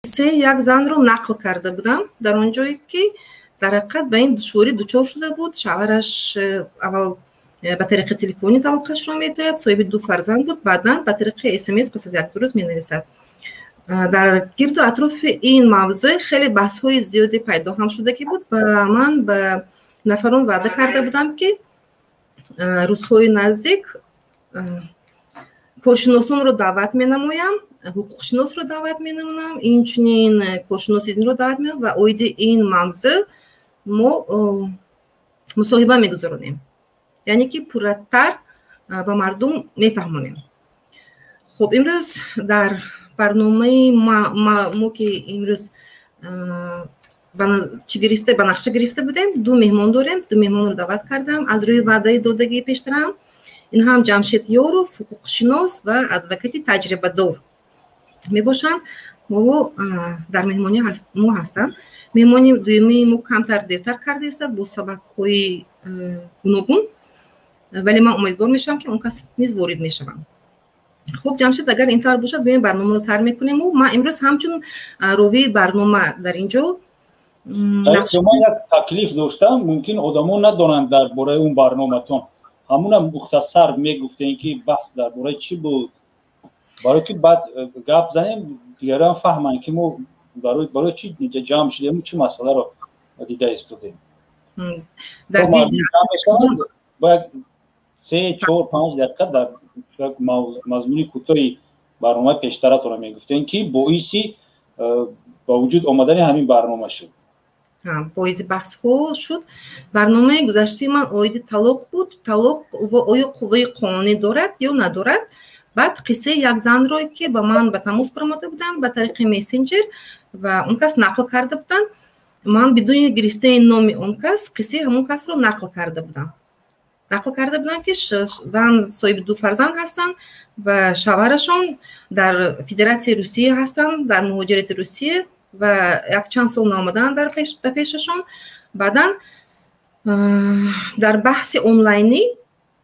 Қиссаи як занро нақл карда будам, дар он ҷое ки дар ҳақиқат ба ин душворӣ дучор шуда буд. Шавҳараш аввал ба тариқи телефонӣ талоқашро медиҳад, соҳиби ду фарзанд буд, баъдан ба тариқи СМС пас аз як ду рӯз менависад. Дар гирду атрофи ин мавзӯъ хеле баҳсҳои зиёде пайдо ҳам шудагӣ буд ва ман ба нафарон ваъда карда будам, ки рӯзҳои наздик коршиносонро даъват менамоям, ҳуқуқшиносро даъват менамоям, инчунин коршиноси динро даъват менамоям ва оиди ин мавзӯъ мо мусоҳиба мегузаронем, яъне ки пурратар ба мардум мефаҳмонем. Хуб, имрӯз дар барномаи мо, ки имрӯз чӣ гирифта, ба нақша гирифта будем, ду меҳмон дорем. Ду меҳмонро даъват кардам аз рӯи ваъдаи додагии пештарам. Ин ҳам Ҷамшед Ёров, ҳуқуқшинос ва адвокати таҷрибадор мебошанд, ҳоло дар меҳмонӣ мо ҳастанд. Меҳмони дуюмии мо камтар дертар карда истад бо сабабҳои гуногун, вале ман умедвор мешавам, ки он кас низ ворид мешаванд. Хуб, Ҷамшед, агар ин тавр бошад, биёем, барномаро сар мекунему. Ман имрӯз ҳамчун ровии барнома дар ин ҷо. Ман як таклиф доштам. Мумкин одамо надонанд дар бораи он барноматон. Ҳамуна мухтасар мегуфтем, ки баҳс дар бораи чӣ буд, барое ки баъд гап занем, дигарон фаҳманд, ки мо барои чӣ инҷа ҷамъ шудему чӣ масъаларо дида истодем. Бояд 3, 4, 5 дақиқа дар мазмуни кӯтоҳи барномаи пештаратонро мегуфтем, ки боиси ба вуҷуд омадани ҳамин барнома шуд. Боиси баҳсҳо шуд. Барномаи гузаштаи ман оиди талоқ буд. Талоқ оё қувваи қонунӣ дорад ё надорад? Баъд қиссаи як занро, ки ба ман ба тамос баромада буданд ба тариқи мессенҷер ва он кас нақл карда буданд, ман бидуни гирифтани номи он кас қиссаи ҳамон касро нақл карда будам. Нақл карда будам, ки зан соҳиби ду фарзанд ҳастанд ва шавҳарашон дар Федератсияи Русия ҳастанд, дар муҳоҷирати Русия, ва якчанд сол наомаданд ба пешашон. Баъдан дар баҳси онлайнӣ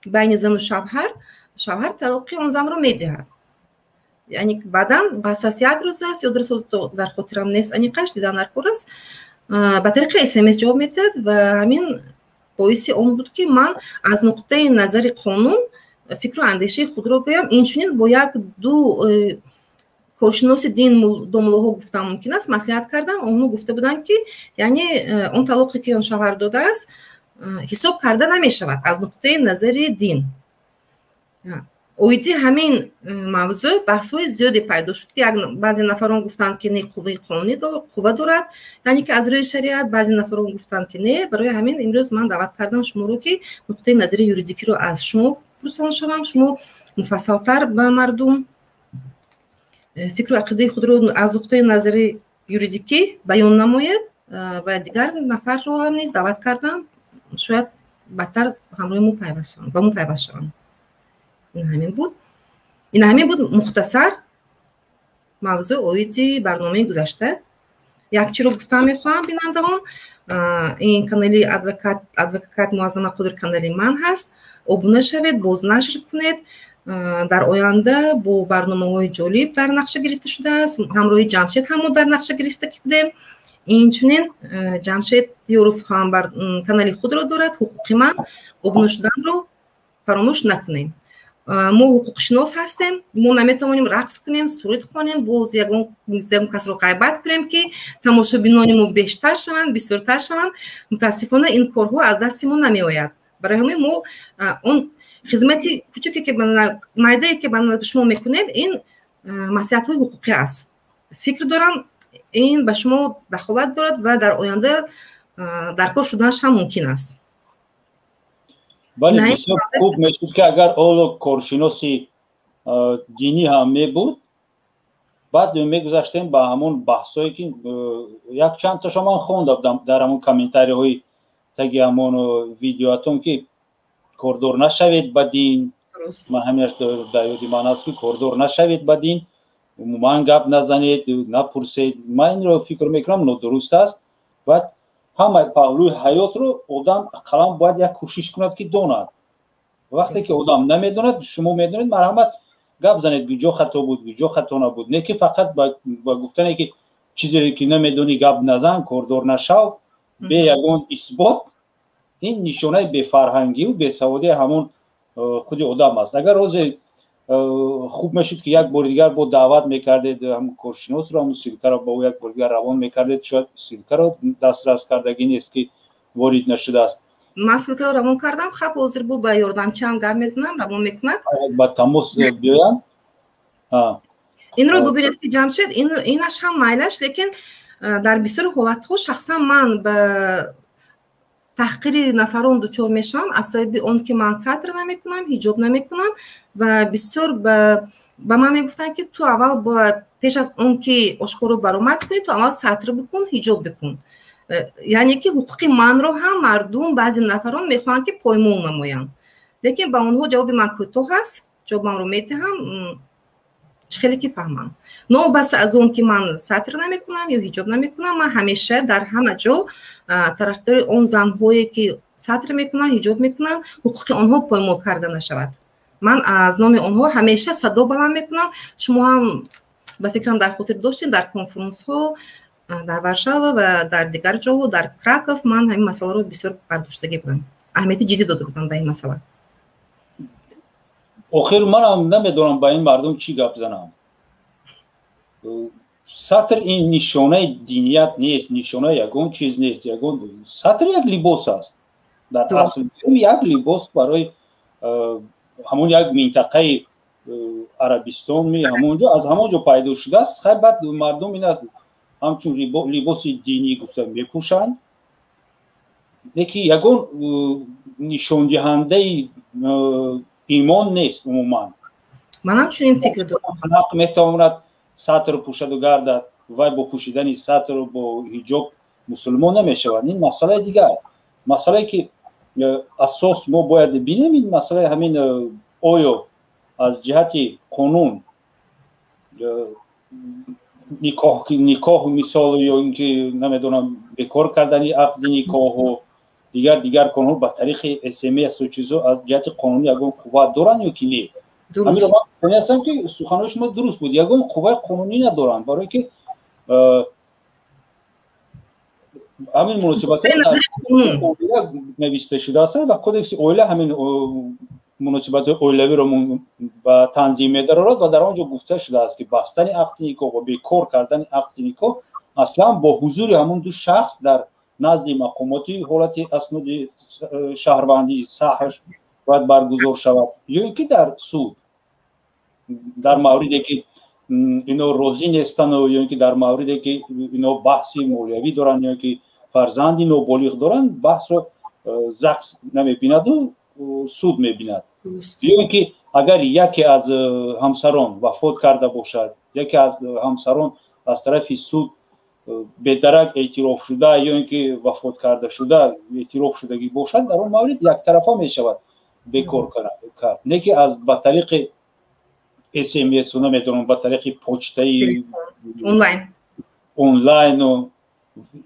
байни зану шавҳар, шавҳар талоқи он занро медиҳад. Яъне баъдан пас аз як рӯз аст ё 2 рӯз, дар хотирам нест аниқаш, дидан дар кор аст, ба тариқи СМС ҷавоб медиҳад. Ва ҳамин боиси он буд, ки ман аз нуқтаи назари қонун фикру андешаи худро гӯям. Инчунин бо як ду коршиноси дин, домлоҳо гуфтан мумкин аст, маслиҳат кардам. Онҳо гуфта буданд, ки яъне он талоқе, ки он шавҳар додааст, ҳисоб карда намешавад аз нуқтаи назари дин. Оиди ҳамин мавзӯъ баҳсҳои зиёде пайдо шуд, ки баъзе нафарон гуфтанд, ки не, қувваи қонунӣ қувва дорад, яъне ки аз рӯи шариат, баъзе нафарон гуфтанд, ки не. Барои ҳамин имрӯз ман даъват кардам шуморо, ки нуқтаи назари юридикиро аз шумо пурсон шавам, шумо муфассалтар ба мардум фикру ақидаи худро аз нуқтаи назари юридикӣ баён намояд. Ва дигар нафарро ҳам низ даъват кардам, шояд баъдтар ҳамроҳи мо пайваст шаванд, ба мо пайваст шаванд. Ин ҳамин буд мухтасар мавзӯъ оиди барномаи гузашта. Як чиро гуфтан мехоҳам, бинандаҳон: ин канали адвокат Муаззама Қодир канали ман ҳаст. Обуна шавед, бознашр кунед. Дар оянда бо барномаҳои ҷолиб дар нақша гирифта шудааст. Ҳамроҳи Ҷамшед ҳам мо дар нақша гирифта будем. Инчунин Ҷамшед Ёров ҳам канали худро дорад, «Ҳуқуқи ман». Обуна шуданро фаромӯш накунем. Мо ҳуқуқшинос ҳастем, мо наметавонем рақс кунем, суруд хонем, боз ягон касро ғайбат кунем, ки тамошобинони мо бештар шаванд, бисёртар шаванд. Мутаассифона, ин корҳо аз дасти мо намеояд. Барои ҳамин мо он хизмати кучуке, ки майдае, ки ба шумо мекунем, ин маслиҳатҳои ҳуқуқӣ аст. Фикр дорам, ин ба шумо дахолат дорад ва дар оянда дар кор шуданаш ҳам мумкин аст. Бале, бисёр хуб мешуд, ки агар оло коршиноси динӣ ҳам мебуд. Баъд мегузаштем ба ҳамон баҳсое, ки якчанд тошо ман хонда будам дар ҳамон комментариҳои таги ҳамон видеоатон, ки кордор нашавед ба дин. Ман ҳаминаш дар ёди ман аст, ки кордор нашавед ба дин, умуман гап назанед, напурсед. Ман инро фикр мекунам, нодуруст аст. Баъд ҳама паҳлӯи ҳаётро одам ақаллан бояд як кӯшиш кунад, ки донад. Вақте ки одам намедонад, шумо медонед, марҳамат, гап занед, куҷо хато буд, куҷо хато набуд. Не ки фақат ба гуфтане, ки Чизе ки намедонӣ, гап назан, кордор нашав бе ягон исбот. Ин нишонаи бефарҳангию бесаводии ҳамон худи одам аст. Агар ҳозир хуб мешуд, ки як бори дигар бо даъват мекардед ҳамн коршиносро, ҳамн ссылка ро ба ӯ як бори дигар равон мекардед. Шояд ссылка ро дастрас кардагӣ нест, ки ворид нашудааст. Ман ссылка ро равон кардам. Хаб, ҳозир бу ба ёрдамчиам гап мезанам, равон мекунад. Ба тамос биёянд. Инро бубинед, ки Ҷамшед, инаш ҳам майлаш, лекин дар бисёри ҳолатҳо шахсан ман ба таҳқири нафарон дучор мешавам аз сабаби он ки ман сатр намекунам, ҳиҷоб намекунам, ва бисёр ба ман мегуфтанд, ки ту аввал бояд пеш аз он ки ошкоро баромад кунӣ, ту аввал сатр бикун, ҳиҷоб бикун. Яъне ки ҳуқуқи манро ҳам мардум, баъзе нафарон мехоҳанд, ки поймол намоянд. Лекин ба онҳо ҷавоби ман кӯтоҳ аст, ҷавобамро медиҳам, чӣ хеле ки фаҳмам. Новобаста аз он ки ман сатр намекунам ё ҳиҷоб намекунам, ман ҳамеша дар ҳама ҷо тарафдори он занҳое ки сатр мекунанд, ҳиҷоб мекунанд, ҳуқуқи онҳо поймол карда нашавад. Ман аз номи онҳо ҳамеша садо баланд мекунам. Шумо ҳам, ба фикрам, дар хотир доштед, дар конференсҳо дар Варшава ва дар дигар ҷоҳо, дар Краков, ман ҳамин масъаларо бисёр бардоштагӣ будам, аҳамияти ҷиддӣ дода будам ба ин масъала. Охир манам намедонам, ба ин мардум чӣ гап занам. Сатр ин нишонаи диният нест, нишонаи ягон чиз нест. Ягон сатр як либос аст, дар асл як либос барои ҳамон як минтақаи Арабистон, ҳамонҷо, аз ҳамон ҷо пайдо шудааст. Хай, баъд мардум ина ҳамчун либоси динӣ гуфта мепӯшанд, лекин ягон нишондиҳандаи имон нест умуман. Манам чунин фикр дорам. Метавонад сатр пӯшаду гардад, вай бо пӯшидани сатру бо ҳиҷоб мусулмон намешавад. Ин масъалаи дигар. Масъалае ки асос мо бояд бинем, ин масъалаи ҳамин: оё аз ҷиҳати қонун никоҳ, мисол, ё ин ки, намедонам, бекор кардани ақди никоҳу дигар корҳо ба тариқи СМСу чизо аз ҷиҳати қонунӣ ягон қувват доранд ё ки не? Ҳаминро ман ҳастам, ки суханои шумо дуруст буд, ягон қувваи қонунӣ надоранд, барое ки ҳамин муносибатҳо нависта шудааст ва Кодекси оила ҳамин муносибатҳои оилавиро ба танзим медарорад ва дар он ҷо гуфта шудааст, ки бастани ақди никоҳ ва бекор кардани ақди никоҳ аслан бо ҳузури ҳамон ду шахс дар назди мақомоти ҳолати асноди шаҳрвандӣ, САҲш, бояд баргузор шавад ё ин ки дар суд, дар мавриде ки ино розӣ нестану ё ин ки дар мавриде ки ино баҳси молиявӣ доранд ё ин ки фарзанди ноболиғ доранд, баҳсро ЗАГС намебинаду суд мебинад, ё ин ки агар яке аз ҳамсарон вафот карда бошад, яке аз ҳамсарон аз тарафи суд бедарак эътироф шуда ё ин ки вафот карда шуда эътироф шудагӣ бошад, дар он маврид яктарафа мешавад бекор кард. Не ки аз ба тариқи СМС, намедонам, ба тариқи почтаи онлайн. Онлайну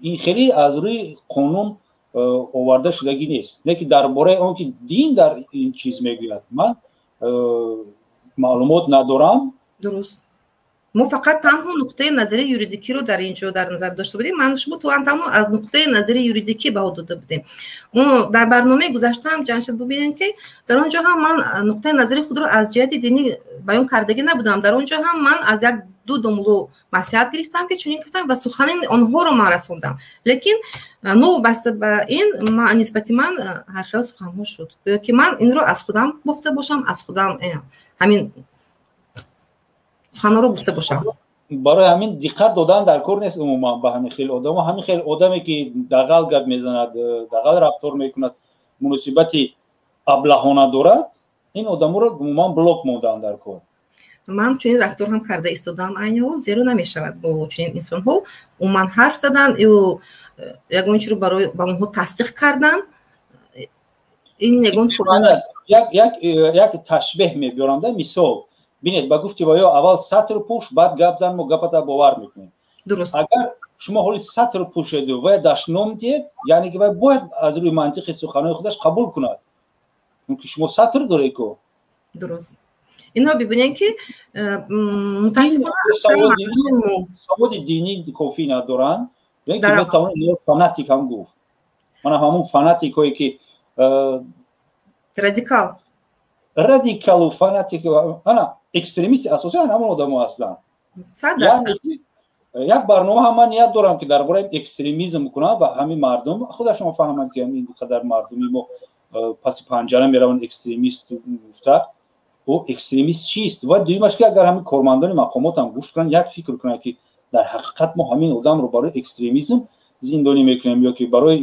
ин хеле аз рӯи қонун оварда шудагӣ нест. Не ки дар бораи он ки дин дар ин чиз мегӯяд, ман маълумот надорам. Дуруст, мо фақат танҳо нуқтаи назари юридикиро дар ин ҷо дар назар дошта будем. Ман шумо туан танҳо аз нуқтаи назари юридикӣ баҳо дода будем. Дар барномаи гузаштаам, Ҷамшед, бубинем, ки дар он ҷо ҳам ман нуқтаи назари худро аз ҷиҳати динӣ баён кардагӣ набудам. Дар он ҷо ҳам ман аз як ду домуло маслиҳат гирифтам, ки чунин гуфтам ва сухани онҳоро ман расондам. Лекин новобаста ба ин нисбати ман ҳархел суханҳо шуд, гӯё ки ман инро аз худам бофта бошам, аз худам ҳамин суханҳоро гуфта бошам. Барои ҳамин диққат додан дар кор нест умуман ба ҳамин хел одамо. Ҳамин хел одаме ки дағал гап мезанад, дағал рафтор мекунад, муносибати аблаҳона дорад, ин одаморо умуман блок мондаанд дар кор. Ман чунин рафтор ҳам карда истодаам айни ҳол, зеро намешавад бо чунин инсонҳо умуман ҳарф задан ё ягон чиро барои ба онҳо тасдиқ кардан. Ин ягон Як ташбеҳ мебиёрам да. Мисол, бинед, ба гуфти ва ё аввал сатр пӯш, баъд гап зан, мо гапата бовар мекунем. Агар шумо ҳоли сатр пӯшеду вай дашном диҳед, яъне ки вай бояд аз рӯи мантиқи суханои худаш қабул кунад, чунки шумо сатр доред ку. Дуруст. Инро бибинем, ки мутаассифона саводи динӣ кофӣ надоранд. Фанатик ҳам гуфт, мана ҳамун фанатикое ки радикал. Радикалу фанатик, ана экстремисти асосӣ ҳамон одамо ҳастанд. Як барнома ҳам ман ният дорам, ки дар бораи экстремизм кунам ва ҳамин мардум худашон фаҳманд, ки ҳамин қадар мардуми мо паси панҷара мераванд, экстремист гуфта, ӯ экстремист чист? Ва дуюмаш, ки агар ҳамин кормандони мақомот ҳам гӯш кунанд, як фикр кунанд, ки дар ҳақиқат мо ҳамин одамро барои экстремизм зиндонӣ мекунем ё ки барои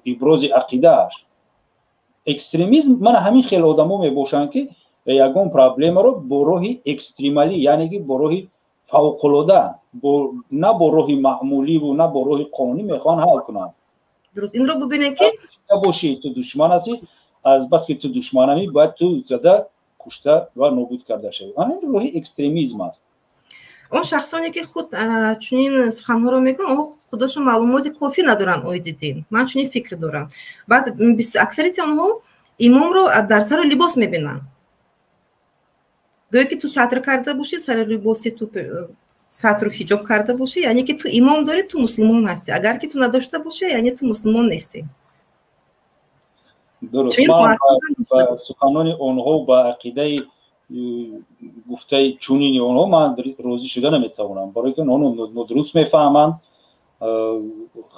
ибрози ақидааш. Экстремизм мана ҳамин хел одамо мебошанд, ки ягон проблемаро бо роҳи экстремалӣ, яъне ки бо роҳи фавқулода, на бо роҳи маъмуливу на бо роҳи қонунӣ мехоҳанд ҳал кунанд. Дуруст, инро бубинем, ки бошӣ, ту душман ҳастӣ, аз бас ки ту душманамӣ, бояд ту зада, кушта ва нобуд карда шавӣ. Ана ин роҳи экстремизм аст. Он шахсоне, ки худ чунин суханҳоро мегӯянд, онҳо худашон маълумоти кофӣ надоранд оиди дин. Ман чунин фикр дорам. Баъд аксарияти онҳо имомро дар сару либос мебинанд, гӯё ки ту сатр карда бошӣ, сари либоси ту сатру ҳиҷоб карда бошӣ, яъне ки ту имон дорӣ, ту мусулмон ҳастӣ. Агар ки ту надошта бошӣ, яъне ту мусулмон нестӣ. Дуруст, ман ба суханони онҳо, ба ақидаи гуфтаи чунини онҳо ман розӣ шуда наметавонам, барои ки онҳо нодуруст мефаҳманд.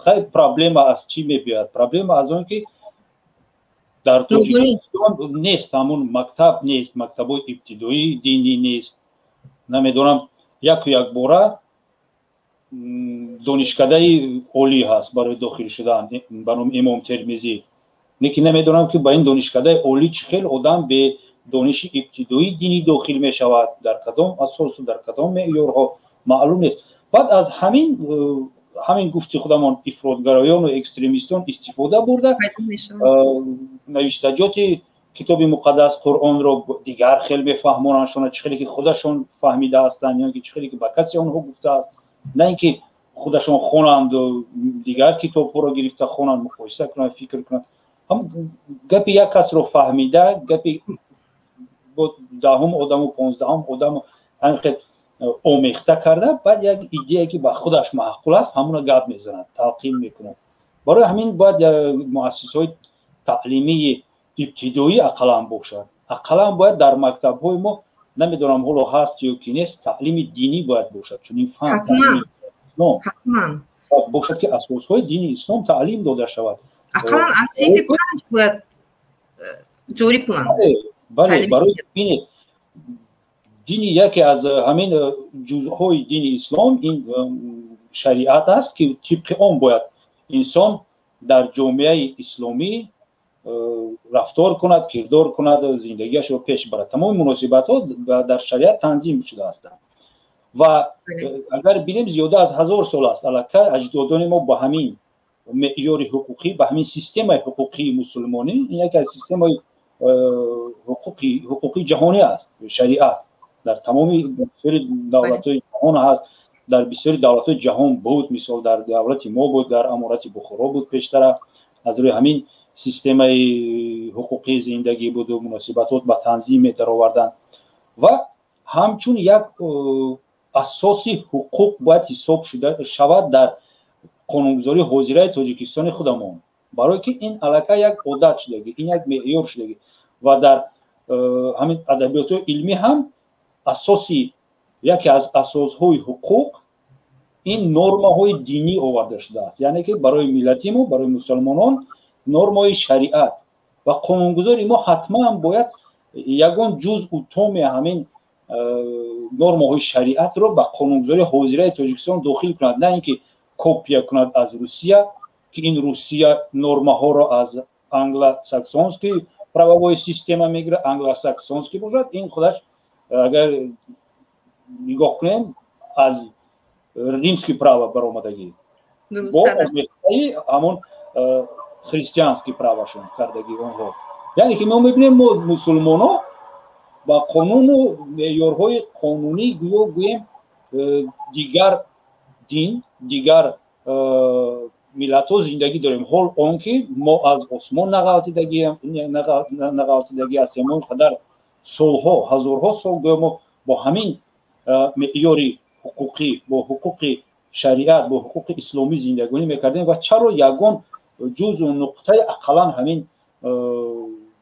Хай, проблема аз чӣ мебиёяд? Проблема аз он ки дар Тоҷикистон нест ҳамун мактаб, нест мактабҳои ибтидоии динӣ, нест. Намедонам, яку якбора донишкадаи олӣ ҳаст барои дохил шудан ба номи Имом Термизӣ, лекин намедонам, ки ба ин донишкадаи олӣ чӣ хел одам бе дониши ибтидоии динӣ дохил мешавад, дар кадом асосу дар кадом меъёрҳо, маълум нест. Баъд аз ҳамин гуфти худамон ифротгароёну экстремистон истифода бурда, навиштаҷоти китоби муқаддас Қуръонро дигар хел мефаҳмонандшона, чӣ хеле ки худашон фаҳмида ҳастанд ё ки чӣ хеле ки ба касе онҳо гуфтааст, на ин ки худашон хонанду дигар китобҳоро гирифта хонанд, муқоиса кунанд, фикр кунанд. Гапи як касро фаҳмида, гапи 10-ум одаму 15-ум одаму ҳамин хел омехта карда, баъд як идея, ки ба худаш маъқул аст, ҳамуна гап мезанад, талқин мекунад. Барои ҳамин бояд муассисаҳои таълимии ибтидоӣ ақаллан бошад. Ақаллан бояд дар мактабҳои мо, намедонам, ҳоло ҳаст ё ки нест, таълими динӣ бояд бошад, чунин фан бошад, ки асосҳои дини ислом таълим дода шавад. Ақаллан аз синфи 5 бояд ҷорӣ кунанд. Бале, барои бинед, дини яке аз ҳамин ҷузъҳои дини ислом ин шариат аст, ки тибқи он бояд инсон дар ҷомеаи исломӣ рафтор кунад, кирдор кунад, зиндагиашро пеш барад. Тамоми муносибатҳо дар шариат танзим шуда ҳастанд. Ва агар бинем, зиёда аз 1000 сол аст, аллакай аҷдодони мо ба ҳамин меъёри ҳуқуқӣ, ба ҳамин системаи ҳуқуқии мусулмонӣ, ин яке аз системаи ҳуқуқии ҷаҳонӣ аст. Шариат дар тамоми бисёри давлатҳои ҷаҳон ҳаст, дар бисёри давлатҳои ҷаҳон буд, мисол, дар давлати мо буд, дар Аморати Бухоро буд пештара, аз рӯи ҳамин системаи ҳуқуқии зиндагӣ буду муносибатот ба танзим медароварданд ва ҳамчун як асоси ҳуқуқ бояд ҳисоб шуда шавад дар қонунгузории ҳозираи Тоҷикистони худамон, барое ки ин аллакай як одат шудагӣ, ин як меъёр шудагӣ ва дар ҳамин адабиётҳои илмӣ ҳам асоси яке аз асосҳои ҳуқуқ ин нормаҳои динӣ оварда шудааст, яъне ки барои миллати мо, барои мусулмонон нормаҳои шариат ва қонунгузори мо ҳатман бояд ягон ҷузъу томи ҳамин нормаҳои шариатро ба қонунгузории ҳозираи Тоҷикистон дохил кунад, на ин ки копия кунад аз Русия, ки ин Русия нормаҳоро аз англосаксонский правовой система мегирад. Англосаксонский бошад, ин худаш, агар нигоҳ кунем, аз римский право баромадагӣ бо омехтаи ҳамон христианский правашон кардагӣ онҳо. Яъне ки мо мебинем, мо мусулмоно ба қонуну меъёрҳои қонунӣ гӯё гӯем дигар дин, дигар миллатҳо зиндагӣ дорем, ҳол он ки мо аз осмон нағалтидагӣ ҳастем. Мо қадар Солҳо, ҳазорҳо сол гӯё мо бо ҳамин меъёри ҳуқуқӣ, бо ҳуқуқи шариат, бо ҳуқуқи исломӣ зиндагонӣ мекардем ва чаро ягон ҷузъу нуқтаи ақаллан ҳамин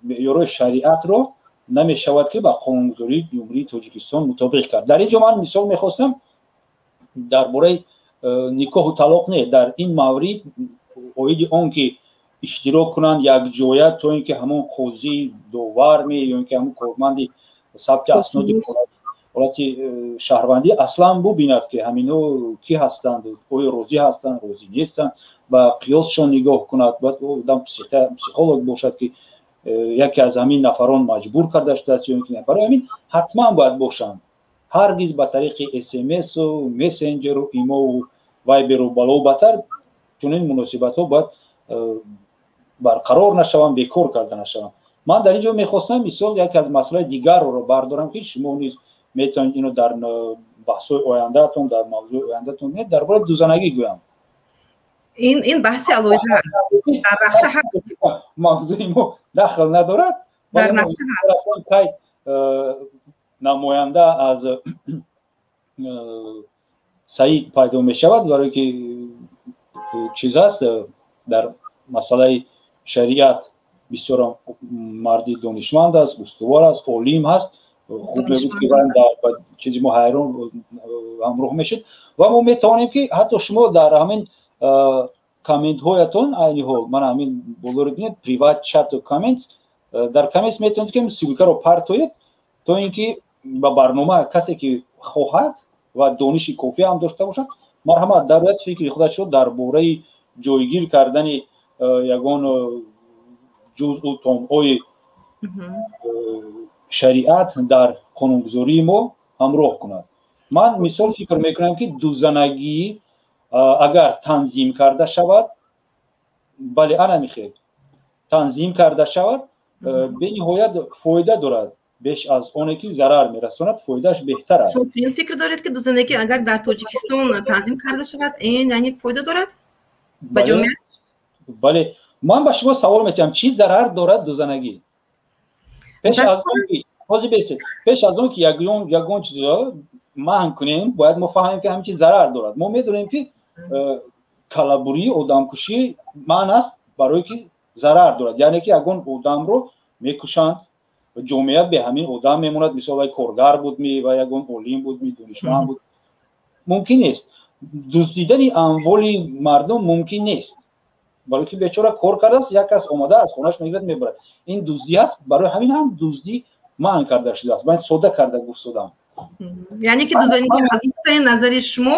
меъёрҳои шариатро намешавад, ки ба қонунгузории Ҷумҳурии Тоҷикистон мутобиқ кард? Дар ин ҷо ман мисол мехостам дар бораи никоҳу талоқ не, дар ин маврид оиди он ки иштирок кунанд якҷоя, то ин ки ҳамон қозӣ, доварме ё ин ки ҳамон корманди сабти асноди ҳолати шаҳрвандӣ аслан бубинад, ки ҳамино кӣ ҳастанд, оё розӣ ҳастанд, розӣ нестанд, ба қиёсшон нигоҳ кунад. Бояд одам психолог бошад, ки яке аз ҳамин нафарон маҷбур карда шудааст ё ин ки. Барои ҳамин ҳатман бояд бошанд. Ҳаргиз ба тариқи смсу мессенҷеру имову вайберу балову батар чунин муносибатҳо бояд барқарор нашаванд, бекор карда нашаванд. Ман дар ин ҷо мехостам мисол яке аз масъалаи дигарро бардорам, ки шумо низ метавонед ино дар баҳсҳои ояндаатон, дар мавзӯи ояндаатон, дар бораи дузанагӣ гӯям. Ин баҳси алоҳида аст, дар нақша ҳаст. Мавзӯи мо дахл надорад. Дар нақша ҳаст. Кай намоянда аз Саид пайдо мешавад, барое ки чиз аст, дар масъалаи шариат бисёр марди донишманд аст, устувор аст, олим ҳаст. Хуб мебуд, ки дар чизи мо ҳайрон ҳамроҳ мешуд ва мо метавонем, ки ҳатто шумо дар ҳамин комментҳоятон, айни ҳол мана ҳамин болоро бинед, private чату коммент, дар коммент метавонед, ки ссылкаро партоед, то ин ки ба барнома касе ки хоҳад ва дониши кофӣ ҳам дошта бошад, марҳамат, дарояд, фикри худашро дар бораи ҷойгир кардани ягон ҷузъу томҳои шариат дар қонунгузории мо ҳамроҳ кунад. Ман мисол фикр мекунам, ки дузанагӣ агар танзим карда шавад, бале, ана михел танзим карда шавад, бениҳоят фоида дорад, беш аз оне ки зарар мерасонад, фоидааш беҳтар аст. Чунин фикр доред, ки дузанагӣ агар дар Тоҷикистон танзим карда шавад, ин яъне фоида дорад ба ҷомеа? Бале, ман ба шумо савол метиҳам: чӣ зарар дорад дузанагӣ? Пеш аз он ки, ҳозир бесед, пеш аз он ки ягон чизо манъ кунем, бояд мо фаҳмем, ки ҳамин чиз зарар дорад. Мо медонем, ки калабурӣ, одамкушӣ манъ аст, барое ки зарар дорад, яъне ки ягон одамро мекушанд, ҷомеа бе ҳамин одам мемонад. Мисол, вай коргар будми ва ягон олим будми, донишманд буд, мумкин нест. Дуздидани амволи мардум мумкин нест, барое ки бечора кор кардааст, як кас омада аз хонаш мегирад, мебарад, ин дуздӣ аст. Барои ҳамин ҳам дуздӣ манъ карда шудааст. Ман сода карда гуфтодам. Яъне ки дузанагӣ аз нуқтаи назари шумо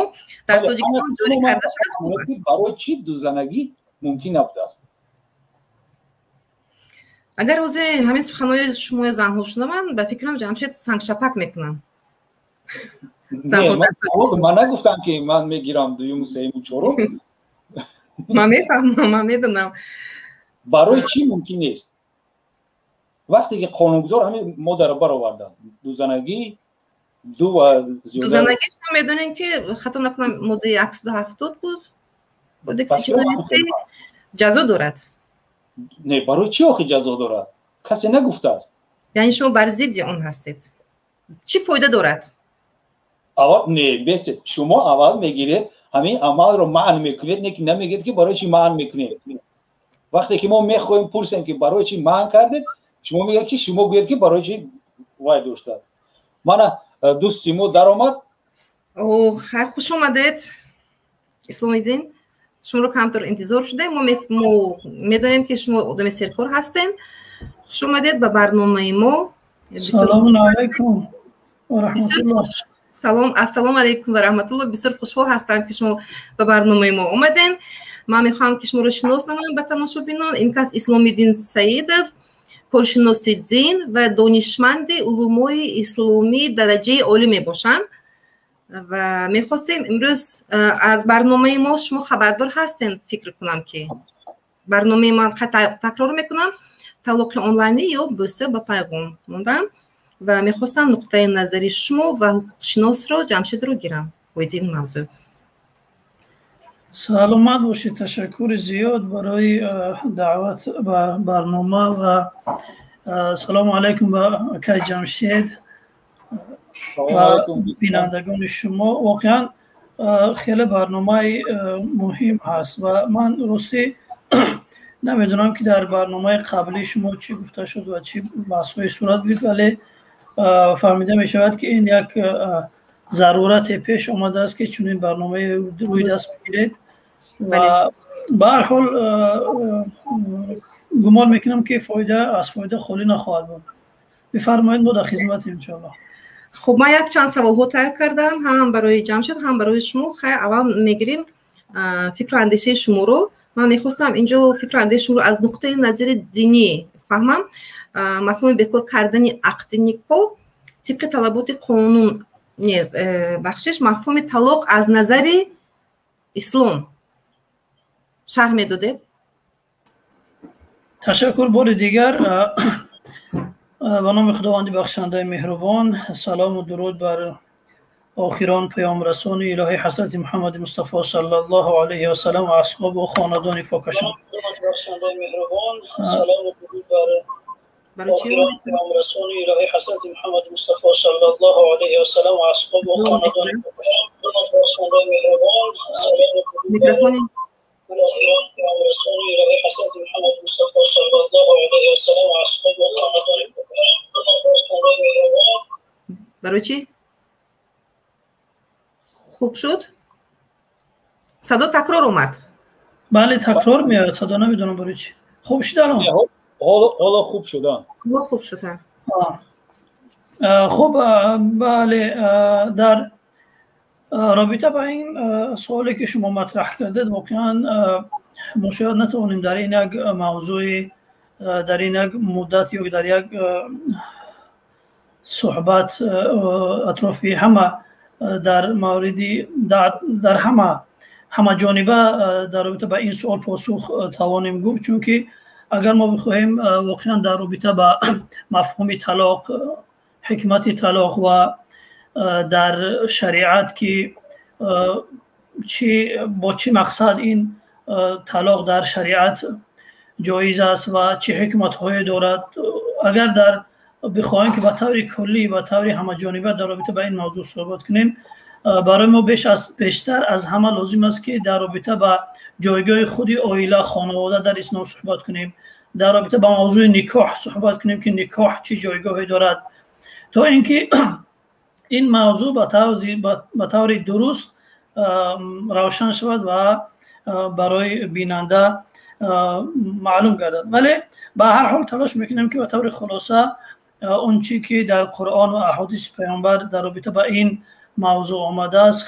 дар Тоҷикистон ҷорӣ карда шавад, хуб аст. Барои чӣ дузанагӣ мумкин набудааст? Агар ҳозир ҳамин суханҳои шумои занҳо шунаванд, ба фикрам, Ҷамшед, сангшапак мекунанд. Ман нагуфтам, ки ман мегирам дуюму, сеюму, чорум. Ман мефаҳмам, ман медонам. Барои чӣ мумкин нест, вақте ки қонунгузор ҳамин моддаро бароварданд, дузанагӣ, ду ва Дузанагӣ, шумо медонем, ки, хато накунам, моддаи 170 буд Кодекси ҷиноятӣ, ҷазо дорад. Не, барои чӣ охи ҷазо дорад? Касе нагуфтааст. Яъне шумо бар зидди он ҳастед. Чӣ фоида дорад? Аввал не, бесед, шумо аввал мегиред, ҳамин амалро манъ мекунед, не ки намегӯед, ки барои чӣ манъ мекунед. Вақте ки мо мехоҳем пурсем, ки барои чӣ манъ кардед, шумо мегӯед, ки шумо гӯед, ки барои чӣ вай доштааст. Мана дӯсти мо даромад. Хуш омадед, Исломиддин. Шуморо камтар интизор шудем. Мо медонем, ки шумо одами серкор ҳастем. Хуш омадед ба барномаи мо. Салому алайкум ва раҳматуллоҳ. Салом, ассалому алайкум ва раҳматуллоҳ. Бисёр хушҳол ҳастам, ки шумо ба барномаи мо омадем. Ман мехоҳам, ки шуморо шинос намоям ба тамошобинон. Ин кас Исломиддин Саидов, коршиноси дин ва донишманди улумои исломӣ дараҷаи олӣ мебошанд ва мехостем имрӯз аз барномаи мо шумо хабардор ҳастем, фикр кунам, ки барномаи ман, такрор мекунам, талоқи онлайнӣ ё бӯса ба пайғом мондам ва мехостам нуқтаи назари шумо ва ҳуқуқшиносро, Ҷамшедро, гирам оиди ин мавзӯъ. Саломат бошед, ташаккури зиёд барои даъват ба барнома ва Салому алайкум ба акай Ҷамшед ва бинандагони шумо. Воқеан хеле барномаи муҳим ҳаст ва ман ростӣ намедонам, ки дар барномаи қаблии шумо чӣ гуфта шуд ва чӣ баҳсҳое сурат гирифт, вале фаҳмида мешавад, ки ин як зарурате пеш омадааст, ки чунин барномаи рӯи даст бигиред. Ва ба ҳар ҳол гумон мекунам, ки фоида аз фоида холӣ нахоҳад буд. Бифармоед, мо дар хизматем, иншоаллоҳ. Хуб, ман якчанд саволҳо тайёр кардам ҳам барои Ҷамшед, ҳам барои шумо. Хайр, аввал мегирем фикру андешаи шуморо. Ман мехостам инҷо фикру андешаи шуморо аз нуқтаи назари динӣ фаҳмам. Мафҳуми бекор кардани ақди никоҳ тибқи талаботи қонун, не, бахшиш, мафҳуми талоқ аз назари ислом шарҳ медодед. Ташаккур бори дигар. Ба номи Худованди бахшандаи меҳрубон, салому дуруд бар охирон паёмрасони илоҳӣ, ҳазрати Муҳаммади Мустафо саллаллоҳу алайҳи васалам ва асҳобу хонадони покашон. Барои чӣ? Паёмрасони илоҳӣ, ҳазрати Муҳаммади Мустафо саллаллоҳу алайҳи васалам ва асҳобу хонадони Микрофони паёмрасони илоҳӣ, ҳазрати Муҳаммади Мустафо саллаллоҳу алайҳи васалам ва асҳобу хонадони. Барои чӣ? Хуб шуд, садо такрор омад. Бале, такрор меояд садо, намедонам барои чӣ. Хуб шуд алон? Ҳоло хуб шуд. Ҳоло хуб шуд. Хуб, бале, дар робита ба ин суоле, ки шумо матраҳ кардед, воқеан мо шояд натавонем дар ин як мавзӯи, дар ин як муддат ё дар як суҳбат атрофи ҳама дар мавриди дар ҳамаҷониба дар робита ба ин суол посух тавонем гуфт, чунки агар мо бихоҳем воқеан дар робита ба мафҳуми талоқ, ҳикмати талоқ ва дар шариат ки чи бо чӣ мақсад ин талоқ дар шариат ҷоиз аст ва чӣ ҳикматҳое дорад, агар дар бихоҳем, ки ба таври куллӣ, ба таври ҳамаҷониба дар робита ба ин мавзӯъ суҳбат кунем, барои мо беш аз бештар аз ҳама лозим аст, ки дар робита ба ҷойгоҳи худи оила, хонавода дар ислом суҳбат кунем, дар робита ба мавзӯи никоҳ суҳбат кунем, ки никоҳ чӣ ҷойгоҳе дорад, то ин ки ин мавзӯъ ба таври дуруст равшан шавад ва барои бинанда маълум гардад. Вале ба ҳар ҳол талош мекунем, ки ба таври хулоса он чӣ ки дар Қуръон ва аҳодиси паёмбар дар робита ба ин мавзӯъ омадааст,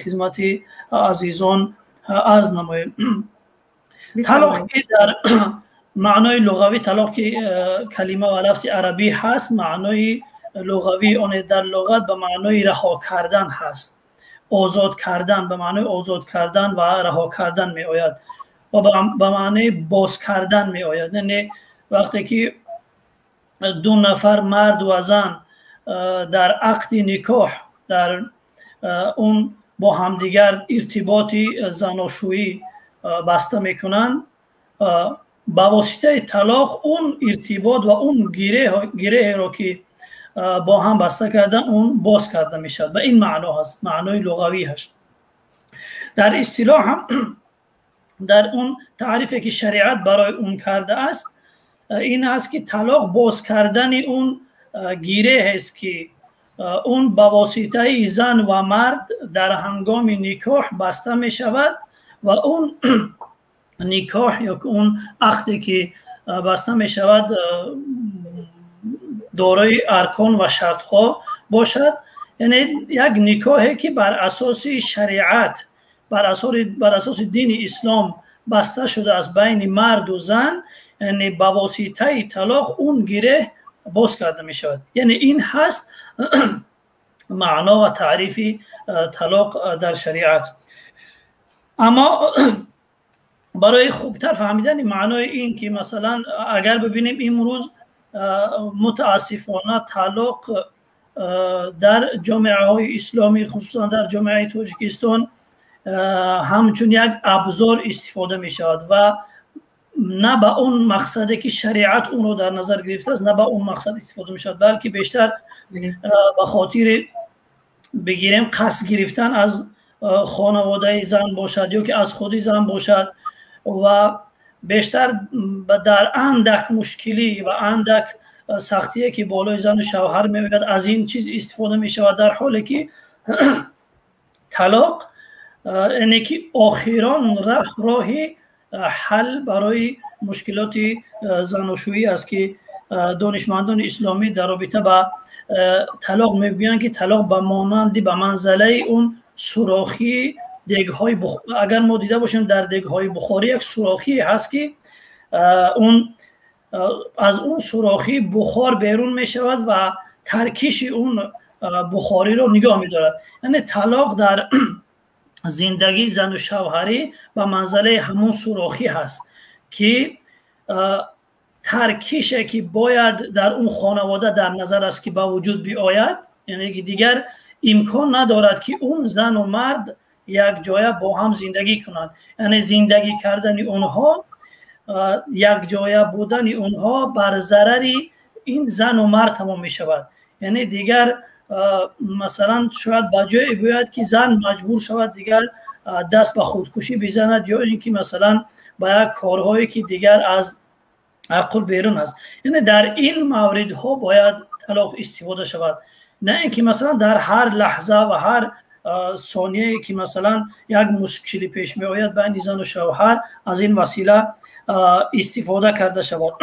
хизмати азизон арз намоем. Талоқ ки дар маънои луғавӣ, талоқ ки калима ва лафзи арабӣ ҳаст, маънои луғавии он дар луғат ба маънои раҳо кардан ҳаст, озод кардан, ба маънои озод кардан ва раҳо кардан меояд ва ба маънои боз кардан меояд. Яъне вақте ки ду нафар, мард ва зан, дар ақди никоҳ дар он бо ҳамдигар иртиботи заношӯӣ баста мекунанд, ба воситаи талоқ он иртибот ва он гиреҳеро, ки бо ҳам баста кардан, он боз карда мешавад. Ба ин маъно ҳаст маънои луғавӣ ҳаст. Дар истилоҳ ҳам, дар он таърифе, ки шариат барои он кардааст, ин аст, ки талоқ боз кардани он гиреҳест, ки он ба воситаи зан ва мард дар ҳангоми никоҳ баста мешавад ва он никоҳ ё он ақде, ки баста мешавад, дорои аркон ва шартҳо бошад. Яъне як никоҳе, ки бар асоси шариат, бар асоси дини ислом баста шудааст байни марду зан, яъне ба воситаи талоқ он гиреҳ боз карда мешавад. Яъне ин ҳаст маъно ва таърифи талоқ дар шариат. Аммо барои хубтар фаҳмидани маънои ин, ки масалан агар бибинем, имрӯз мутаассифона талоқ дар ҷомеаҳои исломӣ, хусусан дар ҷомеаи Тоҷикистон, ҳамчун як абзор истифода мешавад ва На ба он мақсаде ки шариат онро дар назар гирифтааст, на ба он мақсад истифода мешавад, балки бештар ба хотири бигирем қасд гирифтан аз хонаводаи зан бошад ё ки аз худи зан бошад ва бештар дар андак мушкилӣ ва андак сахтие ки болои зану шавҳар меояд, аз ин чиз истифода мешавад, дар ҳоле ки талоқ яъне ки охирон роҳи ҳал барои мушкилоти заношӯӣ аст, ки донишмандони исломӣ дар робита ба талоқ мегӯянд, ки талоқ ба монанди ба манзалаи он сурохии дегҳои, агар мо дида бошем, дар дегҳои бухорӣ як сурохие ҳаст, ки он аз он сурохӣ бухор берун мешавад ва таркиши он бухориро нигоҳ медорад. Яъне талоқ дар зиндагии зану шавҳарӣ ба манзалаи ҳамон сурохӣ ҳаст, ки таркише ки бояд дар он хонавода дар назар аст, ки ба вуҷуд биояд, яъне ки дигар имкон надорад, ки он зану мард якҷоя бо ҳам зиндагӣ кунанд. Яъне зиндагӣ кардани онҳо, якҷоя будани онҳо бар зарари ин зану мард тамом мешавад. Яъне дигар масалан шояд ба ҷое биёяд, ки зан маҷбур шавад дигар даст ба худкушӣ бизанад ё ин ки масалан ба як корҳое ки дигар аз ақл берун аст. Яъне дар ин мавридҳо бояд талоқ истифода шавад, на ин ки масалан дар ҳар лаҳза ва ҳар сонияе ки масалан як мушкилӣ пеш меояд байни зану шавҳар, аз ин васила истифода карда шавад.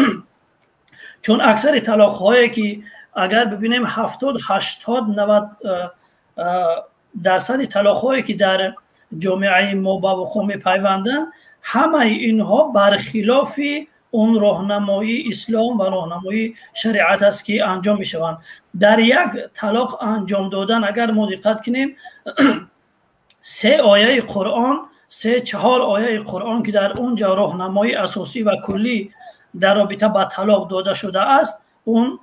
Чун аксари талоқҳое ки агар бибинем, 70, 80, 90 дарсади талоқҳое ки дар ҷомеаи мо ба вуқӯъ мепайванданд, ҳамаи инҳо бархилофи он роҳнамоии ислом ва роҳнамоии шариат аст, ки анҷом мешаванд. Дар як талоқ анҷом додан, агар мо диққат кунем, се ояи Қуръон, се чаҳор ояи Қуръон, ки дар он ҷо роҳнамоии асосӣ ва куллӣ дар робита ба талоқ дода шудааст, он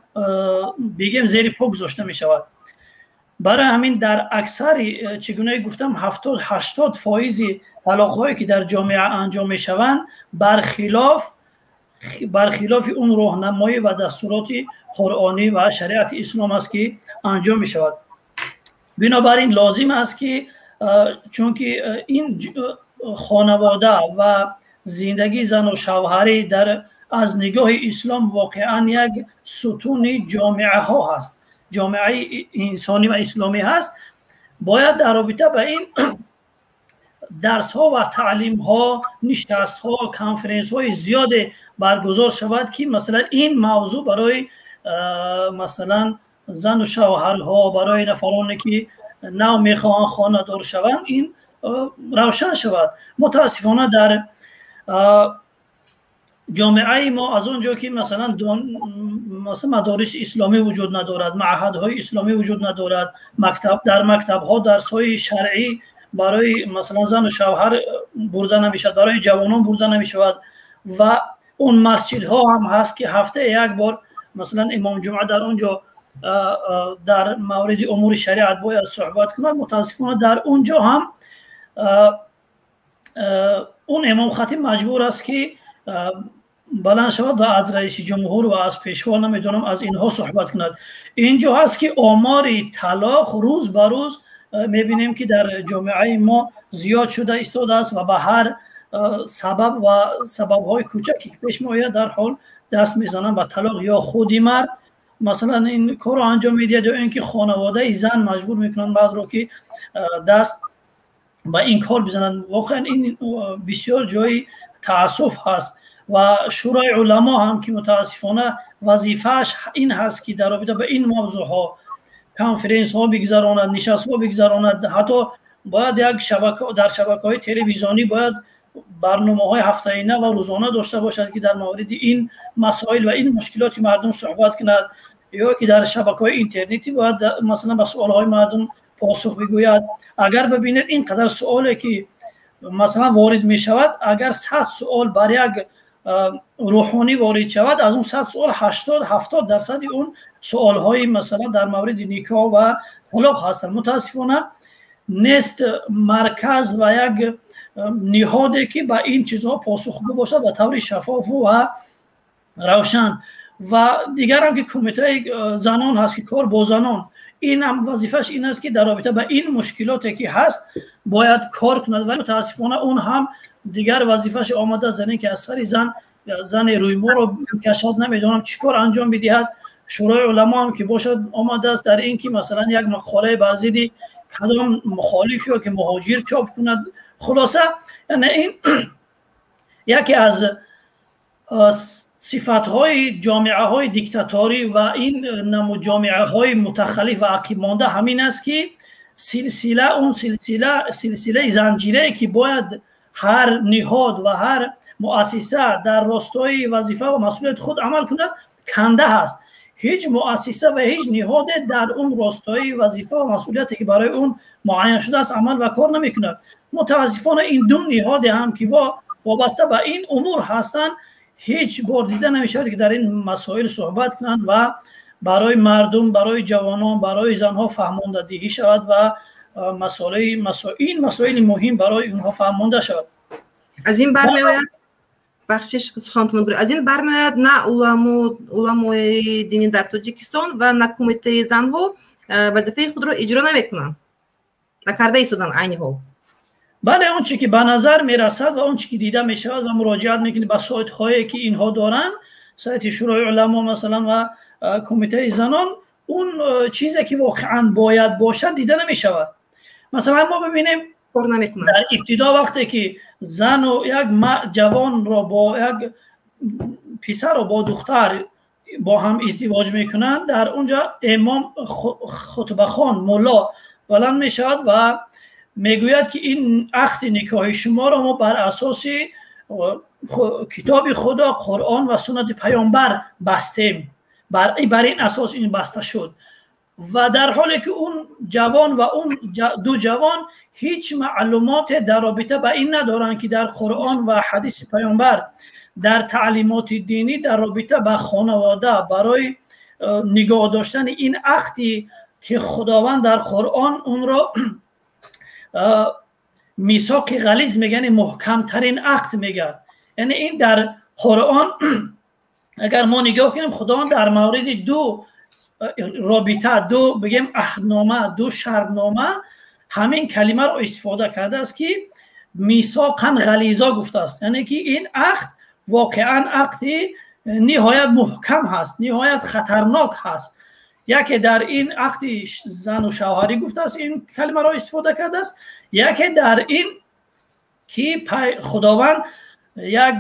бигем зери по гузошта мешавад. Барои ҳамин дар аксари, чӣ гунае гуфтам, 70-80 фоизи талоқҳое ки дар ҷомеа анҷом мешаванд, бархилофи он роҳнамоӣ ва дастуроти қуръонӣ ва шариати ислом аст, ки анҷом мешавад. Бинобар ин лозим аст, ки чунки ин хонавода ва зиндагии зану шавҳарӣ дар аз нигоҳи ислом воқеан як сутуни ҷомеаҳо ҳаст, ҷомеаи инсонӣ ва исломӣ ҳаст, бояд дар робита ба ин дарсҳо ва таълимҳо, нишастҳо, конференсҳои зиёде баргузор шавад, ки масалан ин мавзӯъ барои масалан зану шавҳарҳо, барои нафароне ки нав мехоҳанд хонадор шаванд, ин равшан шавад. Мутаассифона, дар ҷомеаи мо аз он ҷо ки масалан мадориси исломӣ вуҷуд надорад, маъҳадҳои исломӣ вуҷуд надорад, мактаб, дар мактабҳо дарсҳои шаръӣ барои масалан зану шавҳар бурда намешавад, барои ҷавонон бурда намешавад ва он масҷидҳо ҳам ҳаст, ки ҳафтае як бор масалан имом ҷумъа дар он ҷо дар мавриди умури шариат бояд суҳбат кунад. Мутаассифона, дар он ҷо ҳам он имомхатиб маҷбур аст, ки баланд шавад ва аз раиси ҷумҳур ва аз пешво, намедонам, аз инҳо суҳбат кунад. Ин ҷо ҳаст, ки омори талоқ рӯз ба рӯз мебинем, ки дар ҷомеаи мо зиёд шуда истодааст ва ба ҳар сабаб ва сабабҳои кӯчаке ки пеш меояд, дар ҳол даст мезананд ба талоқ. Ё худи мард масалан ин корро анҷом медиҳад, ё ин ки хонаводаи зан маҷбур мекунанд мардро, ки даст ба ин кор бизананд. Воқеан ин бисёр ҷои таассуф ҳаст ва Шӯрои уламо ҳам, ки мутаассифона вазифааш ин ҳаст, ки дар робита ба ин мавзӯъҳо конференсҳо бигзаронад, нишастҳо бигзаронад, ҳатто бояд як шабака дар шабакаҳои телевизионӣ бояд барномаҳои ҳафтаина ва рӯзона дошта бошад, ки дар мавриди ин масоил ва ин мушкилоти мардум суҳбат кунад, ё ки дар шабакаҳои интернетӣ бояд масалан ба суолҳои мардум посух бигӯяд. Агар бибинед, ин қадар суоле ки масалан ворид мешавад, агар 100 суол бар як рӯҳонӣ ворид шавад, аз он 100 суол 80, 70 дарсади он суолҳои масалан дар мавриди никоҳ ва талоқ ҳастанд. Мутаассифона, нест марказ ва як ниҳоде ки ба ин чизҳо посухгӯ бошад ба таври шаффофу ва равшан. Ва дигарам ки кумитаи занон ҳаст, ки кор бо занон, ин ҳам вазифааш ин аст, ки дар робита ба ин мушкилоте ки ҳаст бояд кор кунад, вале мутаассифона он ҳам дигар вазифааш омада, зане ки аз сари зан зани рӯйморо кашад, намедонам чӣ кор анҷом бидиҳад. Шӯрои уламо ҳам ки бошад, омадааст дар ин ки масалан як мақолае бар зидди кадом мухолиф ё ки муҳоҷир чоп кунад. Хулоса, яъне ин яке аз сифатҳои ҷомеаҳои диктаторӣ ва ин намуд ҷомеаҳои мутахаллиф ва ақибмонда ҳамин аст, ки силсила, он силсила, силсилаи занҷирае ки бояд ҳар ниҳод ва ҳар муассиса дар ростои вазифа ва масъулияти худ амал кунад, канда ҳаст. Ҳеҷ муассиса ва ҳеҷ ниҳоде дар он ростои вазифа ва масъулияте ки барои он муайян шудааст, амал ва кор намекунад. Мутаассифона, ин ду ниҳоде ҳам ки вобаста ба ин умур ҳастанд, ҳеҷ бор дида намешавад, ки дар ин масоил суҳбат кунанд ва барои мардум, барои ҷавонон, барои занҳо фаҳмондадиҳӣ шавад ва ин масоили муҳим барои онҳо фаҳмонда шавад. Аз ин бармеояд, бахшиш, сухантон, аз ин бармеояд, на уламои динӣ дар Тоҷикистон ва на кумитаи занҳо вазифаи худро иҷро намекунанд, накарда истоданд айни ҳол. Бале, он чи ки ба назар мерасад ва он чи ки дида мешавад ва муроҷиат мекунӣ ба сайтҳое ки инҳо доранд, сайти Шӯрои уламо масалан ва кумитаи занон, он чизе ки воқеан бояд бошад, дида намешавад. Масалан, мо бибинем, дар ибтидо вақте ки зану як ҷавонро бо як писарро бо духтар бо ҳам издивоҷ мекунанд, дар он ҷо имом, хутбахон, мулло баланд мешавад ва мегӯяд, ки ин ақди никоҳи шуморо мо бар асоси китоби Худо, Қуръон ва суннати паёмбар бастем, бар ин асос ин баста шуд. Ва дар ҳоле ки он ҷавон ва он ду ҷавон ҳеҷ маълумоте дар робита ба ин надоранд, ки дар Қуръон ва ҳадиси паёмбар, дар таълимоти динӣ дар робита ба хонавода, барои нигоҳ доштани ин ақди ки Худованд дар Қуръон онро мисоқи ғализ мега, яъне муҳкамтарин ақд мегӯяд. Яъне ин дар Қуръон агар мо нигоҳ кунем, Худованд дар мавриди ду робита, ду бигем аҳднома, ду шартнома ҳамин калимаро истифода кардааст, ки мисоқан ғализо гуфтааст, яъне ки ин ақд воқеан ақди ниҳоят муҳкам ҳаст, ниҳоят хатарнок ҳаст. Яке дар ин ақди зану шавҳарӣ гуфтааст, ин калимаро истифода кардааст, яке дар ин ки Худованд як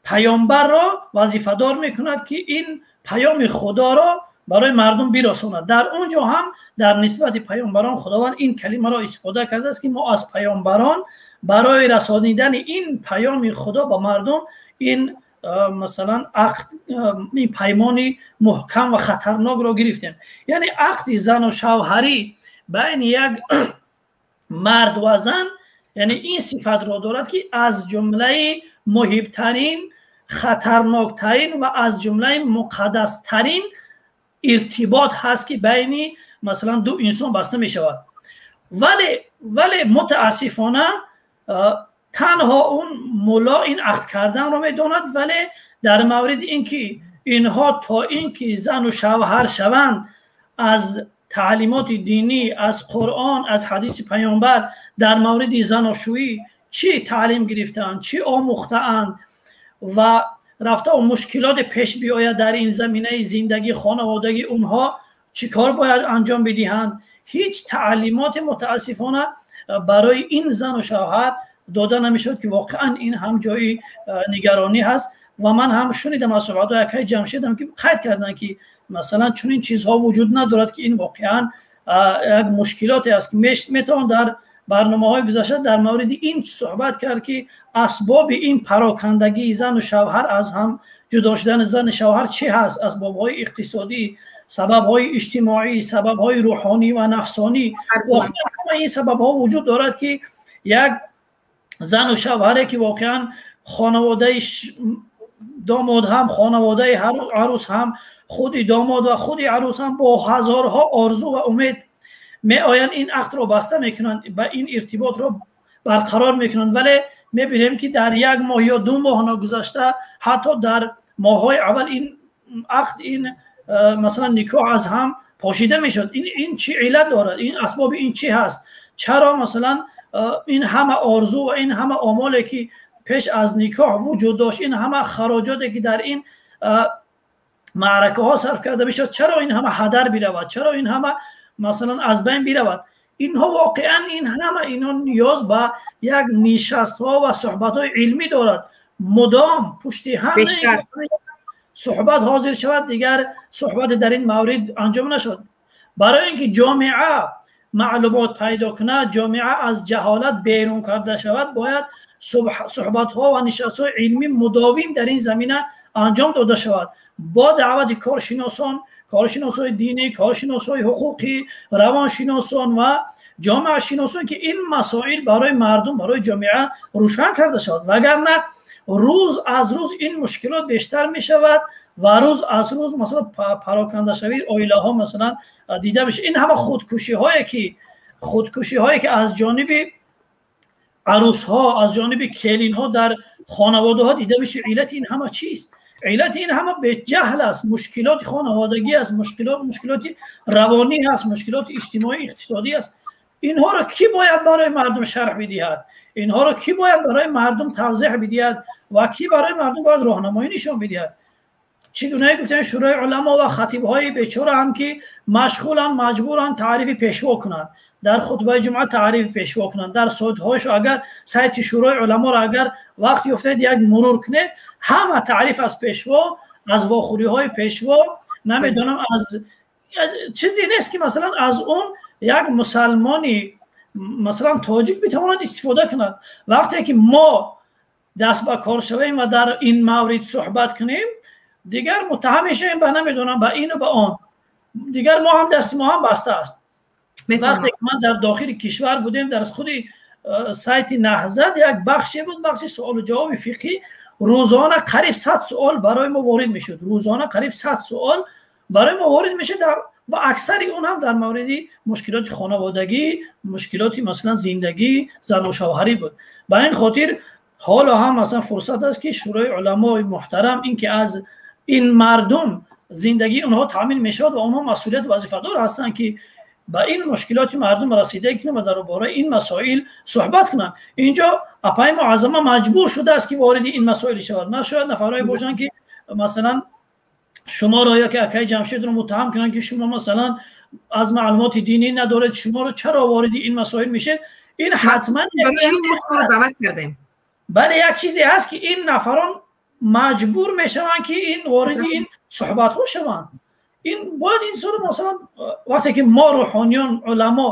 паёмбарро вазифадор мекунад, ки ин паёми Худоро барои мардум бирасонад. Дар он ҷо ҳам дар нисбати паёмбарон Худованд ин калимаро истифода кардааст, ки мо аз паёмбарон барои расонидани ин паёми Худо ба мардум ин масалан ақд, ин паймони муҳкам ва хатарнокро гирифтем. Яъне ақди зану шавҳарӣ байни як мард ва зан, яъне ин сифатро дорад, ки аз ҷумлаи муҳимтарин, хатарноктарин ва аз ҷумлаи муқаддастарин иртибот ҳаст, ки байни масалан ду инсон баста мешавад. Вале мутаассифона танҳо он мулло ин ақд карданро медонад, вале дар мавриди ин ки инҳо то ин ки зану шавҳар шаванд, аз таълимоти динӣ, аз Қуръон, аз ҳадиси паёмбар дар мавриди заношӯӣ чӣ таълим гирифтаанд, чӣ омӯхтаанд ва рафта мушкилоте пеш биояд дар ин заминаи зиндагӣ хонаводагӣ, онҳо чӣ кор бояд анҷом бидиҳанд, ҳеҷ таълимоте мутаассифона барои ин зану шавҳар дода намешавад, ки воқеан ин ҳам ҷои нигаронӣ ҳаст. Ва ман ҳам шунидам аз суҳбатҳои акаи Ҷамшедам, ки қайд карданд, ки масалан чунин чизҳо вуҷуд надорад, ки ин воқеан як мушкилоте аст, ки метавон дар барномаҳои гузашта дар мавриди ин суҳбат кард, ки асбоби ин парокандагии зану шавҳар, аз ҳам ҷудо шудани зану шавҳар чӣ ҳаст: асбобҳои иқтисодӣ, сабабҳои иҷтимоӣ, сабабҳои рӯҳонӣ ва нафсонӣ. Воқеан ҳама ин сабабҳо вуҷуд дорад, ки як зану шавҳаре ки воқеан хонаводаи домод ҳам, хонаводаи арӯс ҳам, худи домод ва худи арӯс ҳам бо ҳазорҳо орзу ва умед меоянд, ин ақдро баста мекунанд ва ин иртиботро барқарор мекунанд, вале Мебинем, ки дар як моҳ ё 2 моҳ ногузашта, ҳатто дар моҳҳои аввал ин ақд, ин масалан никоҳ аз ҳам пошида мешавад. Ин чӣ иллат дорад? Ин асбоби ин чӣ ҳаст? Чаро масалан ин ҳама орзу ва ин ҳама омоле, ки пеш аз никоҳ вуҷуд дошт, ин ҳама хароҷоте, ки дар ин маъракаҳо сарф карда мешавад, чаро ин ҳама ҳадар биравад? Чаро ин ҳама масалан аз байн биравад? Инҳо воқеан ин ҳама инҳо ниёз ба як нишастҳо ва суҳбатҳои илмӣ дорад, мудом пушти ҳам суҳбат ҳозир шавад, дигар суҳбате дар ин маврид анҷом нашавад, барои ин ки ҷомеа маълумот пайдо кунад, ҷомеа аз ҷаҳолат берун карда шавад. Бояд суҳбатҳо ва нишастҳои илмӣ мудовим дар ин замина анҷом дода шавад бо даъвати коршиносон, коршиносҳои динӣ, коршиносҳои ҳуқуқӣ, равоншиносон ва ҷомеашиносон, ки ин масоил барои мардум, барои ҷомеа рӯшан карда шавад. Вагарна рӯз аз рӯз ин мушкилот бештар мешавад ва рӯз аз рӯз масалан парокандашавии оилаҳо масалан дида мешавад. Ин ҳама худкушиҳое, ки аз ҷониби арӯсҳо, аз ҷониби келинҳо дар хонаводаҳо дида мешавад, иллати ин ҳама чист? Иллати ин ҳама беҷаҳл аст, мушкилоти хонаводагӣ аст, мушкилоти равонӣ ҳаст, мушкилоти иҷтимоӣ, иқтисодӣ аст. Инҳоро кӣ бояд барои мардум шарҳ бидиҳад? Инҳоро кӣ бояд барои мардум тавзеҳ бидиҳад ва кӣ барои мардум бояд роҳнамоӣ нишон бидиҳад? Чӣ гунае гуфтем, Шӯрои уламо ва хатибҳои бечора ҳам, ки машғуланд, маҷбуранд таърифи пешво кунанд, дар хутбаи ҷумъа таърифи пешво кунанд, дар сайтҳояшо. Агар сайти Шӯрои уламоро агар вақт ёфтед, як мурур кунед, ҳама таъриф аз пешво, аз вохӯриҳои пешво, намедонам, аз чизе нест, ки масалан аз он як мусалмони масалан тоҷик метавонад истифода кунад. Вақте ки мо даст ба кор шавем ва дар ин маврид суҳбат кунем, дигар муттаҳам мешавем ба намедонам, ба ину ба он. Дигар мо ҳам дасти мо ҳам баста аст. Вақте ки ман дар дохили кишвар будем, дар худи сайти Наҳзат як бахше буд, бахши суолу ҷавоби фиқҳӣ. Рӯзона қариб 100 суол барои мо ворид мешуд. Рӯзона қариб 100 суол барои мо ворид мешуд ва аксари он ҳам дар мавриди мушкилоти хонаводагӣ, мушкилоти масалан зиндагӣ, зану шавҳарӣ буд. Ба ин хотир ҳоло ҳам масалан фурсат аст, ки Шӯрои уламои муҳтарам, ин ки аз ин мардум зиндагии онҳо таъмин мешавад ва онҳо масъулият, вазифадор ҳастанд, ки ба ин мушкилоти мардум расидагӣ кунанд ва дар бораи ин масоил суҳбат кунанд. Инҷо апаи муаззама маҷбур шудааст, ки вориди ин масоил шавад. На шояд нафарҳое бошанд, ки масалан шуморо ё ки акаи Ҷамшедро муттаҳам кунанд, ки шумо масалан аз маълумоти динӣ надоред, шуморо чаро вориди ин масоил мешед? Ин ҳатман бале, як чизе ҳаст, ки ин нафарон маҷбур мешаванд, ки ин вориди ин суҳбатҳо шаванд. Ин бояд инсону масалан вақте ки мо рӯҳониён, уламо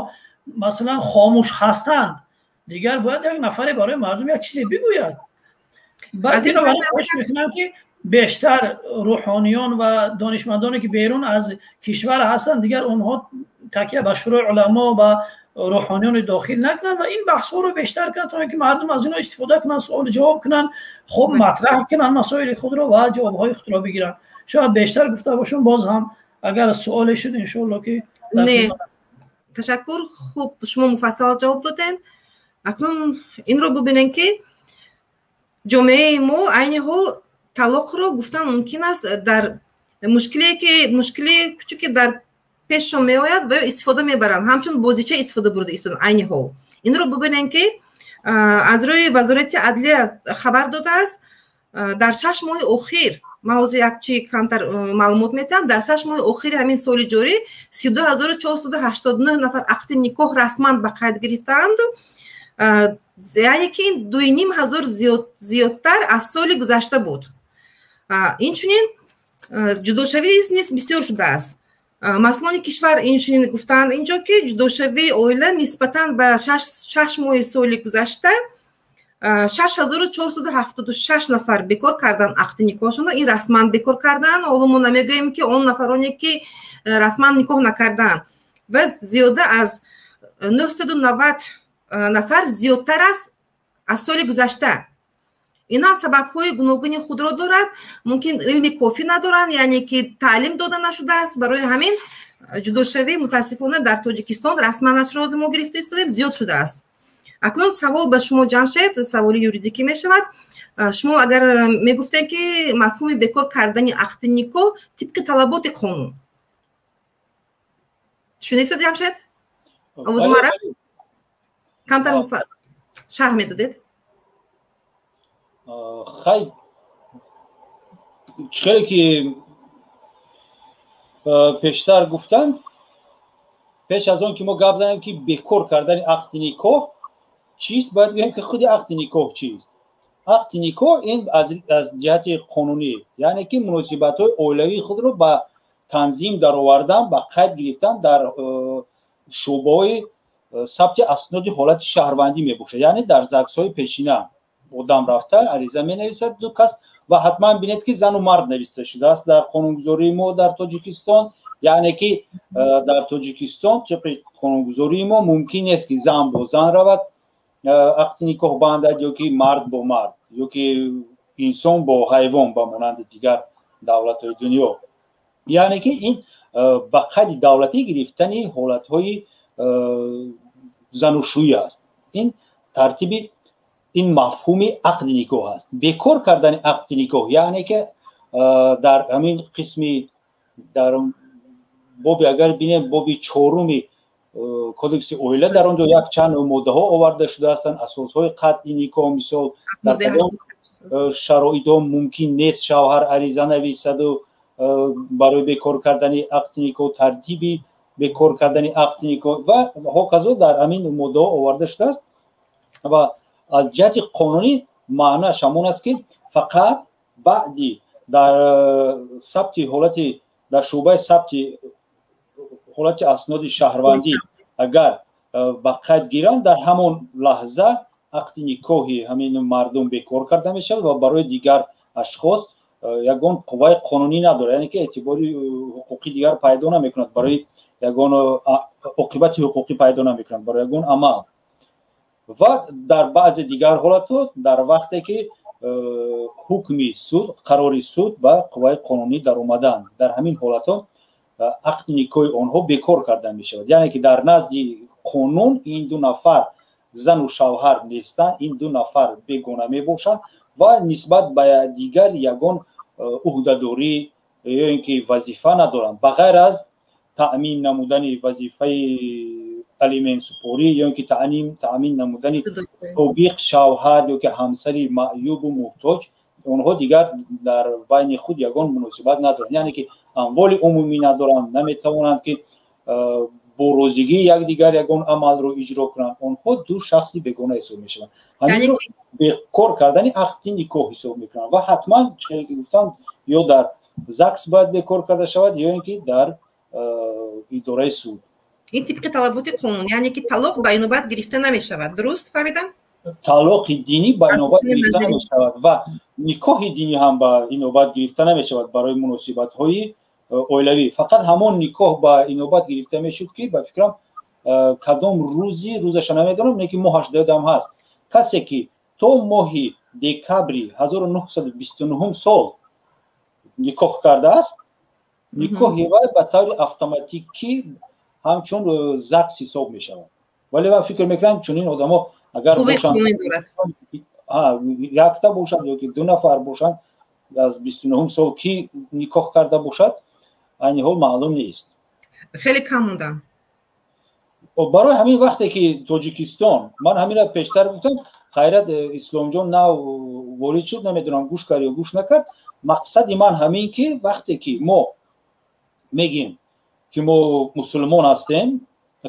масалан хомӯш ҳастанд, дигар бояд як нафаре барои мардум як чизе бигӯяд. Бинобарин мекунам, ки бештар рӯҳониён ва донишмандоне, ки берун аз кишвар ҳастанд, дигар онҳо такя ба Шӯрои уламо ва рӯҳониёни дохил накунанд ва ин баҳсҳоро бештар кунанд, то ин ки мардум аз инҳо истифода кунанд, суолу ҷавоб кунанд, хуб матраҳ кунанд масоили худро ва ҷавобҳои худро бигиранд. Шояд бештар гуфта бошам. Боз ҳам агар суоле шуд, иншоалло, ки Не, ташаккур. Хуб, шумо муфассал ҷавоб додед. Акнун инро бубинем, ки ҷомеаи мо айни ҳол талоқро гуфтан мумкин аст дар мушкиле, ки мушкили кучуке дар пешшон меояд ва ё истифода мебаранд, ҳамчун бозича истифода бурда истодан айни ҳол. Инро бубинем, ки аз рӯи Вазорати адлия хабар додааст, дар 6 моҳи охир, ман ҳозир якчи камтар маълумот метиҳам, дар 6 моҳи охири ҳамин соли ҷорӣ 32 489 нафар ақди никоҳ расман ба қайд гирифтаанд, яъне ки ин 2,5 ҳазор зиёдтар аз соли гузашта буд. Инчунин ҷудошавӣ низ бисёр шудааст. Масъулони кишвар инчунин гуфтаанд инҷо, ки ҷудошавии оила нисбатан ба 6 моҳи соли гузашта 6476 нафар бекор кардан ақди никоҳшонро. Ин расман бекор кардан. Ҳоло мо намегӯем, ки он нафароне, ки расман никоҳ накардаанд, ва зиёда аз 990 нафар зиёдтар аст аз соли гузашта. Ин ҳам сабабҳои гуногуни худро дорад. Мумкин илми кофӣ надоранд, яъне ки таълим дода нашудааст. Барои ҳамин ҷудошавӣ, мутаассифона, дар Тоҷикистон расманашро ҳозир мо гирифта истодем, зиёд шудааст. Акнун савол ба шумо, Ҷамшед, саволи юридикӣ мешавад. Шумо агар мегуфтем, ки мафҳуми бекор кардани ақди никоҳ тибқи талаботи қонун шунидед, Ҷамшед, овози мара камтар шарҳ медодед? Хай, чӣ хеле ки пештар гуфтам, пеш аз он ки мо гап занем, ки бекор кардани ақди никоҳ чист, бояд гӯем, ки худи ақди никоҳ чист. Ақди никоҳ ин аз ҷиҳати қонунӣ, яъне ки муносибатҳои оилавии худро ба танзим даровардан, ба қайд гирифтан дар шӯъбаҳои сабти асноди ҳолати шаҳрвандӣ мебошад, яъне дар ЗАГСҳои пешина одам рафта ариза менависад, ду кас, ва ҳатман бинед, ки зану мард нависта шудааст дар қонунгузории мо дар Тоҷикистон. Яъне ки дар Тоҷикистон тибқи қонунгузории мо мумкин нест, ки зан бо зан равад ақди никоҳ бандад, ё ки мард бо мард, ё ки инсон бо ҳайвон, ба монанди дигар давлатҳои дунё. Яъне ки ин ба қайди давлатӣ гирифтани ҳолатҳои занушӯӣ аст. Ин тартиби ин мафҳуми ақди никоҳ аст. Бекор кардани ақди никоҳ, яъне ки дар ҳамин қисми, дар боби, агар бинем, боби чоруми Кодекси оила, дар он ҷо якчанд моддаҳо оварда шудаастанд, асосҳои қатъи никоҳ, мисол, дар кадом шароитҳо мумкин нест шавҳар ариза нависаду барои бекор кардани ақди никоҳ, тартиби бекор кардани ақди никоҳ ва ҳоказо дар ҳамин моддаҳо оварда шудааст. Ва аз ҷиҳати қонунӣ маънааш ҳамон аст, ки фақат баъди дар сабти ҳолати, дар шӯъбаи сабти ҳолати асноди шаҳрвандӣ агар ба қайд гиранд, дар ҳамон лаҳза ақди никоҳи ҳамин мардум бекор карда мешавад ва барои дигар ашхос ягон қувваи қонунӣ надорад, яъне ки эътибори ҳуқуқӣ дигар пайдо намекунад, барои ягон оқибати ҳуқуқӣ пайдо намекунад барои ягон амал. Ва дар баъзе дигар ҳолатҳо, дар вақте ки ҳукми суд, қарори суд ба қувваи қонунӣ даромаданд, дар ҳамин ҳолатҳо ақди никоҳи онҳо бекор карда мешавад. Яъне ки дар назди қонун ин ду нафар зану шавҳар нестанд, ин ду нафар бегона мебошанд ва нисбат ба дигар ягон уҳдадорӣ ё ин ки вазифа надоранд, ба ғайр аз таъмин намудани вазифаи алиментсупорӣ ё ин ки таъмин намудани собиқ шавҳар ё ки ҳамсари маъюбу муҳтоҷ. Онҳо дигар дар байни худ ягон муносибат надоранд, яъне ки амволи умумӣ надоранд, наметавонанд, ки бо розигии якдигар ягон амалро иҷро кунанд. Онҳо ду шахси бегона ҳисоб мешаванд. Ҳаминро бекор кардани ақди никоҳ ҳисоб мекунанд. Ва ҳатман, чӣ ки гуфтам, ё дар ЗАГС бояд бекор карда шавад, ё ин ки дар идораи суд. Ин тибқи талаботи қонун, яъне ки талоқ ба инобат гирифта намешавад, дуруст фаҳмидам? Талоқи динӣ ба инобат гирифта намешавад ва никоҳи динӣ ҳам ба инобат гирифта намешавад барои муносибатҳои оилавӣ. Фақат ҳамон никоҳ ба инобат гирифта мешуд, ки ба фикрам, кадом рӯзи, рӯзаша намедонам, не ки моҳаш додам ҳаст, касе ки то моҳи декабри 1929 сол никоҳ кардааст, никоҳи вай ба таври автоматикӣ ҳамчун ЗАГС ҳисоб мешавад. Вале ман фикр мекунам, чунин одамо агар якта бошад ё ки ду нафар бошанд, аз 29-ум сол ки никоҳ карда бошад, айни ҳол маълум нест. Хеле кам мондаанд. Барои ҳамин вақте ки Тоҷикистон, ман ҳаминро пештар гуфтам, хайрат, Исломҷон нав ворид шуд, намедонам, гӯш кард ё гӯш накард. Мақсади ман ҳамин, ки вақте ки мо мегӯем, ки мо мусулмон ҳастем,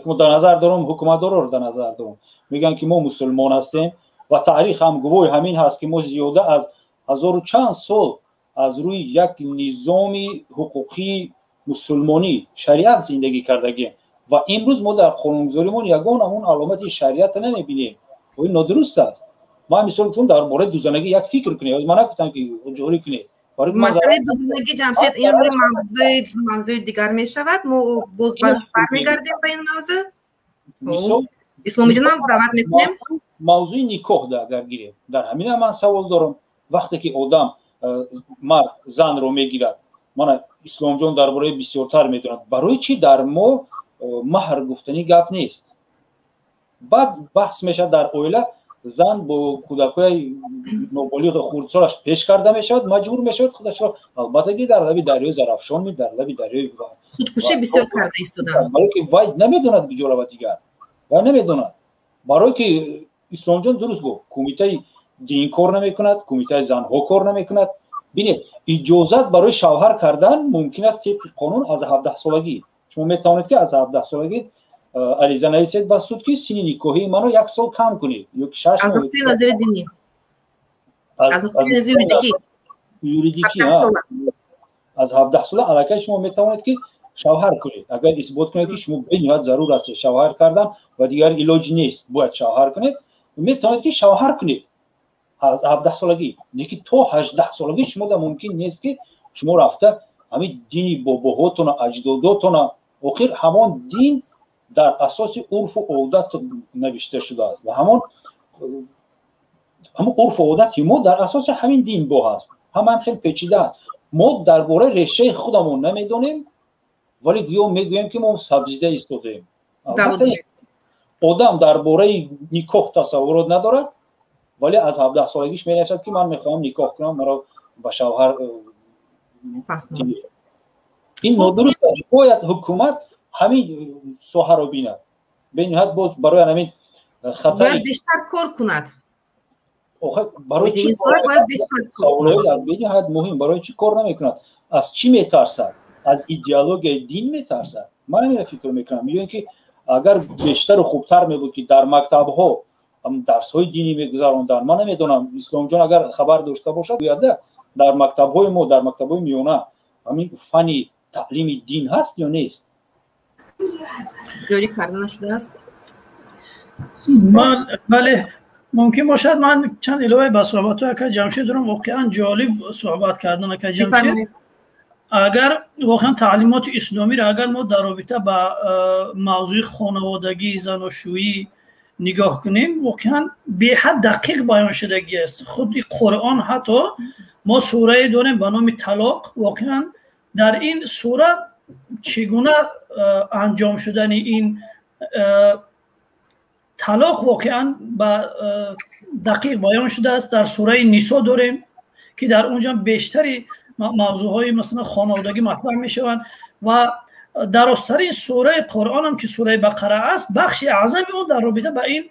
мо дар назар дорам ҳукуматдорро дар назар дорам, мегӯянд, ки мо мусулмон ҳастем ва таърих ҳам гувоҳи ҳамин ҳаст, ки мо зиёда аз ҳазору чанд сол аз рӯи як низоми ҳуқуқии мусулмонӣ, шариат зиндагӣ кардагием ва имрӯз мо дар қонунгузоримон ягон ҳамон аломати шариатро намебинем. Ин нодуруст аст. Ман мисол гуфтам, дар бораи дузанагӣ як фикр кунед, ман нагуфтам, ки ҷорӣ кунед. Масъалаи дузанагӣ, Ҷамшед, ин мавзӯи дигар мешавад. Мо боз бармегардем ба ин мавзӯъ. Исломиддинам даъват мекунем. Мавзӯи никоҳ да агар гирем, дар ҳамина ман савол дорам. Вақте ки одам, мард занро мегирад, мана Исломҷон дар бораи бисёртар медонад, барои чӣ дар мо маҳр гуфтанӣ гап нест? Баъд баҳс мешавад дар оила, зан бо кӯдакҳои ноболиғи хурдсолаш пеш карда мешавад, маҷбур мешавад худашро, албатта ки дар лаби дарёи Зарафшон, дар лаби дарёи худкушӣ бисёр карда истодаанд. Барое ки вай намедонад куҷо равад дигар, вай намедонад. Барое ки Исломҷон дуруст гуфт, кумитаи дин кор намекунад, кумитаи занҳо кор намекунад. Бинед, иҷозат барои шавҳар кардан мумкин аст тибқи қонун аз 17 солагӣ. Шумо метавонед, ки аз 17 солагӣ ариза нависед ба суд, ки синни никоҳии маро як сол кам кунед ё шаш. Аз нуқтаи назари динӣ, аз нуқтаи назари юридикӣ. Юридикӣ, аз 17 сола аллакай шумо метавонед, ки шавҳар кунед, агар исбот кунед, ки шумо бениҳоят зарур аст шавҳар кардан ва дигар илоҷ нест, бояд шавҳар кунед. Метавонед, ки шавҳар кунед аз 17 солагӣ, лекин то 18 солагӣ шумо да мумкин нест, ки шумо рафта ҳамин дини бобоҳотона, аҷдодотона. Охир ҳамон дин дар асоси урфу одат навишта шудааст ва ҳамон урфу одати мо дар асоси ҳамин дин бо ҳаст. Ҳамаам хеле печида аст. Мо дар бораи решаи худамон намедонем, вале гӯё мегӯем, ки мо сабзида истодаем. Одам дар бораи никоҳ тасаввурот надорад, вале аз 17 солагиш менависад, ки ман мехоҳам никоҳ кунам, маро ба шавҳар. Ин нодуруст аст. Бояд ҳукумат ҳамин соҳаро бинад бениҳоят. Боз барои ҳамин хатари бештар кор кунад. Барои чӣ, бениҳоят муҳим, барои чӣ кор намекунад? Аз чӣ метарсад? Аз идеологияи дин метарсад, ман ҳаминро фикр мекунам. Ё ин ки агар бештару хубтар мебуд, ки дар мактабҳо дарсҳои динӣ мегузаронданд. Ман намедонам, Исломҷон агар хабар дошта бошад, гӯяда, дар мактабҳои мо, дар мактабҳои миёна ҳамин фани таълими дин ҳаст ё нест? Ҷорӣ карда нашудааст. Бале, мумкин бошад, ман чанд иловае ба суҳбатҳои ака Ҷамшед дорам. Воқеан ҷолиб суҳбат кардан, ака Ҷамшед. Агар воқеан таълимоти исломиро агар мо дар робита ба мавзӯи хонаводагӣ, заношӯӣ нигоҳ кунем, воқеан беҳад дақиқ баён шудагӣ аст. Худи Қуръон, ҳатто мо сурае дорем ба номи Талоқ. Воқеан дар ин сура чӣ гуна анҷом шудани ин талоқ воқеан ба дақиқ баён шудааст. Дар сураи Нисо дорем, ки дар онҷа бештари мавзӯъҳои, масалан, хонаводагӣ матраҳ мешаванд. Ва дарозтарин сураи Қуръонам, ки сураи Бақара аст, бахши аъзами он дар робита ба ин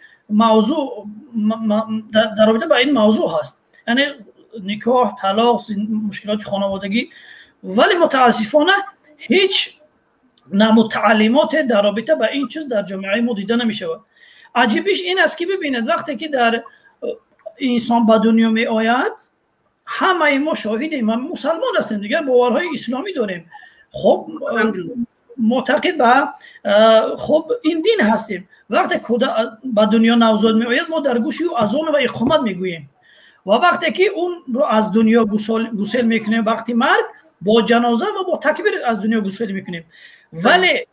мавзӯъ ҳаст, яъне никоҳ, талоқ, мушкилоти хонаводагӣ. Вале мутаассифона ҳеҷ намуд таълимоте дар робита ба ин чиз дар ҷомеаи мо дида намешавад. Аҷибиш ин аст, ки бибинед, вақте ки дар инсон ба дунё меояд, ҳамаи мо шоҳидем, мусалмон ҳастем, дигар боварҳои исломӣ дорем, хоб, муътақид ба, хоб, ин дин ҳастем. Вақте ба дунё навзод меояд, мо дар гӯши ӯ азон ва иқомат мегӯем ва вақте ки онро аз дунё гусел мекунем, вақти марг бо ҷаноза ва бо такбир аз дунё гусел мекунем. Вале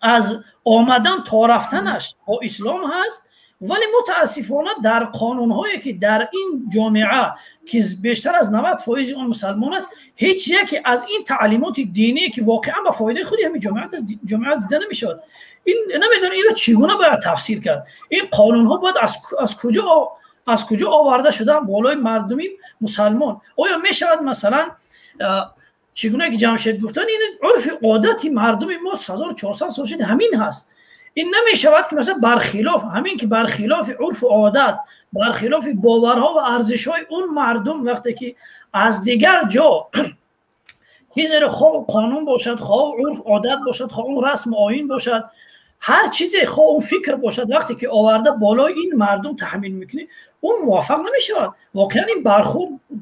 аз омадан то рафтанаш бо ислом ҳаст. Вале мутаассифона дар қонунҳое, ки дар ин ҷомеа, ки бештар аз 90 фоизи он мусалмон аст, ҳеҷ яке аз ин таълимоти диние, ки воқеан ба фоидаи худи ҳамин ҷомеа, дида намешавад. Ин намедонам, инро чӣ гуна бояд тафсир кард? Ин қонунҳо бояд аз куҷо оварда шудаанд болои мардуми мусалмон? Оё мешавад, масалан, чӣ гуна ки Ҷамшед гуфтанд, ин урфи одати мардуми мо 1400 сол шуд, ҳамин ҳаст. Ин намешавад, ки масалан бархилоф ҳамин, ки бархилофи урфу одат, бархилофи боварҳо ва арзишҳои он мардум, вақте ки аз дигар ҷо чизеро, хоҳ қонун бошад, хоҳ урф одат бошад, хоҳ он расму оин бошад, ҳар чизе, хоҳ он фикр бошад, вақте ки оварда болои ин мардум таҳмил мекунӣ, он муваффақ намешавад. Воқеан ин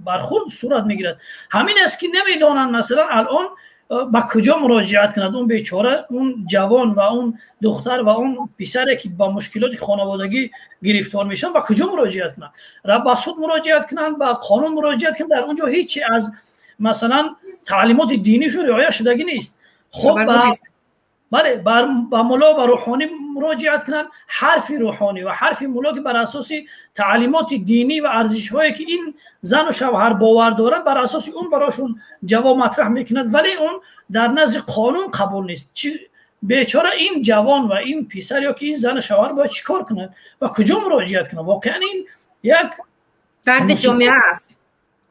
бархурд сурат мегирад. Ҳамин аст, ки намедонанд, масалан, алон ба куҷо муроҷиат кунад он бечора, он ҷавон ва он духтар ва он писаре, ки ба мушкилоти хонаводагӣ гирифтор мешаванд, ба куҷо муроҷиат кунанд? Ба суд муроҷиат кунанд, ба қонун муроҷиат кунанд, дар он ҷо ҳеҷ аз, масалан, таълимоти динишу риоя шудагӣ нест. Хоб, бале, ба мулло, ба рӯҳонӣ муроҷиат кунанд, ҳарфи рӯҳонӣ ва ҳарфи мулло, ки бар асоси таълимоти динӣ ва арзишҳое, ки ин зану шавҳар бовар доранд, бар асоси он барошон ҷавоб матраҳ мекунад, вале он дар назди қонун қабул нест. Бечора ин ҷавон ва ин писар ё ки ин зану шавҳар бояд чӣ кор кунад ва куҷо муроҷиат кунад? Воқеан ин як дарди ҷомеа аст.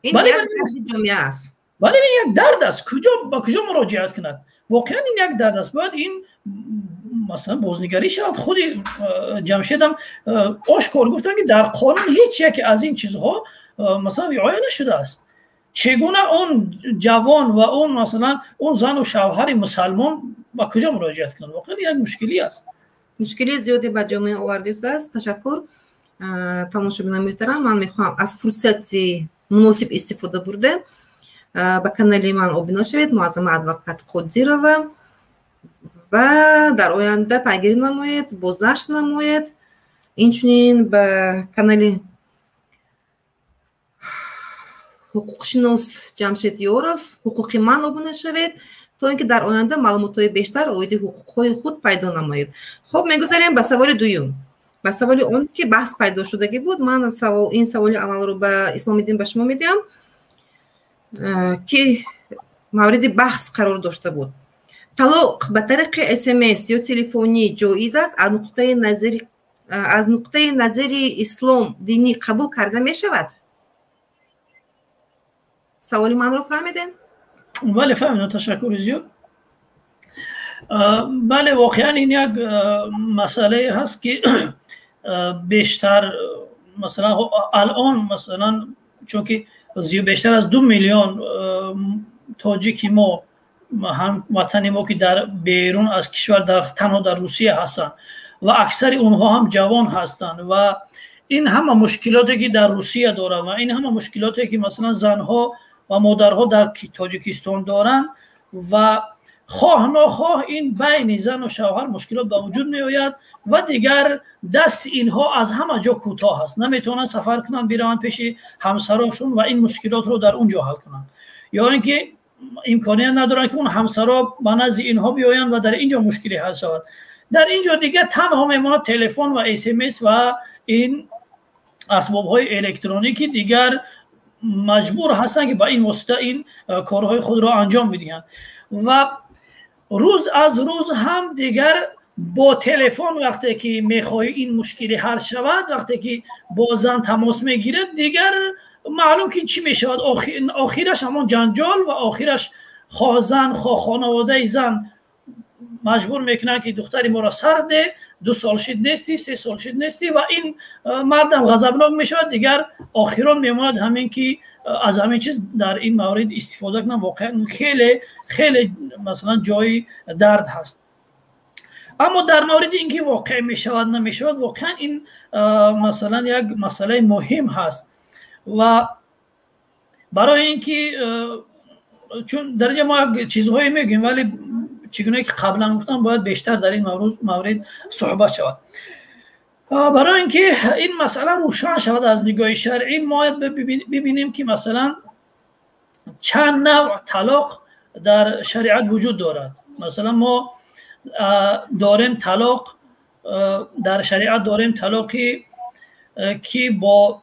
Ин як дарди ҷомеа аст. Бале, ин як дард аст. Куҷо, ба куҷо муроҷиат кунад? Воқеан ин як дард аст. Бояд ин масалан бознигарӣ шавад. Худи Ҷамшедам ошкор гуфтанд, ки дар қонун ҳеҷ яке аз ин чизҳо масалан риоя нашудааст. Чӣ гуна он ҷавон ва он масалан он зану шавҳари мусалмон ба куҷо муроҷиат кунанд? Воқеан як мушкилӣ аст. Мушкилии зиёде ба ҷомеа овардааст. Ташаккур. Тамошобинони муҳтарам, ман мехоҳам аз фурсати муносиб истифода бурда ба канали ман обуна шавед, Муаззама адвокат Қодирова, ва дар оянда пайгирӣ намоед, бознашр намоед. Инчунин ба канали ҳуқуқшинос Ҷамшед Ёров, ҳуқуқи ман обуна шавед, то ин ки дар оянда маълумотҳои бештар оиди ҳуқуқҳои худ пайдо намоед. Хуб, мегузарем ба саволи дуюм, ба саволи он ки баҳс пайдо шудагӣ буд. Ман ин саволи аввалро ба Исломиддин, ба шумо медиҳам, ки мавриди баҳс қарор дошта буд. Талоқ ба тариқи смс ё телефонӣ ҷоиз аст? Аз нуқтаи назари ислом динӣ қабул карда мешавад? Саволи манро фаҳмидем? Бале, фаҳмидам, ташаккури зиёд. Бале, воқеан ин як масъалае ҳаст, ки бештар масалан алон, масалан, чунки бештар аз 2 миллион тоҷики мо, ҳамватани мо, ки дар берун аз кишвар, танҳо дар Русия ҳастанд ва аксари онҳо ҳам ҷавон ҳастанд, ва ин ҳама мушкилоте, ки дар Русия доранд, ва ин ҳама мушкилоте, ки масалан занҳо ва модарҳо дар Тоҷикистон доранд, ва хоҳ нохоҳ ин байни зану шавҳар мушкилот ба вуҷуд меояд ва дигар дасти инҳо аз ҳама ҷо кӯтоҳ аст. Наметавонанд сафар кунанд, бираванд пеши ҳамсарошон ва ин мушкилотро дар он ҷо ҳал кунанд, ё ин ки имконият надоранд, ки он ҳамсаро ба назди инҳо биёянд ва дар ин ҷо мушкиле ҳал шавад. Дар ин ҷо дигар танҳо мемонад телефон ва смс ва ин асбобҳои электронӣ, ки дигар маҷбур ҳастанд, ки ба ин восита ин корҳои худро анҷом бидиҳанд. Ва рӯз аз рӯз ҳам дигар бо телефон вақте ки мехоҳӣ ин мушкилӣ ҳал шавад, вақте ки бо зан тамос мегирад, дигар маълум ки чӣ мешавад. Охираш ҳамон ҷанҷол ва охираш хоҳ зан, хоҳ хонаводаи зан маҷбур мекунанд, ки духтари моро сар де, 2 сол шид нестӣ, 3 сол шид нестӣ, ва ин мардам ғазабнок мешавад. Дигар охирон мемонад ҳамин, ки аз ҳамин чиз дар ин маврид истифода кунам. Воқеан хеле хеле масалан ҷои дард ҳаст. Аммо дар мавриди ин ки воқеъ мешавад, намешавад, воқеан ин масалан як масъалаи муҳим ҳаст. Ва барои ин ки чун дар инҷа мо як чизҳое мегӯем, вале чӣ гуна ки қаблан гуфтам, бояд бештар дар ин маврид суҳбат шавад. Барои ин ки ин масъала рӯшан шавад аз нигоҳи шаръӣ, бояд бибинем, ки масалан чанд навъ талоқ дар шариат вуҷуд дорад. Масалан, мо дорем талоқ дар шариат, дорем талоқи ки бо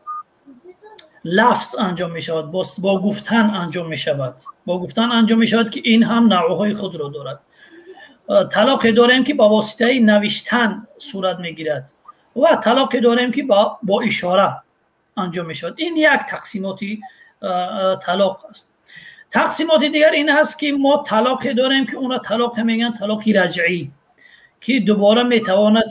лафз анҷом мешавад, бо гуфтан анҷом мешавад, бо гуфтан анҷом мешавад, ки ин ҳам навъҳои худро дорад. Талоқе дорем, ки ба воситаи навиштан сурат мегирад, ва талоқе дорем, ки бо ишора анҷом мешавад. Ин як тақсимоти талоқ аст. Тақсимоти дигар ин ҳаст, ки мо талоқе дорем, ки онро талоқе мегӯянд талоқи раҷъӣ, ки дубора метавонад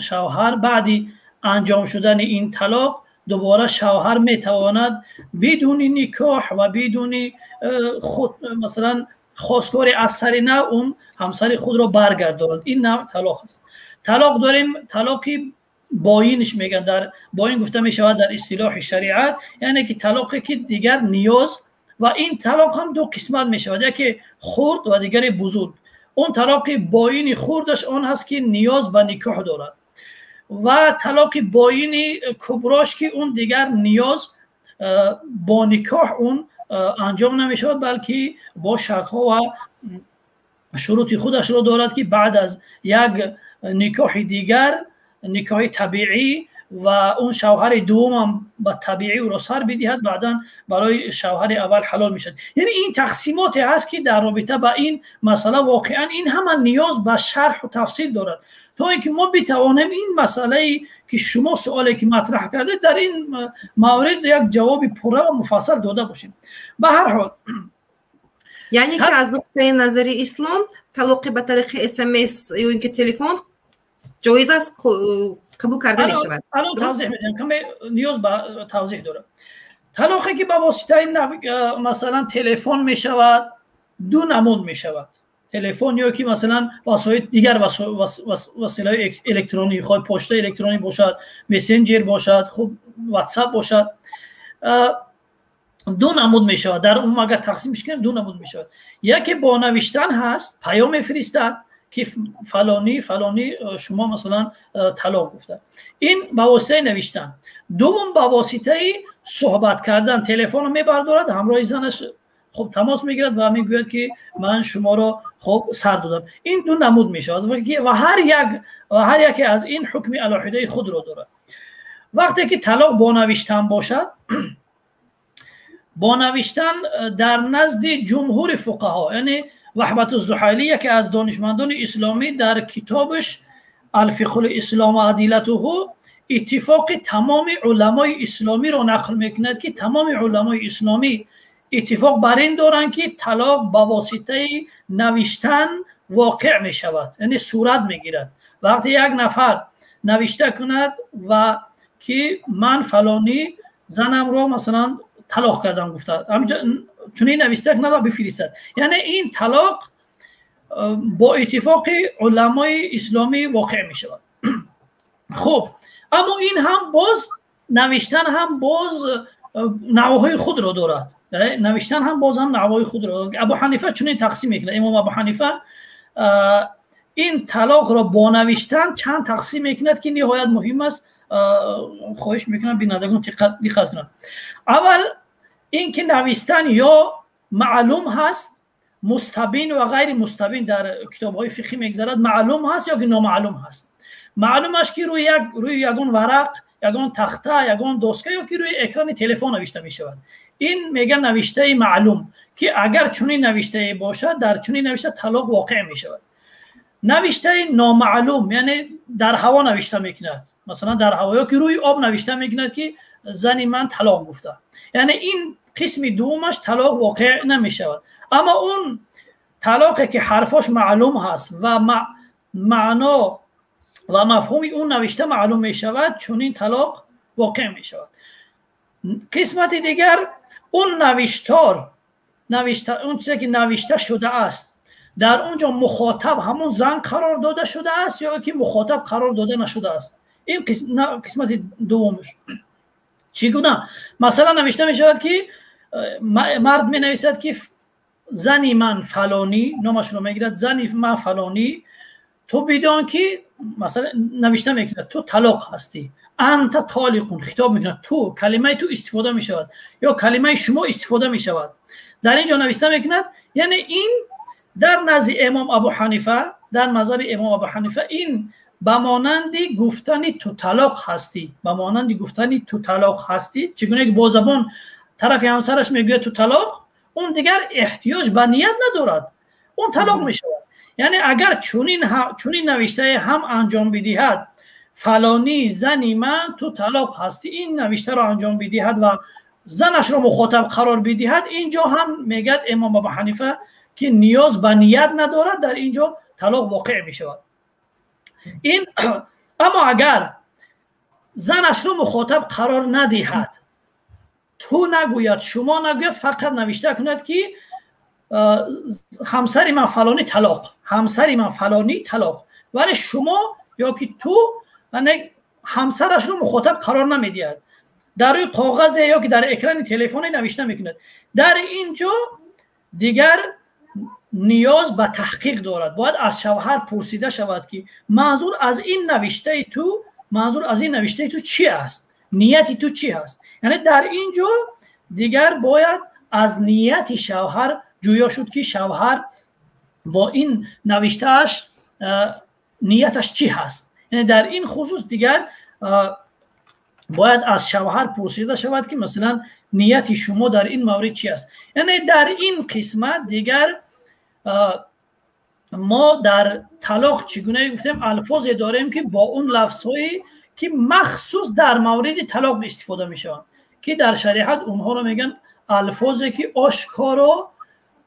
шавҳар баъди анҷом шудани ин талоқ, дубора шавҳар метавонад бидуни никоҳ ва бидуни худ масалан хостгори аз сари нав он ҳамсари худро баргардонад. Ин навъ талоқ аст. Талоқ дорем, талоқи боинш мегӯянд, дар боин гуфта мешавад дар истилоҳи шариат, яъне ки талоқе ки дигар ниёз. Ва ин талоқ ҳам ду қисмат мешавад: яке хурд ва дигаре бузург. Он талоқи боини хурдаш он ҳаст, ки ниёз ба никоҳ дорад, ва талоқи боини куброш, ки он дигар ниёз бо никоҳ он анҷом намешавад, балки бо шартҳо ва шурути худашро дорад, ки баъд аз як никоҳи дигар, никоҳи табиӣ. Ва он шавҳари дуввумам ба табиӣ ӯро сар бидиҳад, баъдан барои шавҳари аввал ҳалол мешавад. Яъне ин тақсимоте ҳаст, ки дар робита ба ин масъала воқеан ин ҳама ниёз ба шарҳу тафсил дорад, то ин ки мо битавонем ин масъалае, ки шумо суоле ки матраҳ кардед, дар ин маврид як ҷавоби пурра ва муфассал дода бошем. Ба ҳар ҳол, яъне ки аз нуқтаи назари ислом талоқи ба тариқи СМС ё ин ки телефон ҷоиз аст, қабул карда мешавад? Алон тавзеҳ медиҳам, каме ниёз ба тавзеҳ дорад. Талоқе ки ба воситаи, масалан, телефон мешавад, ду намуд мешавад. Телефон ё ки, масалан, васоит, дигар василаҳои электронӣ, хоҳ почтаи электронӣ бошад, мессенҷер бошад, хуб, Ватсап бошад, ду намуд мешавад. Дар умум агар тақсимш кунем, ду намуд мешавад. Яке бо навиштан ҳаст, паём мефиристад, ки фалонӣ, фалонӣ, шумо, масалан, талоқ гуфта. Ин ба воситаи навиштан. Дуввум ба воситаи суҳбат кардан, телефонро мебардорад, ҳамроҳи занаш, хуб, тамос мегирад ва мегӯяд, ки ман шуморо, хуб, сар додам. Ин ду намуд мешавад ва ҳар яке аз ин ҳукми алоҳидаи худро дорад. Вақте ки талоқ бо навиштан бошад, бо навиштан дар назди ҷумҳури фуқаҳо, яъне Ваҳбату Зуҳайлӣ, яке аз донишмандони исломӣ, дар китобаш «Алфиқҳул ислом ва адиллатуҳу» иттифоқи тамоми уламои исломиро нақл мекунад, ки тамоми уламои исломӣ иттифоқ бар ин доранд, ки талоқ ба воситаи навиштан воқеъ мешавад, яъне сурат мегирад. Вақте як нафар навишта кунад ва ки ман фалонӣ занамро, масалан, талоқ кардам гуфта, чунин навишта кунад ва бифиристад, яъне ин талоқ бо иттифоқи уламои исломӣ воқеъ мешавад. Хуб, аммо ин ҳам боз, навиштан ҳам боз навъҳои худро дорад. Навиштан ҳам боз ҳам навъҳои худро дорад. Абу Ҳанифа чунин тақсим мекунад. Имом Абу Ҳанифа ин талоқро бо навиштан чанд тақсим мекунад, ки ниҳоят муҳим аст. Хоҳиш мекунам, бинандагон диққат кунанд. Аввал ин ки навистан ё маълум ҳаст, мустабин ва ғайри мустабин, дар китобҳои фиқҳӣ мегзарад, маълум ҳаст ё ки номаълум ҳаст. Маълумаш ки рӯи ягон варақ, ягон тахта, ягон доска ё ки рӯи экрани телефон навишта мешавад. Ин мега навиштаи маълум, ки агар чунин навиштае бошад, дар чунин навишта талоқ воқеъ мешавад. Навиштаи номаълум, яъне дар ҳаво навишта мекунад, масалан, дар ҳаво ё ки рӯи об навишта мекунад, ки зани ман талоқ гуфта, яъне ин қисми дуввумаш талоқ воқеъ намешавад. Аммо он талоқе ки ҳарфош маълум ҳаст ва маъно ва мафҳуми он навишта маълум мешавад, чунин талоқ воқеъ мешавад. Қисмати дигар, он навиштор, он чизе ки навишта шудааст, дар он ҷо мухотаб ҳамон зан қарор дода шудааст ё ки мухотаб қарор дода нашудааст. Ин қисмати дуввумаш. Чӣ гуна? Масалан, навишта мешавад, ки мард менависад, ки зани ман фалонӣ, номашро мегирад, зани ман фалонӣ, ту бидон ки, масалан, навишта мекунад, ту талоқ ҳастӣ, анта толиқун, хитоб мекунад, ту, калимаи ту истифода мешавад ё калимаи шумо истифода мешавад, дар ин ҷо навишта мекунад. Яъне ин дар назди имом Абу Ҳанифа, дар мазҳаби имом Абу Ҳанифа, ин ба монанди гуфтани ту талоқ ҳастӣ, ба монанди гуфтани ту талоқ ҳастӣ. Чӣ гуна ки бо забон тарафи ҳамсараш мегӯяд ту талоқ, он дигар эҳтиёҷ ба ният надорад, он талоқ мешавад. Яъне агар чунин навиштае ҳам анҷом бидиҳад, фалонӣ, зани ман, ту талоқ ҳастӣ, ин навиштаро анҷом бидиҳад ва занашро мухотаб қарор бидиҳад, ин ҷо ҳам мегӯяд имом Абу Ҳанифа, ки ниёз ба ният надорад, дар ин ҷо талоқ воқеъ мешавад. Ин аммо агар занашро мухотаб қарор надиҳад, ту нагӯяд, шумо нагӯяд, фақат навишта кунад, ки ҳамсари ман фалонӣ талоқ, ҳамсари ман фалонӣ талоқ, вале шумо ё ки ту, ҳамсарашро мухотаб қарор намедиҳад, дар рӯи коғазе ё ки дар экрани телефоне навишта мекунад, дар ин ҷо дигар ниёз ба таҳқиқ дорад. Бояд аз шавҳар пурсида шавад, ки манзур аз ин навиштаи ту, манзур аз ин навиштаи ту чӣ аст, нияти ту чӣ ҳаст? Яъне дар ин ҷо дигар бояд аз нияти шавҳар ҷӯё шуд, ки шавҳар бо ин навиштааш нияташ чӣ ҳаст. Яъне дар ин хусус дигар Бояд аз шавҳар пурсида шавад, ки масалан нияти шумо дар ин маврид чи аст. Яъне дар ин қисмат дигар мо дар талоқ, чӣ гуна гуфтем, алфозе дорем, ки бо он лафзҳое, ки махсус дар мавриди талоқ истифода мешаванд, ки дар шариат онҳоро мегӯянд алфозе, ки ошкоро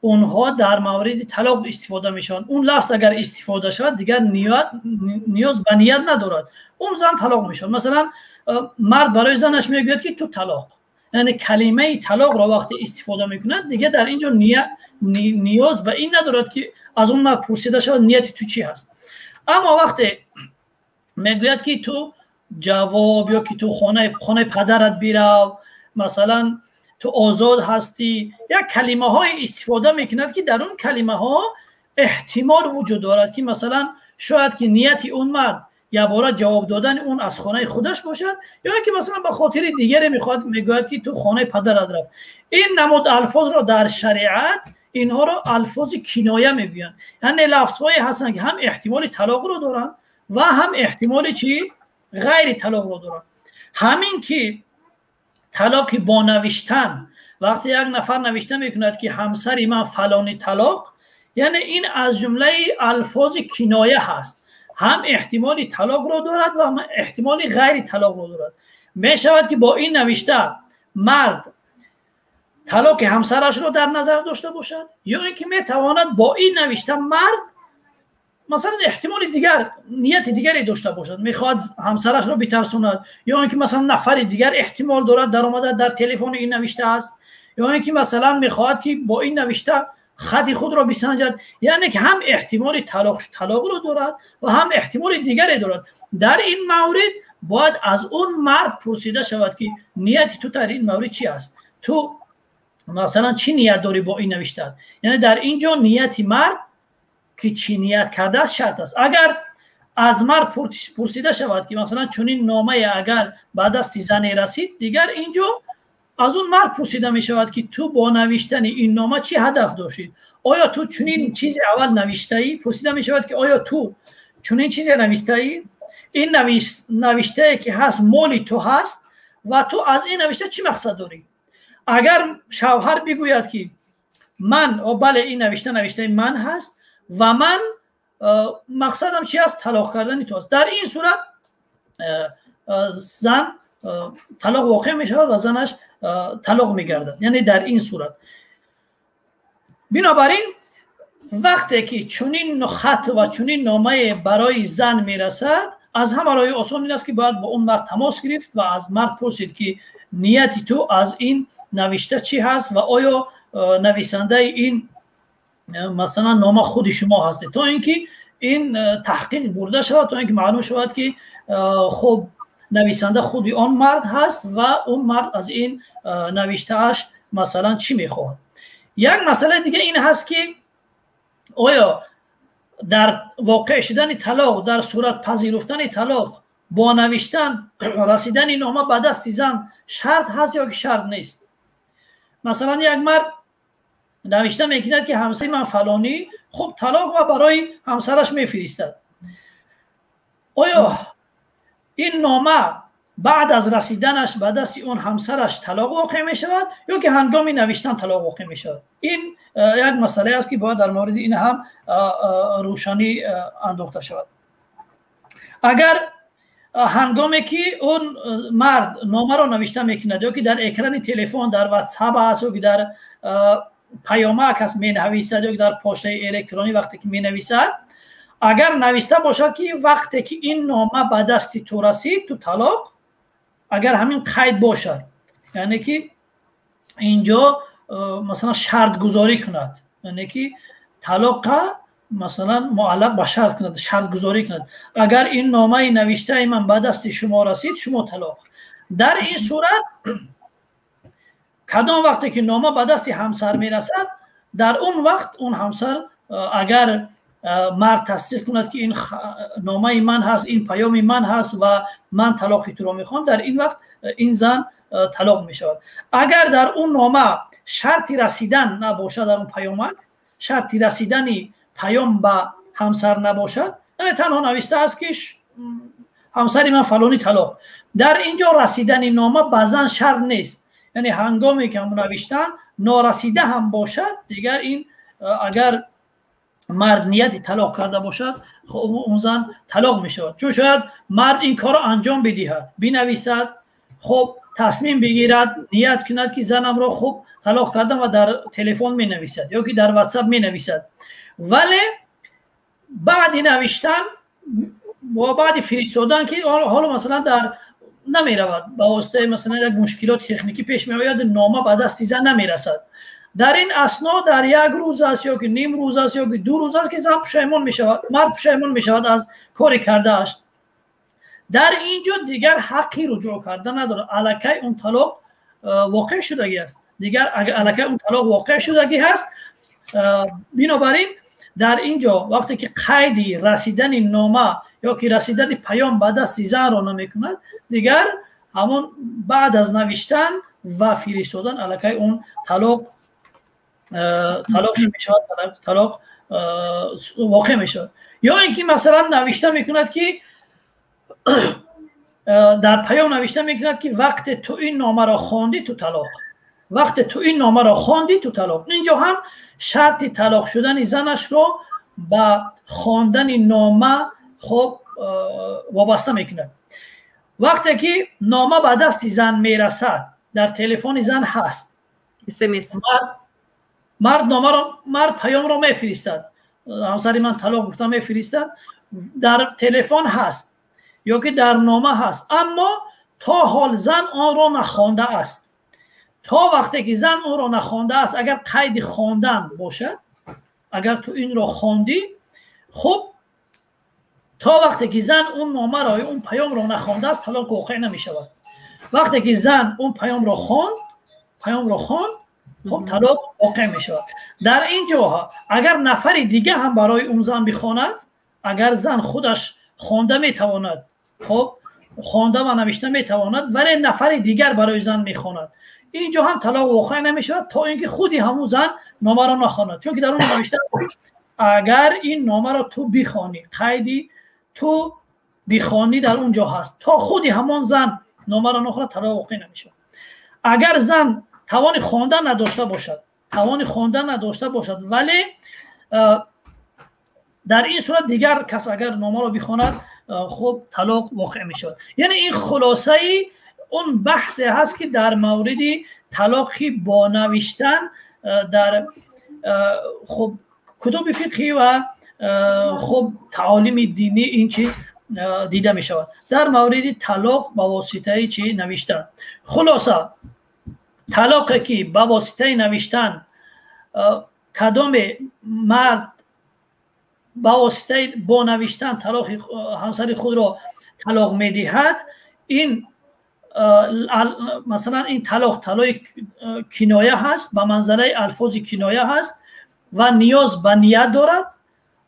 онҳо дар мавриди талоқ истифода мешаванд. Он лафз агар истифода шавад, дигар ниёз ба ният надорад, он зан талоқ мешавад. Масалан, мард барои занаш мегӯяд, ки ту талоқ, яъне калимаи талоқро вақте истифода мекунад, дигар дар ин ҷо ниёз ба ин надорад, ки аз он мард пурсида шавад, нияти ту чӣ ҳаст. Аммо вақте мегӯяд, ки ту ҷавоб ё ки ту хонаи падарат бирав, масалан, ту озод ҳастӣ, як калимаҳое истифода мекунад, ки дар он калимаҳо эҳтимол вуҷуд дорад, ки масалан шояд ки нияти он мард якбора ҷавоб додани он аз хонаи худаш бошад, ё ки масалан ба хотири дигаре мехоҳад, мегӯяд, ки ту хонаи падарат рафт. Ин намуд алфозро дар шариат инҳоро алфози киноя мегӯянд, яъне лафзҳое ҳастанд, ки ҳам эҳтимоли талоқро доранд ва ҳам эҳтимоли чӣ, ғайри талоқро доранд. Ҳамин ки талоқи бо навиштан, вақте як нафар навишта мекунад, ки ҳамсари ман фалони талоқ, яъне ин аз ҷумлаи алфози киноя ҳаст, ҳам эҳтимоли талоқро дорад ва ҳам эҳтимоли ғайри талоқро дорад. Мешавад, ки бо ин навишта мард талоқи ҳамсарашро дар назар дошта бошад, ё ин ки метавонад бо ин навишта мард масалан эҳтимоли дигар, нияти дигаре дошта бошад, мехоҳад ҳамсарашро битарсонад, ё ин ки масалан нафари дигар эҳтимол дорад даромада дар телефони ин навишта аст, ё ин ки масалан мехоҳад, ки бо ин навишта хати худро бисанҷад. Яъне ки ҳам эҳтимоли талоқро дорад ва ҳам эҳтимоли дигаре дорад. Дар ин маврид бояд аз он мард пурсида шавад, ки нияти ту дар ин маврид чи аст, ту масалан чӣ ният дорӣ бо ин навиштаат. Яъне дар ин ҷо нияти мард, ки чӣ ният кардааст, шарт аст. Агар аз мард пурсида шавад, ки масалан чунин номае агар ба дасти зане расид, дигар ин ҷо аз он мард пурсида мешавад, ки ту бо навиштани ин нома чӣ ҳадаф доштӣ, оё ту чунин чизе аввал навиштаӣ? Пурсида мешавад, ки оё ту чунин чизе навиштаӣ, ин навиштае, ки ҳаст, моли ту ҳаст ва ту аз ин навишта чӣ мақсад дорӣ? Агар шавҳар бигӯяд, ки ман, бале, ин навишта навиштаи ман ҳаст ва ман мақсадам чи аст, талоқ кардани ту аст, дар ин сурат зан талоқ воқеъ мешавад ва занаш талоқ мегардад, яъне дар ин сурат. Бинобар ин, вақте ки чунин хат ва чунин номае барои зан мерасад, аз ҳама роҳи осон ин аст, ки бояд бо он мард тамос гирифт ва аз мард пурсид, ки нияти ту аз ин навишта чӣ ҳаст ва оё нависандаи ин масалан нома худи шумо ҳастед, то ин ки ин таҳқиқ бурда шавад, то ин ки маълум шавад, ки хуб, нависанда худи он мард ҳаст ва он мард аз ин навиштааш масалан чӣ мехоҳад. Як масъалаи дига ин ҳаст, ки оё дар воқеъ шудани талоқ, дар сурат пазируфтани талоқ бо навиштан расидани нома ба дасти зан шарт ҳаст ё ки шарт нест? Масалан, як мард навишта мекунад, ки ҳамсари ман фалонӣ, хуб, талоқ, ва барои ҳамсараш мефиристад. Оё ин нома баъд аз расиданаш ба дасти он ҳамсараш талоқ воқеъ мешавад ё ки ҳангоми навиштан талоқ воқеъ мешавад? Ин як масъалае аст, ки бояд дар мавриди ин ҳам рӯшанӣ андохта шавад. Агар ҳангоме ки он мард номаро навишта мекунад, ё ки дар экрани телефон, дар ватсап аст, ё ки дар паёмак аст менависад, ё ки дар почтаи электронӣ вақте ки менависад, агар нависта бошад, ки вақте ки ин нома ба дасти ту расид, ту талоқ, агар ҳамин қайд бошад, яъне ки инҷо масалан шартгузорӣ кунад, яъне ки талоқа масалан муаллақ ба шарт кунад, шартгузорӣ кунад, агар ин номаи навиштаи ман ба дасти шумо расид, шумо талоқ, дар ин сурат кадом вақте ки нома ба дасти ҳамсар мерасад, дар он вақт он ҳамсар, агар мард тасдиқ кунад, ки ин номаи ман ҳаст, ин паёми ман ҳаст ва ман талоқи туро мехоҳам, дар ин вақт ин зан талоқ мешавад. Агар дар он нома шарти расидан набошад, дар он паёмак шарти расидани паём ба ҳамсар набошад, яъне танҳо нависта аст, ки Ҳамсари ман фалонӣ талоқ. Дар ин ҷо расидани нома ба зан шарт нест, яъне ҳангоме ки навиштан норасида ҳам бошад, дигар ин агар мард нияти талоқ карда бошад, он зан талоқ мешавад. Чун шояд мард ин корро анҷом бидиҳад, бинависад, хуб тасмим бигирад, ният кунад ки занамро хуб талоқ кардам ва дар телефон менависад ё ки дар ватсап менависад, вале баъди навиштан ва баъди фиристодан ки ҳоло масалан дар намеравад, ба воситаи масалан як мушкилоти техникӣ пеш меояд, нома ба дасти зан намерасад. Дар ин асно дар як рӯз аст ё ки ним рӯз аст ё ки 2 рӯз аст ки зан пушаймон мешавад, мард пушаймон мешавад аз кори кардааш. Дар ин ҷо дигар ҳаққи руҷӯъ карда надорад, аллакай он талоқ воқеъ шудагӣ аст, дигар аллакай он талоқ воқеъ шудагӣ ҳаст. Бинобар ин дар ин ҷо вақте ки қайди расидани нома ё ки расидани паём ба дасти занро намекунад, дигар ҳамон баъд аз навиштан ва фиристодан аллакай он талоқ мешавад, талоқ воқеъ мешавад. Ё ин ки масалан навишта мекунад ки дар паём навишта мекунад ки вақте ту ин номаро хондӣ ту талоқ, вақте ту ин номаро хондӣ ту талоқ. Инҷо ҳам шарти талоқ шудани занашро ба хондани нома хуб вобаста мекунад. Вақте ки нома ба дасти зан мерасад, дар телефони зан ҳаст, SMS, мард номаро, мард паёмро мефиристад, ҳамсари ман талоқ гуфта мефиристад, дар телефон ҳаст ё ки дар нома ҳаст, аммо то ҳол зан онро нахондааст. То вақте ки зан онро нахондааст, агар қайди хондан бошад, агар ту инро хондӣ, хуб то вақте ки зан он номаро ё он паёмро нахондааст, талоқ воқеъ намешавад. Вақте ки зан он паёмро хонд, хуб талоқ воқеъ мешавад. Дар ин ҷо агар нафари дига ҳам барои он зан бихонад, агар зан худаш хонда метавонад, хуб хонда ва навишта метавонад, вале нафари дигар барои зан мехонад, ин ҷо ҳам талоқ воқеъ намешавад то ин ки худи ҳамун зан номаро нахонад. Чунки дар он навишта агар ин номаро ту бихонӣ, қайди ту бихонӣ дар он ҷо ҳаст, то худи ҳамон зан номаро нахонад талоқ воқеъ намешавад. Агар зан тавони хондан надошта бошад, тавони хондан надошта бошад, вале дар ин сурат дигар кас агар номаро бихонад, хуб талоқ воқеъ мешавад. Яъне ин хулосаи он баҳсе ҳаст ки дар мавриди талоқи бо навиштан дар хуб куቱби фиқҳӣ ва хуб таолими динӣ ин чиз дида мешавад дар мавриди талоқ ба воситаи чӣ навиштан. Хулоса, талоқе ки ба воситаи навиштан кадоме мард ба воситаи бо навиштан талоқи ҳамсари худро талоқ медиҳад, ин масалан ин талоқ талоқи киноя ҳаст, ба манзалаи алфози киноя ҳаст ва ниёз ба ният дорад.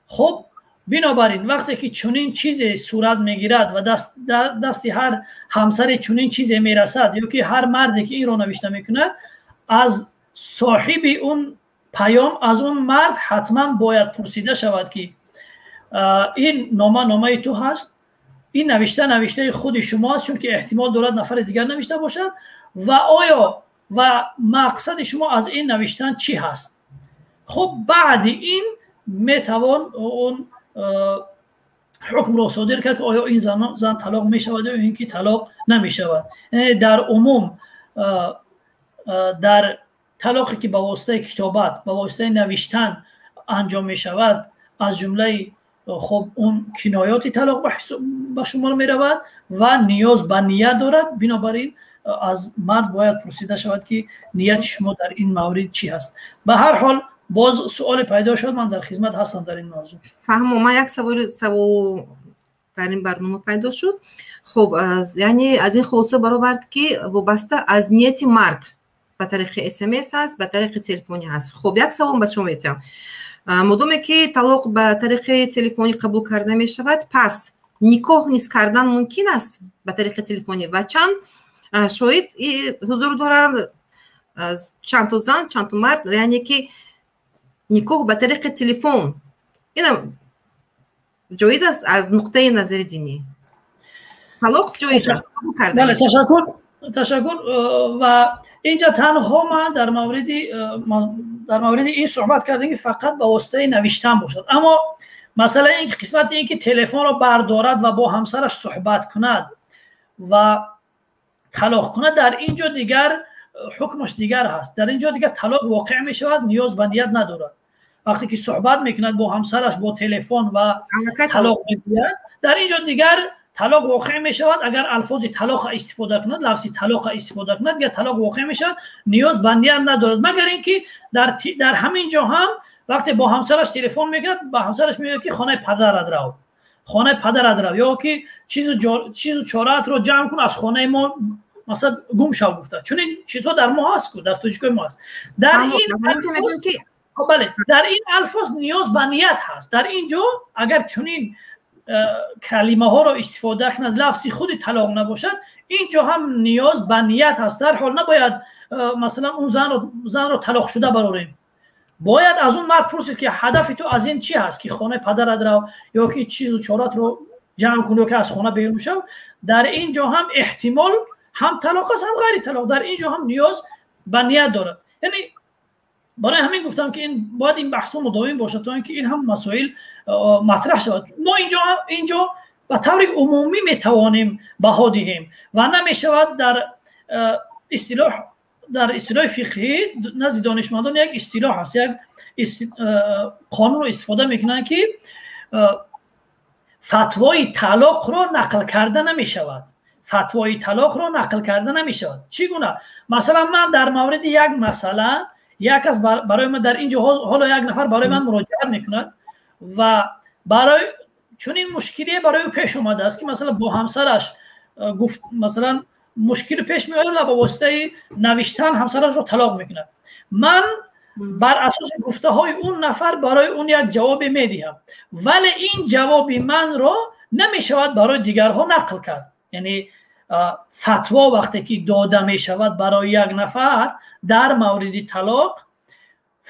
Хуб бинобар ин вақте ки чунин чизе сурат мегирад ва дасти ҳар ҳамсаре чунин чизе мерасад ё ки ҳар марде ки инро навишта мекунад, аз соҳиби он паём, аз он мард ҳатман бояд пурсида шавад ки ин нома номаи ту ҳаст, ин навишта навиштаи худи шумо аст, чунки эҳтимол дорад нафари дигар навишта бошад, ва оё ва мақсади шумо аз ин навиштан чӣ ҳаст. Хуб баъди ин метавон он ҳукмро содир кард ки оё ин зан талоқ мешавад ё ин ки талоқ намешавад. Дар умум дар талоқе ки ба воситаи китобат, ба воситаи навиштан анҷом мешавад, аз ҷумлаи хуб он киноёти талоқ ба шумор меравад ва ниёз ба ният дорад. Бинобар ин аз мард бояд пурсида шавад ки нияти шумо дар ин маврид чӣ ҳаст. Ба ҳар ҳол боз суоле пайдо шуд, ман дар хизмат ҳастам дар ин мавзӯъ. Фаҳмо, ман як савол дар ин барнома пайдо шуд. Хуб, яъне аз ин хулоса баровард ки вобаста аз нияти мард ба тариқи СМС ҳаст, ба тариқи телефонӣ ҳаст. Хуб, як савол ба шумо метиҳам. Модоме ки талоқ ба тариқи телефонӣ қабул карда мешавад, пас никоҳ низ кардан мумкин аст ба тариқи телефонӣ ва чанд шоҳид ҳузур доранд, чандто зан, чандто мард, яъне ки никоҳ ба тариқи телефон инам ҷоиз аст аз нуқтаи назари динӣ? Талоқ ҷоиз аст, қабул карда. Бале, ташаккур, ташаккур. Ва инҷа танҳо ман дар мавриди ин суҳбат кардем, ки фақат ба воситаи навиштан бошад. Аммо масъалаи ин қисмати ин ки телефонро бардорад ва бо ҳамсараш суҳбат кунад ва талоқ кунад, дар ин ҷо дигар ҳукмаш дигар ҳаст. Дар ин ҷо дигар талоқ воқеъ мешавад, ниёз ба ният надорад. Вақте ки суҳбат мекунад бо ҳамсараш бо телефон ва талоқ мегӯяд, дар ин ҷо дигар талоқ воқеъ мешавад. Агар алфози талоқа истифода кунад, лафзи талоқа истифода кунад, дигар талоқ воқеъ мешавад, ниёз ба ният надорад. Магар ин ки дар ҳамин ҷо ҳам вақте бо ҳамсараш телефон мекунад, ба ҳамсараш мегӯяд, ки хонаи падарат рав, хонаи падарат рав, ё ки чизу чораатро ҷамъ кун, аз хонаи мо масалан гум шав гуфта. Чунин чизҳо дар мо ҳаст ку, дар тоҷикои мо ҳаст. Дар ин, бале, дар ин алфоз ниёз ба ният ҳаст. Дар ин ҷо агар чунин калимаҳоро истифода кунад, лафзи худи талоқ набошад, ин ҷо ҳам ниёз ба ният ҳаст. Дар ҳол набояд масалан он занро талоқшуда барорем. Бояд аз он мард пурсид, ки ҳадафи ту аз ин чӣ ҳаст, ки хонаи падарат рав ё ки чизу чораатро ҷамъ кун ё ки аз хона берун шав. Дар ин ҷо ҳам эҳтимол ҳам талоқ аст, ҳам ғайри талоқ. Дар ин ҷо ҳам ниёз ба ният дорад. Яъне барои ҳамин гуфтам, ки ин бояд ин баҳсҳо мудовим бошад, то ин ки ин ҳам масоил матраҳ шавад. Мо инҷо ба таври умумӣ метавонем баҳо диҳем ва намешавад. Дар истилоҳи фиқҳӣ назди донишмандон як истилоҳ ҳаст, як қонунро истифода мекунанд, ки фатвои талоқро нақл карда намешавад. Фатвои талоқро нақл карда намешавад. Чӣ гуна? Масалан, ман дар мавриди як масъала як кас барои ман дар инҷо ҳоло як нафар барои ман муроҷиат мекунад ва барои чунин мушкилие барои ӯ пеш омадааст, ки масалан бо ҳамсараш гуфт, масалан мушкил пеш меояд ва ба воситаи навиштан ҳамсарашро талоқ мекунад. Ман бар асоси гуфтаҳои он нафар барои он як ҷавобе медиҳам, вале ин ҷавоби манро намешавад барои дигарҳо нақл кард. Яъне фатво вақте ки дода мешавад барои як нафар дар мавриди талоқ,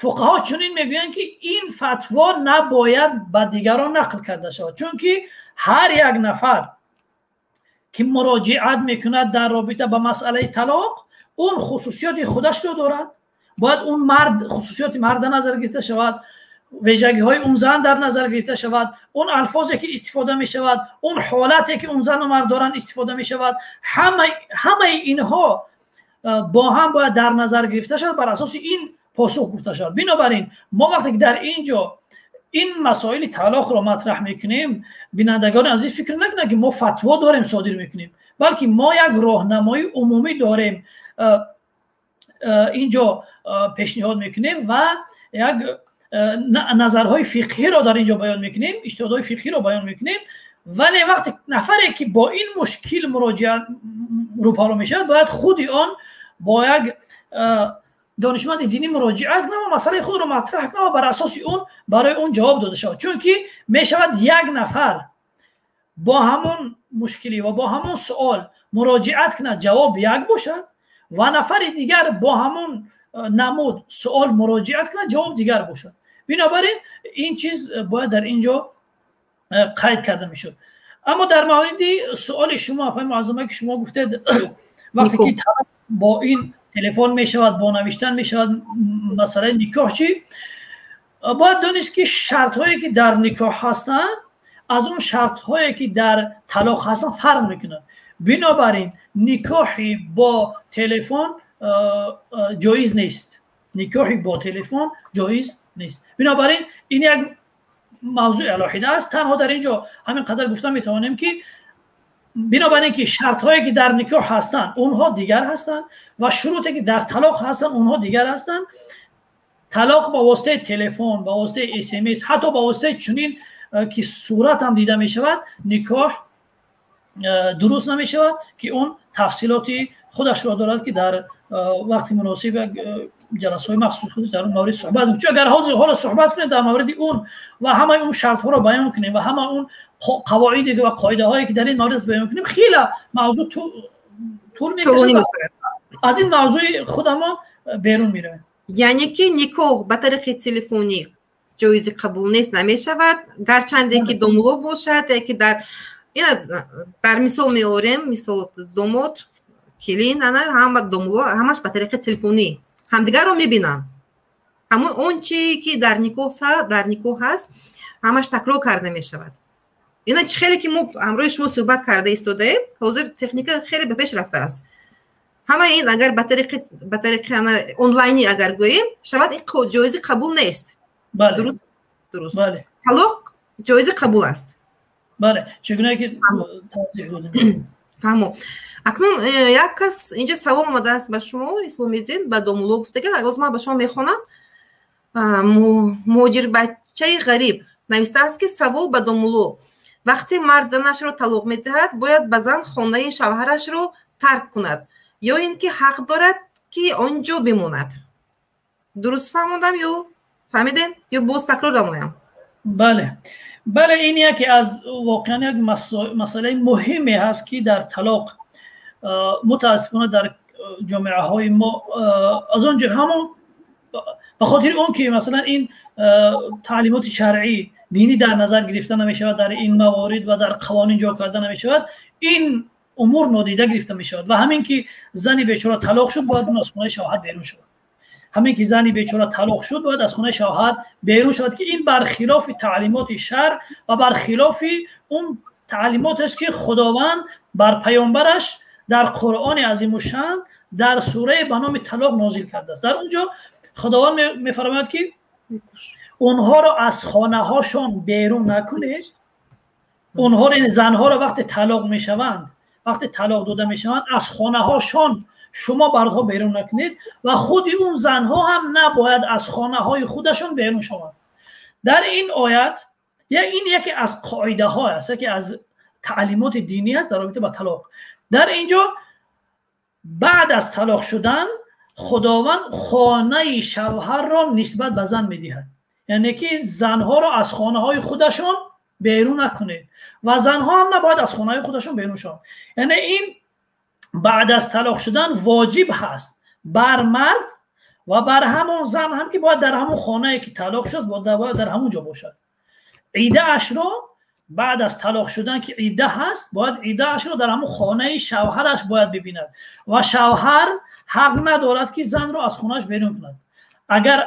фуқаҳо чунин мегӯянд, ки ин фатво набояд ба дигарон нақл карда шавад, чунки ҳар як нафар ки муроҷиат мекунад дар робита ба масъалаи талоқ, он хусусиёти худашро дорад. Бояд он мард, хусусиёти мард дар назар гирифта шавад, вижагиҳои он зан дар назар гирифта шавад, он алфозе ки истифода мешавад, он ҳолате ки он зану мард доранд истифода мешавад. Ҳамаи инҳо бо ҳам бояд дар назар гирифта шавад, бар асоси ин посух гуфта шавад. Бинобар ин мо вақте ки дар ин ҷо ин масоили талоқро матраҳ мекунем, бинандагони азиз фикр накунанд, ки мо фатво дорем содир мекунем, балки мо як роҳнамои умумӣ дорем ин ҷо пешниҳод мекунем ва як назарҳои фиқҳиро дар ин ҷо баён мекунем, иҷтиҳодҳои фиқҳиро баён мекунем. Вале вақте нафаре ки бо ин мушкил муроҷиат рӯпарӯ мешавад, бояд худи он бо як донишманди динӣ муроҷиат кунад ва масъалаи худро матраҳ кунад ва бар асоси он барои он ҷавоб дода шавад, чунки мешавад як нафар бо ҳамон мушкилӣ ва бо ҳамон суол муроҷиат кунад, ҷавоб як бошад, ва нафари дигар бо ҳамон намуд суол муроҷиат кунад, ҷавоб дигар бошад. Бинобар ин ин чиз бояд дар ин ҷо қайд карда мешуд. Аммо дар мавриди суоли шумо, апаи Муаззама, ки шумо гуфтед, вақте ки бо ин телефон мешавад, бо навиштан мешавад, масъалаи никоҳ чӣ? Бояд донист, ки шартҳое ки дар никоҳ ҳастанд, аз он шартҳое ки дар талоқ ҳастанд фарқ мекунад. Бинобар ин никоҳи бо телефон ҷоиз нест. Никоҳи бо телефон ҷоиз нест. Бинобар ин ин як мавзӯи алоҳида аст. Танҳо дар ин ҷо ҳамин қадар гуфта метавонем, ки бинобар ин ки шартҳое ки дар никоҳ ҳастанд, онҳо дигар ҳастанд ва шуруте ки дар талоқ ҳастанд, онҳо дигар ҳастанд. Талоқ ба воситаи телефон, ба воситаи СМС, ҳатто ба воситаи чунин ки сурат ҳам дида мешавад, никоҳ дуруст намешавад, ки он тафсилоти худашро дорад, ки дар вақти муносиб як ҷаласаҳои махсуси худаш дар он маврид суҳбат. Чун агар ҳозир ҳоло суҳбат кунем дар мавриди он ва ҳамаи он шартҳоро баён кунем ва ҳамаи он қавоиде ва қоидаҳое ки дар ин маврид аст баён кунем, хеле мавзӯъ тӯл мекашад, аз ин мавзӯи худамон берун меравем. Яъне ки никоҳ ба тариқи телефонӣ ҷоизи қабул нест, намешавад, гарчанде ки домуло бошад, яке дар Ина дар мисол меорем, мисол домод, келин, ана ҳама домуло ҳамаш ба тариқи телефонӣ ҳамдигарро мебинанд. Ҳамон он чие ки дар никоҳ ҳаст, ҳамаш такрор карда мешавад. Ина чӣ хеле ки мо ҳамроҳи шумо суҳбат карда истодаем, ҳозир техника хеле ба пеш рафтааст. Ҳамаи ин агар ба тариқи онлайнӣ агар гӯем, шавад, ин ҷоизи қабул нест. Дуруст? Дуруст. Талоқ ҷоизи қабул аст. Бале, чӣ гуна ки тавзеҳ додем. Фаҳмо. Акнун як кас инҷа савол омадааст ба шумо, Исломиддин, ба домулло гуфтага, агоз ман ба шумо мехонам. Муҳоҷирбачаи ғариб навистааст, ки савол ба домулло: вақте мард занашро талоқ медиҳад, бояд ба зан хонаи шавҳарашро тарк кунад ё ин ки ҳақ дорад, ки он ҷо бимонад? Дуруст фаҳмодам ё фаҳмидем, ё боз такрор намоям? Бале, бале, ин яке аз воқеан як масъалаи муҳиме ҳаст, ки дар талоқ мутаассифона дар ҷомеаҳои мо аз он ҷо ҳамон ба хотири он ки масалан ин таълимоти шаръӣ динӣ дар назар гирифта намешавад, дар ин маворид ва дар қавонин ҷо карда намешавад, ин умур нодида гирифта мешавад. Ва ҳамин ки зани бечора талоқ шуд, бояд он аз хонаи шавҳар берун шавад. Ҳамин ки зани бечора талоқ шуд, бояд аз хонаи шавҳар берун шавад, ки ин бархилофи таълимоти шаръ ва бархилофи он таълимот аст, ки Худованд бар паёмбараш дар Қуръони азимушшаън дар сурае ба номи талоқ нозил кардааст. Дар он ҷо Худованд мефармояд, ки онҳоро аз хонаҳошон берун накунед. Онҳоро, яъне занҳоро, вақте талоқ мешаванд, вақте талоқ дода мешаванд, аз хонаҳошон шумо мардҳо берун накунед ва худи он занҳо ҳам набояд аз хонаҳои худашон берун шаванд. Дар ин оят ин яке аз қоидаҳо аст, яке аз таълимоти динӣ аст дар робита ба талоқ. Дар ин ҷо баъд аз талоқ шудан Худованд хонаи шавҳарро нисбат ба зан медиҳад, яъне ки занҳоро аз хонаҳои худашон берун накунед ва занҳо ҳам набояд аз хонаҳои худашон берун шаванд. Яъне ин баъд аз талоқ шудан воҷиб ҳаст бар мард ва бар ҳамон зан ҳам, ки бояд дар ҳамон хонае ки талоқ шуд, бояд дар ҳамон ҷо бошад. Идаашро баъд аз талоқ шудан, ки ида ҳаст, бояд идаашро дар ҳамон хонаи шавҳараш бояд бибинад ва шавҳар ҳақ надорад, ки занро аз хонааш берун кунад. Агар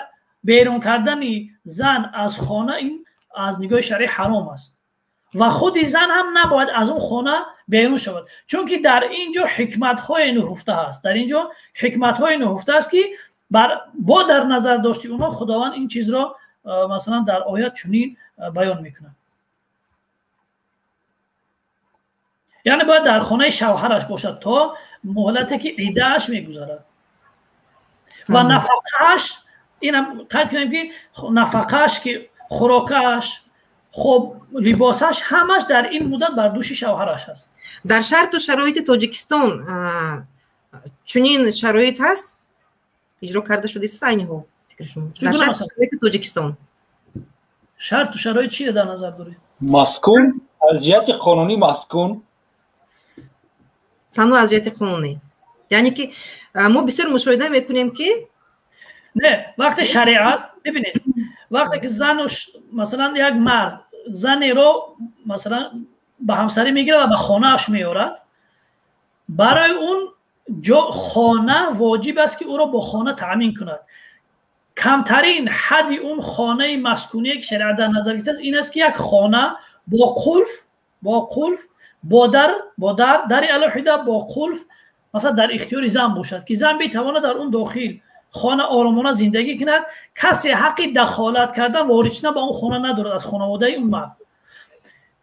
берун кардани зан аз хона, ин аз нигоҳи шаръӣ ҳаром аст ва худи зан ҳам набояд аз он хона берун шавад, чунки дар ин ҷо ҳикматҳои нуҳуфта ҳаст. Дар ин ҷо ҳикматҳои нуҳуфта аст, ки бо дар назар дошти онҳо Худованд ин чизро масалан дар оят чунин баён мекунад. Яъне бояд дар хонаи шавҳараш бошад то муҳлате ки идааш мегузарад ва нафақааш, инам қайд кунем, ки нафақааш, ки хӯрокааш, хоб, либосаш, ҳамаш дар ин муддат бар дӯши шавҳараш аст. Дар шарту шароити Тоҷикистон чунин шароит ҳаст, иҷро карда шудааст айни ҳол, фикри шумо? Дар шарту шароити Тоҷикистон шарту шароит чиро дар назар доред? Маскун, аз ҷиҳати қонунӣ маскун, танҳо аз ҷиҳати қонунӣ. Яъне ки мо бисёр мушоҳида мекунем, ки не, вақте шариат бибинед, вақте ки зану масалан як мард занеро масалан ба ҳамсарӣ мегирад ва ба хонааш меорад, барои он хона воҷиб аст, ки ӯро бо хона таъмин кунад. Камтарин ҳадди он хонаи маскуние, ки шариат дар назар гирифтааст, ин аст, ки як хона бо қулф, бо дар, дари алоҳида бо қулф, масалан дар ихтиёри зан бошад, ки зан битавонад дар он дохил хона оромона зиндагӣ кунад. Касе ҳаққи дахолат кардан, ворид шудан ба он хона надорад аз хонаводаи он мард.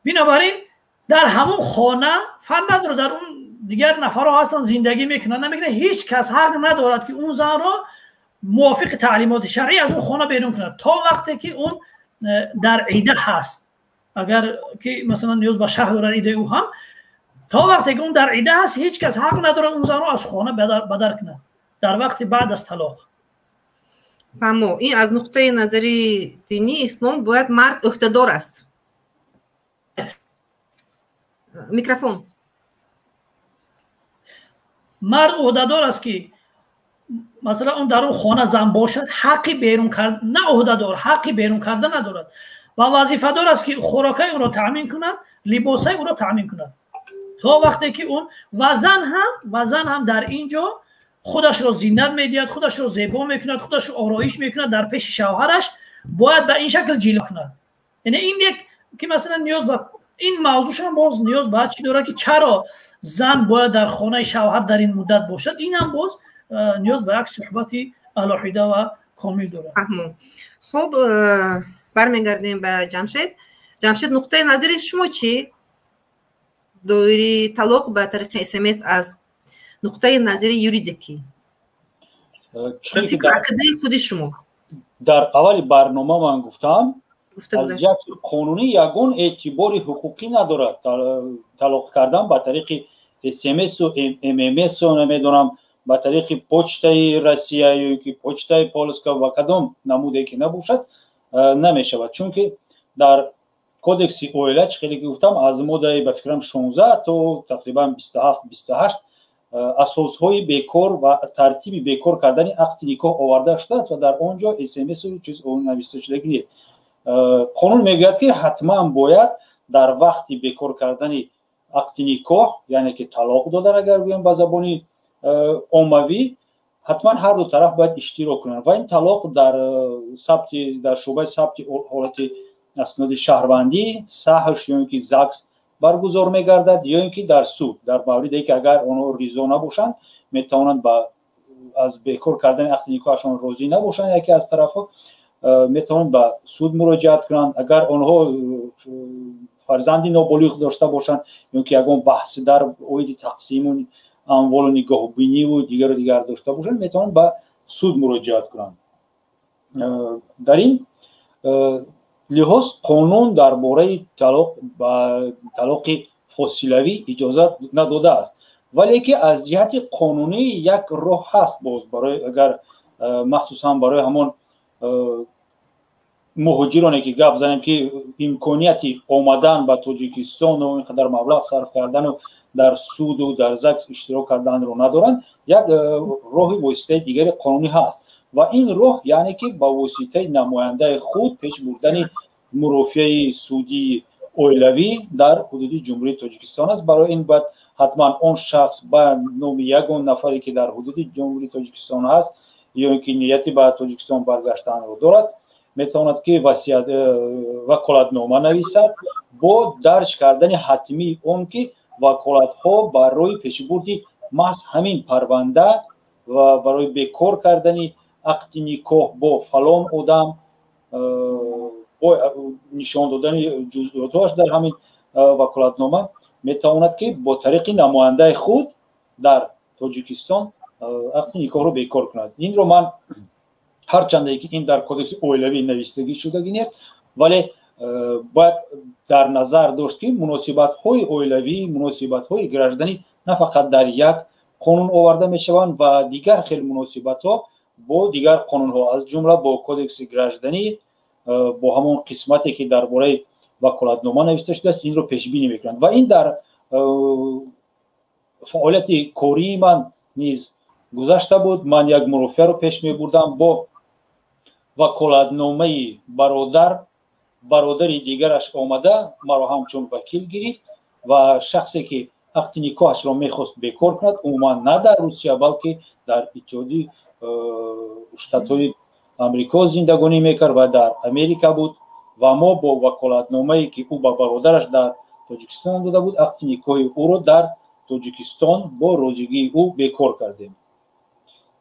Бинобар ин дар ҳамон хона фарқ надорад, дар он дигар нафарҳо ҳастанд, зиндагӣ мекунанд, намекунанд, ҳеҷ кас ҳақ надорад, ки он занро мувофиқи таълимоти шаръӣ аз он хона берун кунад то вақте ки он дар ида ҳаст. Агар ки масалан ниёз ба шаҳр дорад идаи ӯ ҳам, то вақте ки он дар ида ҳаст, ҳеҷ кас ҳақ надорад он занро аз хона бадар кунад дар вақти баъд аз талоқ. Фаҳмо, ин аз нуқтаи назари динии ислом бояд мард ӯҳдадор аст. Микрофон. Мард ӯҳдадор аст, ки масалан он дар он хона зан бошад, ҳаққи берун кард, на ӯҳдадор, ҳаққи берун карда надорад ва вазифадор аст, ки хӯрокаи онро таъмин кунад Либосҳои ӯро таъмин кунад то вақте ки он ва зан ҳам дар ин ҷо худашро зинат медиҳад, худашро зебо мекунад, худашро ороиш мекунад дар пеши шавҳараш, бояд ба ин шакл ҷилва кунад. Яъне ин як ки масалан ниёз ба ин мавзӯшам боз ниёз ба чӣ дорад, ки чаро зан бояд дар хонаи шавҳар дар ин муддат бошад, ин ҳам боз ниёз ба як суҳбати алоҳида ва комил дорад. Хуб, бармегардем ба Ҷамшед. Ҷамшед, нуқтаи назари шумо чӣ доири талоқ ба тариқи СМС аз нуқтаи назари юридикӣ, фикру ақидаи худи шумо? Дар аввали барнома ман гуфтам, аз ҷиҳати қонунӣ ягон эътибори ҳуқуқӣ надорад талоқ кардан ба тариқи СМСу ММСу, намедонам, ба тариқи Почтаи Россия ё ки Почтаи Полска ва кадом намуде ки набошад, намешавад. Чунки дар Кодекси оила, чӣ хеле ки гуфтам, аз моддаи, ба фикрам, 16 то тақрибан 27, 28 асосҳои бекор ва тартиби бекор кардани ақди никоҳ оварда шудааст ва дар он ҷо СМСу чиз нависта шудагӣ нест. Қонун мегӯяд, ки ҳатман бояд дар вақти бекор кардани ақди никоҳ, яъне ки талоқ додан, агар гӯем ба забони оммавӣ, ҳатман ҳар ду тараф бояд иштирок кунанд ва ин талоқ дар сабти, дар шӯъбаи сабти ҳолати асноди шаҳрвандӣ, САҲШ ё ин ки ЗАГС баргузор мегардад ё ин ки дар суд. Дар мавриде ки агар онҳо ризо набошанд, метавонанд ба аз бекор кардани ақди никоҳашон розӣ набошанд, яке аз тарафҳо метавонанд ба суд муроҷиат кунанд. Агар онҳо фарзанди ноболиғ дошта бошанд ё ки ягон баҳси дар оиди тақсиму амволу нигоҳубиниву дигару дигар дошта бошанд, метавонанд ба суд муроҷиат кунанд. Дар ин лиҳоз қонун дар бораи талоқ ба талоқи фосилавӣ иҷозат надодааст. Вале ки аз ҷиҳати қонунӣ як роҳ ҳаст боз барои, агар махсусан барои ҳамон муҳоҷироне ки гап занем, ки имконияти омадан ба Тоҷикистону ин қадар маблағ сарф кардану дар суду дар ЗАГС иштирок карданро надоранд, як роҳи воситаи дигари қонунӣ ҳаст ва ин роҳ, яъне ки ба воситаи намояндаи худ пеш бурдани мурофиаи судии оилавӣ дар ҳудуди Ҷумҳурии Тоҷикистон аст. Барои ин бояд ҳатман он шахс ба номи ягон нафаре, ки дар ҳудуди Ҷумҳурии Тоҷикистон ҳаст ё ин ки нияти ба Тоҷикистон баргаштанро дорад, метавонад ки васият ваколатнома нависад бо дарҷ кардани ҳатмии он ки ваколатҳо барои пешбурди маҳз ҳамин парванда ва барои бекор кардани ақди никоҳ бо фалон одам, бо нишон додани ҷузъиётҳоаш дар ҳамин ваколатнома, метавонад ки бо тариқи намояндаи худ дар Тоҷикистон ақди никоҳро бекор кунад. Инро ман, ҳарчанде ки ин дар Кодекси оилавӣ навистагӣ шудагӣ нест, вале бояд дар назар дошт, ки муносибатҳои оилавӣ, муносибатҳои гражданӣ на фақат дар як қонун оварда мешаванд ва дигар хел муносибатҳо бо дигар қонунҳо, аз ҷумла бо Кодекси гражданӣ, бо ҳамон қисмате ки дар бораи ваколатнома нависта шудааст, инро пешбинӣ мекунанд. Ва ин дар фаъолияти кории ман низ гузашта буд. Ман як мурофиаро пеш мебурдам бо ваколатномаи бародар. Бародари дигараш омада маро ҳамчун вакил гирифт ва шахсе ки ақди никоҳашро мехост бекор кунад, умуман на дар Русия, балки дар Иттиҳоди Штатҳои Амрико зиндагонӣ мекард ва дар Америка буд. Ва мо бо ваколатномае, ки ӯ ба бародараш дар Тоҷикистон дода буд, ақди никоҳи ӯро дар Тоҷикистон бо розигии ӯ бекор кардем.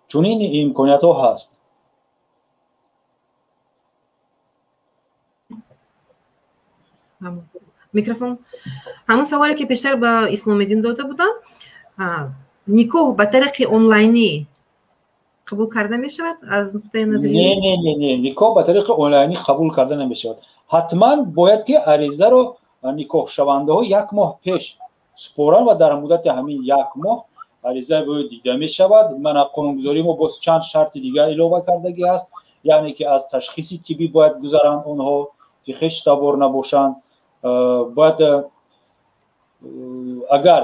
Чунин имкониятҳо ҳаст. Микрофон. Ҳамон саволе, ки пештар ба Исломиддин дода будам: никоҳ ба тариқи онлайнӣ қабул карда мешавад аз нуқтаи назари Не, не, не, не, никоҳ ба тариқи онлайнӣ қабул карда намешавад. Ҳатман бояд ки аризаро никоҳшавандаҳо як моҳ пеш супоранд ва дар муддати ҳамин як моҳ ариза бояд дида мешавад. Мана, қонунгузории мо боз чанд шарти дигар илова кардагӣ аст, яъне ки аз ташхиси тиббӣ бояд гузаранд онҳо, ки хештабор набошанд. Бояд, агар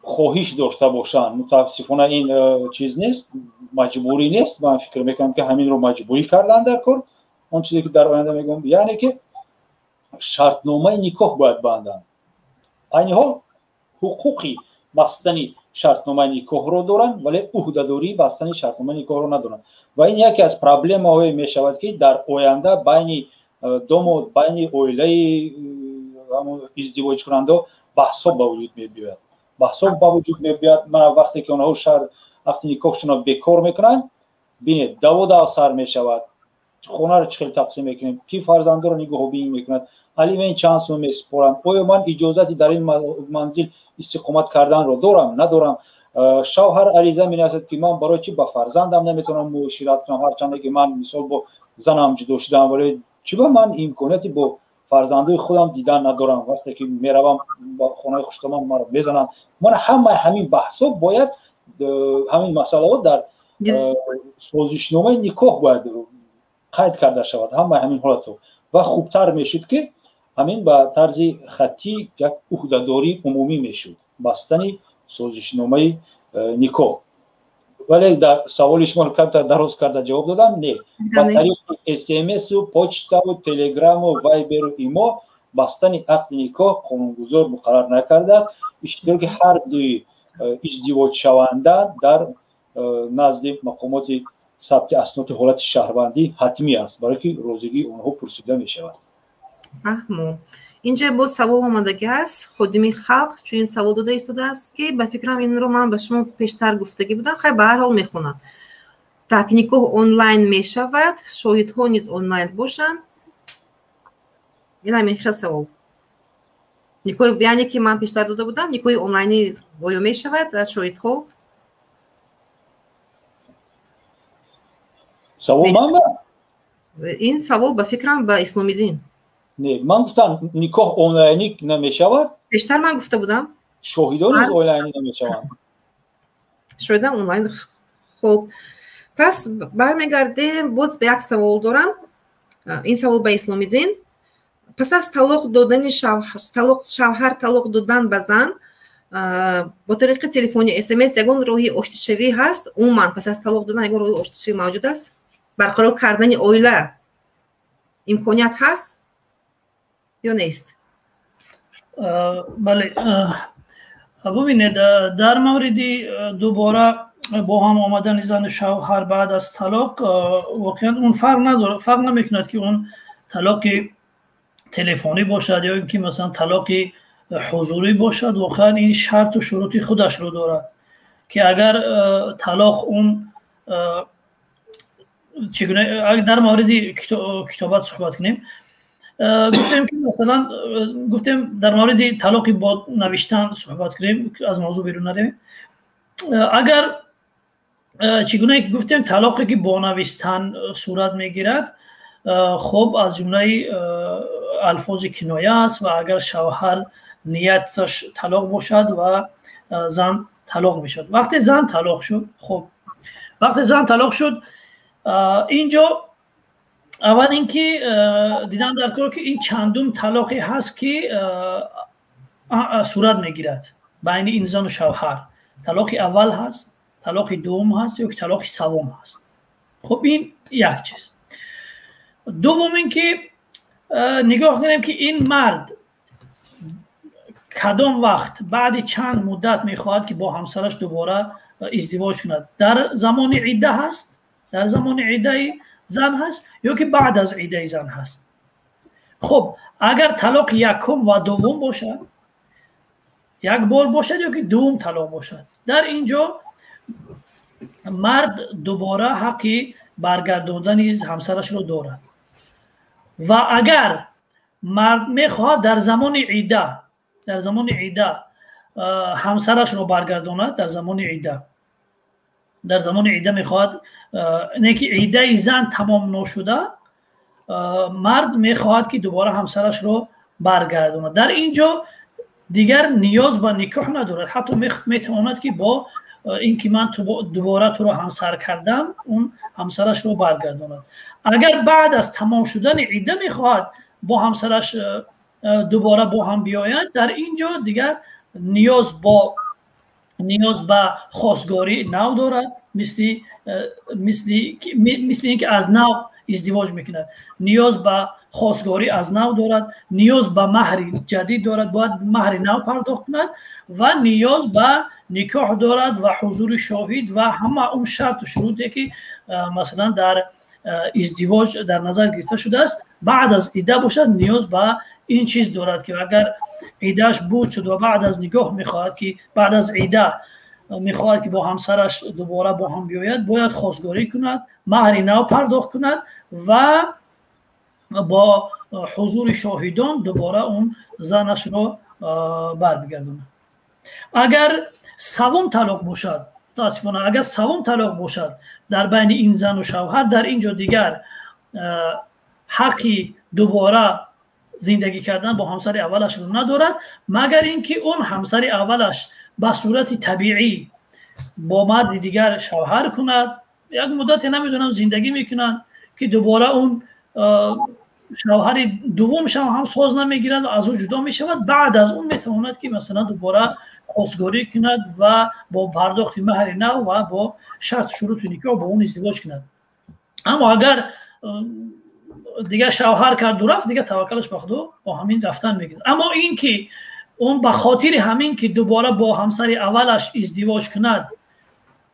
хоҳиш дошта бошанд, мутаассифона ин чиз нест, маҷбурӣ нест. Ман фикр мекунам, ки ҳаминро маҷбурӣ кардан дар кор, он чизе ки дар оянда мегӯям, яъне ки шартномаи никоҳ бояд банданд. Айни ҳол ҳуқуқи бастани шартномаи никоҳро доранд, вале ӯҳдадории бастани шартномаи никоҳро надоранд. Ва ин яке аз проблемаҳое мешавад, ки дар оянда байни домод, байни оилаи издивоҷкунандаҳо баҳсҳо ба вуҷуд мебиёяд. Баҳсҳо ба вуҷуд мебиёяд. Мана вақте ки онҳо ақди никоҳшонро бекор мекунанд, бинед, даво дав сар мешавад. Хонаро чӣ хел тақсим мекунем, ки фарзандоро нигоҳубин мекунад, алимент чанд сум месупоранд, оё ман иҷозати дар ин манзил истиқомат карданро дорам, надорам. Шавҳар ариза менависад, ки ман барои чӣ ба фарзандам наметавонам муошират кунам, ҳарчанде ки ман мисол бо занам ҷудо шудам, вале чӣ ба ман имконияти бо фарзандои худам дидан надорам, вақте ки меравам ба хонаи хуштоман маро мезананд. Мана ҳамаи ҳамин баҳсҳо бояд, ҳамин масъалаҳо дар созишномаи никоҳ бояд қайд карда шавад, ҳамаи ҳамин ҳолатҳо. Ва хубтар мешуд, ки ҳамин ба тарзи хаттӣ як ӯҳдадории умумӣ мешуд бастани созишномаи никоҳ. Вале дар саволи шумо камтар дароз карда ҷавоб додам. Не, ба тариқи смсу, почтаву, телеграму, вайберу, имо бастани ақди никоҳ қонунгузор муқаррар накардааст. Иштироки ҳар дуи издивоҷшаванда дар назди мақомоти сабти асноди ҳолати шаҳрвандӣ ҳатмӣ аст, барое ки розигии онҳо пурсида мешавад. Фаҳмо. Инҷа боз савол омадагӣ аст. Ходими халқ чунин савол дода истодааст, ки ба фикрам инро ман ба шумо пештар гуфтагӣ будам, хай ба ҳар ҳол мехонам. Так, никоҳ онлайн мешавад, шоҳидҳо низ онлайн бошанд? Ин ҳамин хел савол. Никоҳ, яъне ки ман пештар дода будам, никоҳи онлайнӣ оё мешавад ва шоҳидҳо? Савол ман ба? Ин савол ба фикрам ба Исломиддин. Не, ман гуфтам никоҳ онлайнӣ намешавад. Пештар ман гуфта будам. Шоҳидон низ онлайнӣ намешаванд. Шоҳидон онлайн. Хуб, пас бармегардем, боз ба як савол дорам. Ин савол ба Исломиддин. Пас аз талоқ додани шавҳар талоқ додан ба зан бо тариқи телефони смс ягон роҳи оштишавӣ ҳаст? Умуман пас аз талоқ додан ягон роҳи оштишавӣ мавҷуд аст? Барқарор кардани оила имконият ҳаст ё нест? Бале, бубинед, дар мавриди дубора бо ҳам омадани зану шавҳар баъд аз талоқ, воқеан он фарқ надорад, фарқ намекунад, ки он талоқи телефонӣ бошад ё ин ки масалан талоқи ҳузурӣ бошад. Воқеан ин шарту шурути худашро дорад, ки агар талоқ он чигуна, дар мавриди китобат суҳбат кунем, гуфтем ки масалан гуфтем дар мавриди талоқи бо навиштан суҳбат кунем, аз мавзӯъ берун наравем. Агар чигунае ки гуфтем, талоқе ки бо навистан сурат мегирад, хуб, аз ҷумлаи алфози киноя аст ва агар шавҳар нияташ талоқ бошад ва зан талоқ мешавад. Вақте зан талоқ шуд, хуб, вақте зан талоқ шуд, инҷо аввал ин ки дидан дар кор, ки ин чандум талоқе ҳаст, ки сурат мегирад байни ин зану шавҳар. Талоқи аввал ҳаст, талоқи дуввум ҳаст ё ки талоқи саввум ҳаст. Хуб, ин як чиз. Дуввум ин ки нигоҳ кунем, ки ин мард кадом вақт, баъди чанд муддат мехоҳад, ки бо ҳамсараш дубора издивоҷ кунад. Дар замони идда ҳаст, дар замони иддаи зан ҳаст ё ки баъд аз иддаи зан ҳаст. Хуб, агар талоқи якум ва дуввум бошад, як бор бошад ё ки дуввум талоқ бошад, дар ин ҷо мард дубора ҳаққи баргардондани ҳамсарашро дорад. Ва агар мард мехоҳад дар замони идда, дар замони идда ҳамсарашро баргардонад, дар замони идда мехоҳад, не ки иддаи зан тамом ношуда, мард мехоҳад, ки дубора ҳамсарашро баргардонад, дар ин ҷо дигар ниёз ба никоҳ надорад. Ҳатто метавонад, ки бо ин ки ман дубора туро ҳамсар кардам, он ҳамсарашро баргардонад. Агар баъд аз тамом шудани идда мехоҳад бо ҳамсараш дубора бо ҳам биёяд, дар ин ҷо дигар ниёз ба хостгорӣ нав дорад, мисли ин ки аз нав издивоҷ мекунад, ниёз ба хостгорӣ аз нав дорад, ниёз ба маҳри ҷадид дорад, бояд маҳри нав пардохт кунад ва ниёз ба никоҳ дорад ва ҳузури шоҳид ва ҳама он шарту шуруте, ки масалан дар издивоҷ дар назар гирифта шудааст. Баъд аз идда бошад, ниёз ба ин чиз дорад, ки агар иддааш буд шуд ва баъд аз нигоҳ мехоҳад, ки баъд аз идда мехоҳад, ки бо ҳамсараш дубора бо ҳам биёяд, бояд хостгорӣ кунад, маҳри нав пардохт кунад ва бо ҳузури шоҳидон дубора он занашро барбигардонад. Агар савум талоқ бошад, мутаассифона, агар савум талоқ бошад дар байни ин зану шавҳар, дар ин ҷо дигар ҳаққи дубора зиндагӣ кардан бо ҳамсари аввалашро надорад, магар ин ки он ҳамсари аввалаш ба сурати табиӣ бо марди дигар шавҳар кунад, як муддате, намедонам, зиндагӣ мекунанд, ки дубора он шавҳари дуввумшам ҳам соз намегирад ва аз ӯ ҷудо мешавад. Баъд аз он метавонад, ки масалан дубора хостгорӣ кунад ва бо пардохти маҳри нав ва бо шарту шурути никоҳ бо он издивоҷ кунад. Аммо агар дигар шавҳар карду рафт, дигар таваккалаш ба Худо, бо ҳамин рафтан мегирад. Аммо ин ки он ба хотири ҳамин ки дубора бо ҳамсари аввалаш издивоҷ кунад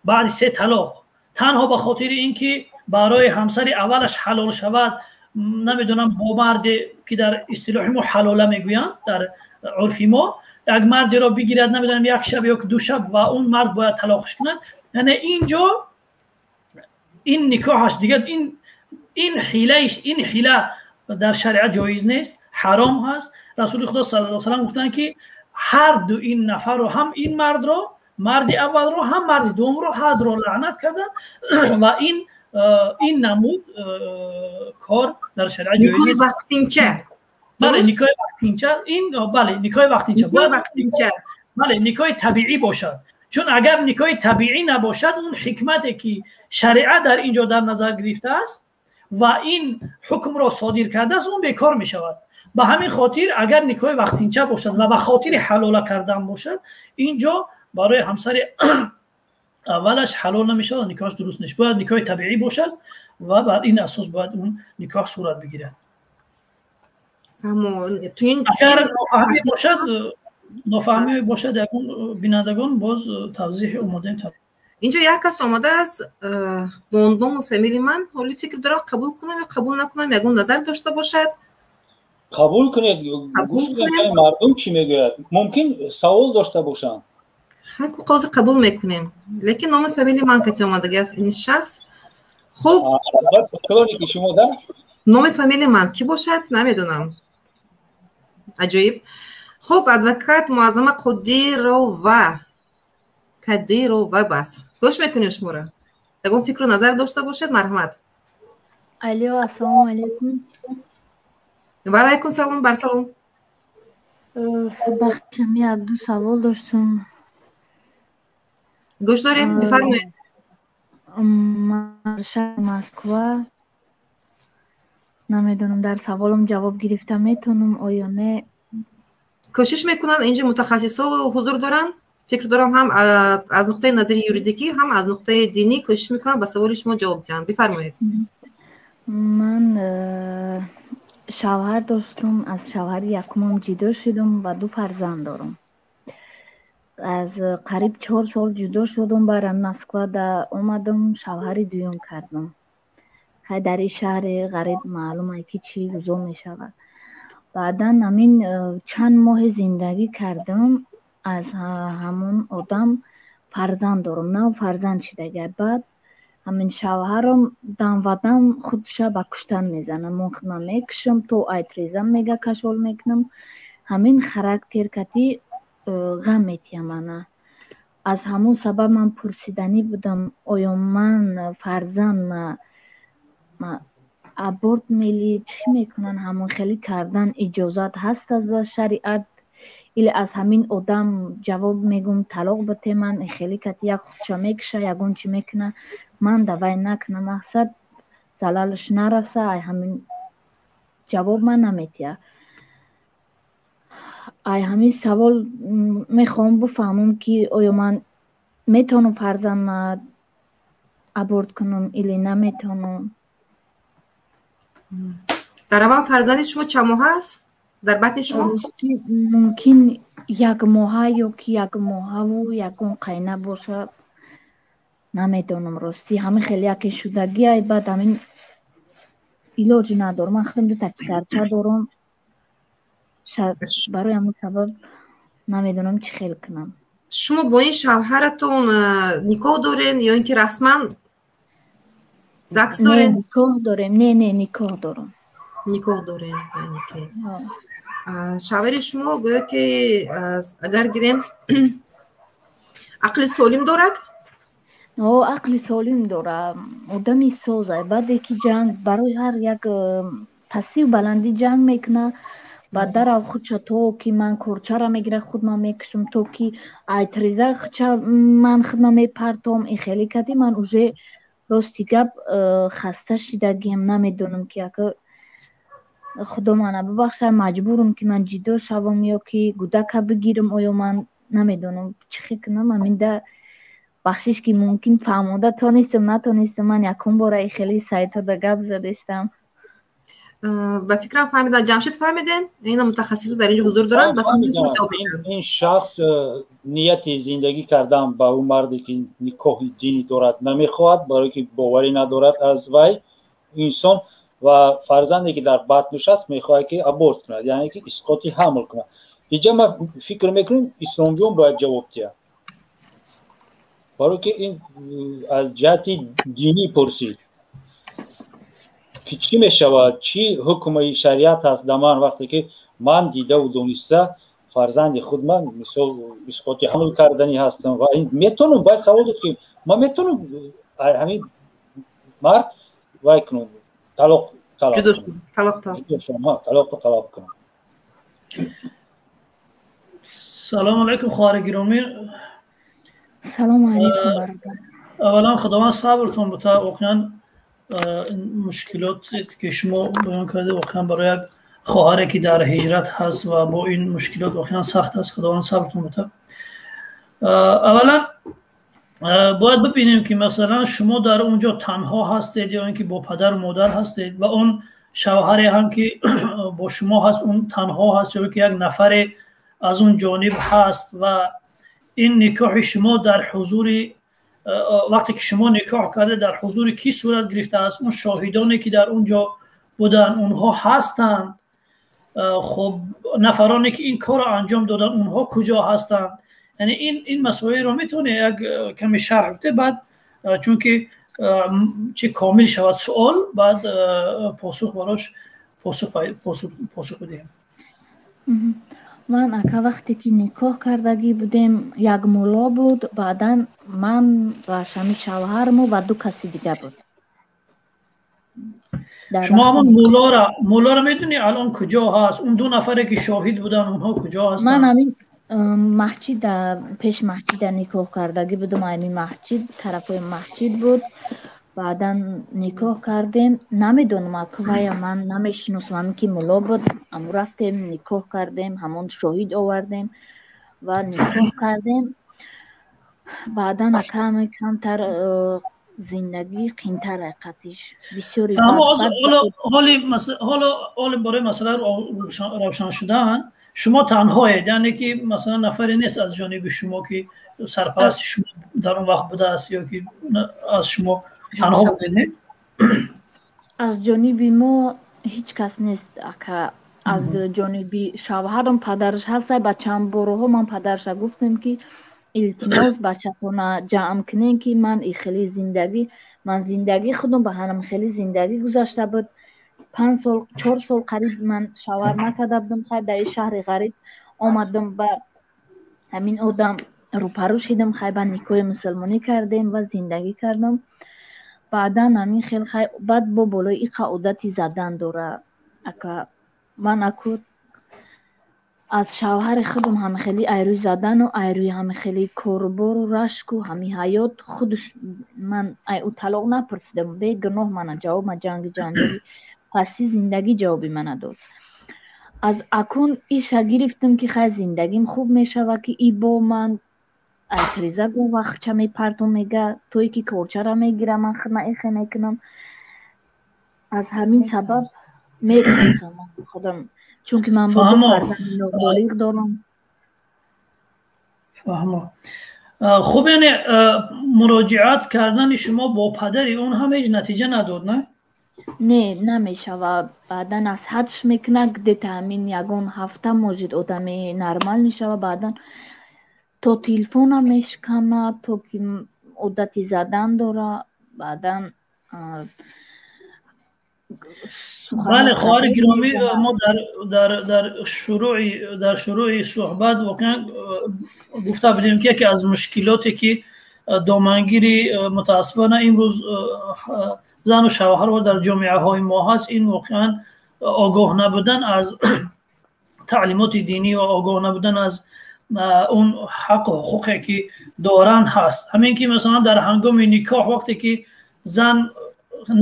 баъди се талоқ, танҳо ба хотири ин ки барои ҳамсари аввалаш ҳалол шавад, намедонам, бо марде ки дар истилоҳи мо ҳалола мегӯянд, дар урфи мо, як мардеро бигирад, намедонам, як шаб ё 2 шаб, ва он мард бояд талоқш кунад, яъне ин ҷо ин никоҳаш дигар ин ҳилаиш, ин ҳила дар шариат ҷоиз нест, ҳаром ҳаст. Расули Худо саллаллоҳу алайҳи васаллам гуфтанд, ки ҳар ду ин нафарро, ҳам ин мардро, марди аввалро, ҳам марди дуввумро, ҳар дуро лаънат карданд ва ин намуд кор дар шариат ҷоиз Никоҳи вақтинча. Бале, никоҳи вақтинча ин, бале, никоҳи вақтинча. Вақтинча. Бале, никоҳи табиӣ бошад, чун агар никоҳи табиӣ набошад, он ҳикмате ки шариат дар ин ҷо дар назар гирифтааст ва ин ҳукмро содир кардааст, он бекор мешавад. Ба ҳамин хотир агар никоҳи вақтинча бошад ва ба хотири ҳалола кардан бошад, ин ҷо барои ҳамсари аввалаш ҳалол намешавад, никоҳаш дуруст нест. Бояд никоҳи табиӣ бошад ва бар ин асос бояд он никоҳ сурат бигирад. Агар нофаҳмӣ бошад ягон бинандагон, боз тавзеҳ омодаем. Инҷо як кас омадааст бо ному фамилии ман. Ҳоли фикр дорам, қабул кунам ё қабул накунам, ягон назар дошта бошад. Қабул кунед, гӯш кунед, мардум чӣ мегӯяд, мумкин савол дошта бошанд. Ҳозир қабул мекунем, лекин номи фамилии ман кати омадаги аст ин шахс. Хуб. Ки шумо да? Номи фамилии ман кӣ бошад, намедонам, аҷоиб. Хуб, адвокат Муаззама Қодирова, Кадирова, бас гӯш мекунем шуморо. Ягон фикру назар дошта бошед, марҳамат. Алё, ассалому алайкум. Ва алайкум салом, барсалом. Бахшам, як ду савол доштум. Гӯш дорем, бифармоед. Шаҳри Москва. Намедонам, дар саволам ҷавоб гирифта метавонам оё не. Кӯшиш мекунанд, инҷо мутахассисҳо ҳузур доранд. Фикр дорам, ҳам аз нуқтаи назари юридикӣ, ҳам аз нуқтаи динӣ кӯшиш мекунанд ба саволи шумо ҷавоб диҳанд. Бифармоед. Ман шавҳар доштум, аз шавҳари якумам ҷудо шудум ва ду фарзанд дорам. Аз қариб 4 сол ҷудо шудум, бара Москвада омадам, шавҳари дуюм кардам. Хай, дар ин шаҳри ғариб маълум ай, ки чӣ рӯзо мешавад. Баъдан ҳамин чанд моҳе зиндагӣ кардам, аз ҳамон одам фарзанд дорам, нав фарзанд шидагай. Баъд ҳамин шавҳарам дам ва дам худша ба куштан мезанад. Ман худман мекушам, то айтрезам мега, кашол мекунам. Ҳамин характер кати ғам метиҳам мана. Аз ҳамон сабаб ман пурсиданӣ будам, оё ман фарзанд аборт мели чӣ мекунанд, ҳамон хеле кардан иҷозат ҳаст аз шариат, или аз ҳамин одам ҷавоб мегӯм, талоқ бите, ман хеле кати як худша мекуша, ягон чӣ мекуна, ман давай накунам, мақсад залалаш нараса. Ай ҳамин ҷавоб ман наметиҳа. Ай ҳамин савол мехоҳам бифаҳмам, ки оё ман метавонам фарзандма аборт кунам или наметавонам. Дар аввал фарзанди шумо чанд моҳа аст дар батни шумо? Мумкин як моҳа ё ки як моҳаву ягон қайна боша, намедонам ростӣ. Ҳамин хеле яке шудагиай, баъд ҳамин илоҷ надорам. Ман худам дута писарча дорам, барои ҳамин сабаб намедонам чӣ хел кунам. Шумо бо ин шавҳаратон никоҳ дорен ё ин ки расман ЗАГС дорен? Никоҳ дорем. Не, не, никоҳ дорам. Никоҳ дорем, яъне ки шавҳари шумо гӯё ки, агар гирем, ақли солим дорад? Ақли солим дорад, одами созай. Баъде ки ҷанг барои ҳар як пастиву баландӣ ҷанг мекунад, баъд дарав худша то ки ман корчара мегира, худ ман мекушам, то ки ай треза худша ман худма мепартом. Ин хеле кади ман уже, рости гап, хаста шидагиам. Намедонам ки ака, худо мана бубахшад, маҷбурам ки ман ҷидо шавам ё ки гудака бигирам. Оё ман намедонам чӣ хел кунам. Ҳаминда бахшиш, ки мумкин фаҳмода тонистам, натонистам. Ман якум бора и хеле сайтода гап задестам. Ба фикрам, фаҳмидан. Ҷамшед, фаҳмиден? Ина мутахассисо дар инҷо ҳузур доранд. Ин шахс нияти зиндагӣ кардан ба ӯ марде ки никоҳи динӣ дорад намехоҳад, барое ки боварӣ надорад аз вай инсон, ва фарзанде ки дар батнуш аст, мехоҳад ки аборт кунад, яъне ки исқоти ҳамл кунад. Инҷа ман фикр мекунем, Исломҷон бояд ҷавоб диҳад, барое ки ин аз ҷиҳати динӣ пурсид ки чӣ мешавад, чӣ ҳукми шариат ҳаст дар ман, вақте ки ман дидаву дониста фарзанди худ ман, мисол, исқоти ҳамл карданӣ ҳастам ва метавонам. Бояд савол дод ки ман метавонам ҳамин мард вай кунам, талоқ талоқу талаб кунам? Салому алайкум, хоҳари гиромӣ. Салому алайкум, бародар. Аввалан, худованд сабртон бута. Воқеан, мушкилоте ки шумо баён кардед, воқеан барои як хоҳаре ки дар ҳиҷрат ҳаст ва бо ин мушкилот, воқеан сахт аст. Худованд сабртон бута. Аввалан, бояд бибинем ки, масалан, шумо дар он ҷо танҳо ҳастед ё ин ки бо падару модар ҳастед, ва он шавҳаре ҳам ки бо шумо ҳаст, он танҳо ҳаст ё ки як нафаре аз он ҷониб ҳаст? Ва ин никоҳи шумо дар ҳузури, вақте ки шумо никоҳ карда, дар ҳузури кӣ сурат гирифтааст? Он шоҳидоне ки дар он ҷо буданд, онҳо ҳастанд? Хуб, нафароне ки ин корро анҷом доданд, онҳо куҷо ҳастанд? Яъне ин масоилро метавонед як каме шарҳ биде, баъд чунки чи комил шавад суол, баъд посух барош посух бидиҳем. Ман, ака, вақте ки никоҳ кардагӣ будем, як мулло буд, баъдан ман ва шами шавҳармо ва ду каси дига буд. Шумо ҳамон муллора медонӣ, алон куҷо ҳаст? Он ду нафаре ки шоҳид буданд, онҳо куҷо ҳастанд? Ман ҳамин маҳҷида, пеш маҳҷида никоҳ кардагӣ будум. Ҳамин маҳҷид, тарафҳои маҳҷид буд. Баъдан никоҳ кардем. Намедонам, аквая ман намешиносам. Ҳамин ки мулло буд, аму рафтем, никоҳ кардем, ҳамон шоҳид овардем ва никоҳ кардем. Баъдан акаме камтар зиндагӣ қинтар ҳақиқатиш бисёри. Ҳоло барои масъала равшан шудан, шумо танҳоед, яъне ки, масалан, нафаре нест аз ҷониби шумо ки сарпарасти шумо дар он вақт будааст ё ки аз шумо танҳо будед, не? Аз ҷониби мо ҳеҷ кас нест, ака. Аз ҷониби шавҳарам падараш ҳаста. Ба чанд борҳо ман падараша гуфтем ки илтимос, бачатона ҷамъ кунем, ки ман и хеле зиндагӣ, ман зиндагӣ худам ба ҳанам хеле зиндагӣ гузашта буд. 5 сол, 4 сол қариб ман шавҳар накарда будам. Хай, дар ин шаҳри ғариб омадам, ба ҳамин одам рӯпарӯ шидам. Хай, ба никоҳи мусулмонӣ кардем ва зиндагӣ кардам. Баъдан ҳамин хел, хай, баъд бо болои иқа одати задан дора, ака. Ман аку аз шавҳари худам ҳами хели айрӯи задану айрӯи ҳами хели корубору рашку ҳами ҳаёт худаш ман ай ӯ талоқ напурсидам. Бегуноҳ мана ҷавоб ма ҷанги ҷанҷоли пасти зиндагӣ ҷавоби мана дод. Аз акун иша гирифтам ки хай, зиндагим хуб мешава, ки и бо ман ай треза го вақтча мепартом, мега, тое ки корчара мегира, ман худма эхе мекунам. Аз ҳамин сабаб. Метарсам худам, чунки ман бо ду фарзанди ноболиғ дорам. Фаҳмо. Хуб, яъне муроҷиат кардани шумо бо падари он ҳам ҳеҷ натиҷа надод, не? Не, намешавад. Баъдан аз ҳадш мекунад, где-то ҳамин ягон ҳафта может одами нормал мешавад, баъдан то телефонам мешиканад, то ки одати задан дора, баъдан. Бале, хоҳари гиромӣ, мо дар шурӯи суҳбат воқеан гуфта будем, ки яке аз мушкилоте, ки домангири мутаассифона имрӯз зану шавҳарро дар ҷомеаҳои мо ҳаст, ин воқеан огоҳ набудан аз таълимоти динӣ ва огоҳ набудан аз он ҳаққу ҳуқуқе, ки доранд, ҳаст. Ҳамин ки масалан дар ҳангоми никоҳ, вақте ки зан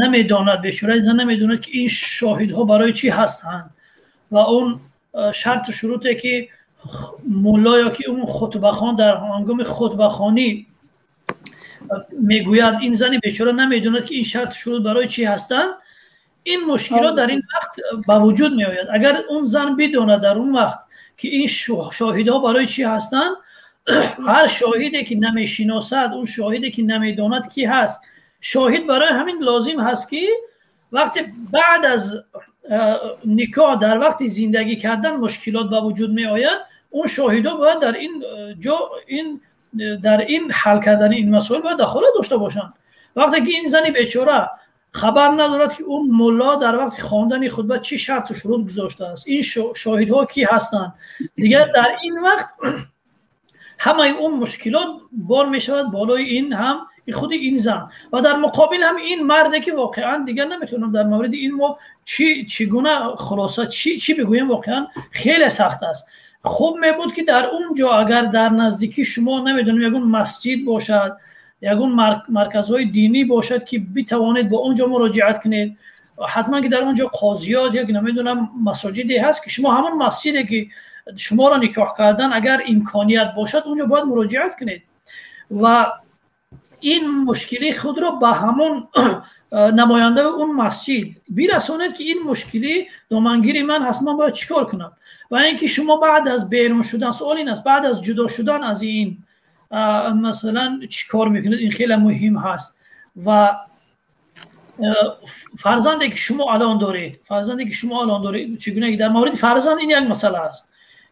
намедонад, бешураи зан намедонад, ки ин шоҳидҳо барои чӣ ҳастанд ва он шарту шуруте, ки мулло ё ки он хутбахон дар ҳангоми хутбахонӣ мегӯяд, ин зани бечора намедонад, ки ин шарту шурут барои чӣ ҳастанд. Ин мушкилот дар ин вақт ба вуҷуд меояд. Агар он зан бидонад дар он вақт, ки ин шоҳидҳо барои чӣ ҳастанд, ҳар шоҳиде, ки намешиносад, он шоҳиде, ки намедонад ки ҳаст, шоҳид барои ҳамин лозим ҳаст, ки вақте баъд аз никоҳ, дар вақти зиндагӣ кардан мушкилот ба вуҷуд меояд, он шоҳидҳо бояд дар ин ҷо ин дар ин ҳал кардани ин масоил бояд дахолат дошта бошанд. Вақте ки ин зани бечора хабар надорад, ки он мулло дар вақти хондани хутба чӣ шарту шурут гузоштааст, ин шоҳидҳо кӣ ҳастанд, дигар дар ин вақт ҳамаи он мушкилот бор мешавад болои ин ҳам худи ин зан ва дар муқобил ҳам ин марде, ки воқеан дигар наметавонам дар мавриди ин мо чӣ гуна хулоса чӣ бигӯем, воқеан хеле сахт аст. Хуб мебуд, ки дар он ҷо агар дар наздикии шумо, намедонам, ягон масҷид бошад, ягон марказҳои динӣ бошад, ки битавонед бо он ҷо муроҷиат кунед. Ҳатман ки дар он ҷо қозиёт ё намедонам масоҷиде ҳаст, ки шумо ҳамон масҷиде, ки шуморо никоҳ кардан, агар имконият бошад, он ҷо бояд муроҷиат кунед ва ин мушкили худро ба ҳамон намояндаи он масҷид бирасонед, ки ин мушкили домангири ман ҳаст, ман бояд чӣ кор кунам. Ва ин ки шумо баъд аз берун шудан, суол ин аст, баъд аз ҷудо шудан аз ин масалан чӣ кор мекунед, ин хеле муҳим ҳаст. Ва фарзанде, ки шумо алон доред, фарзанде, ки шумо алон доред, чӣ гуна дар мавриди фарзанд ин як масъала аст,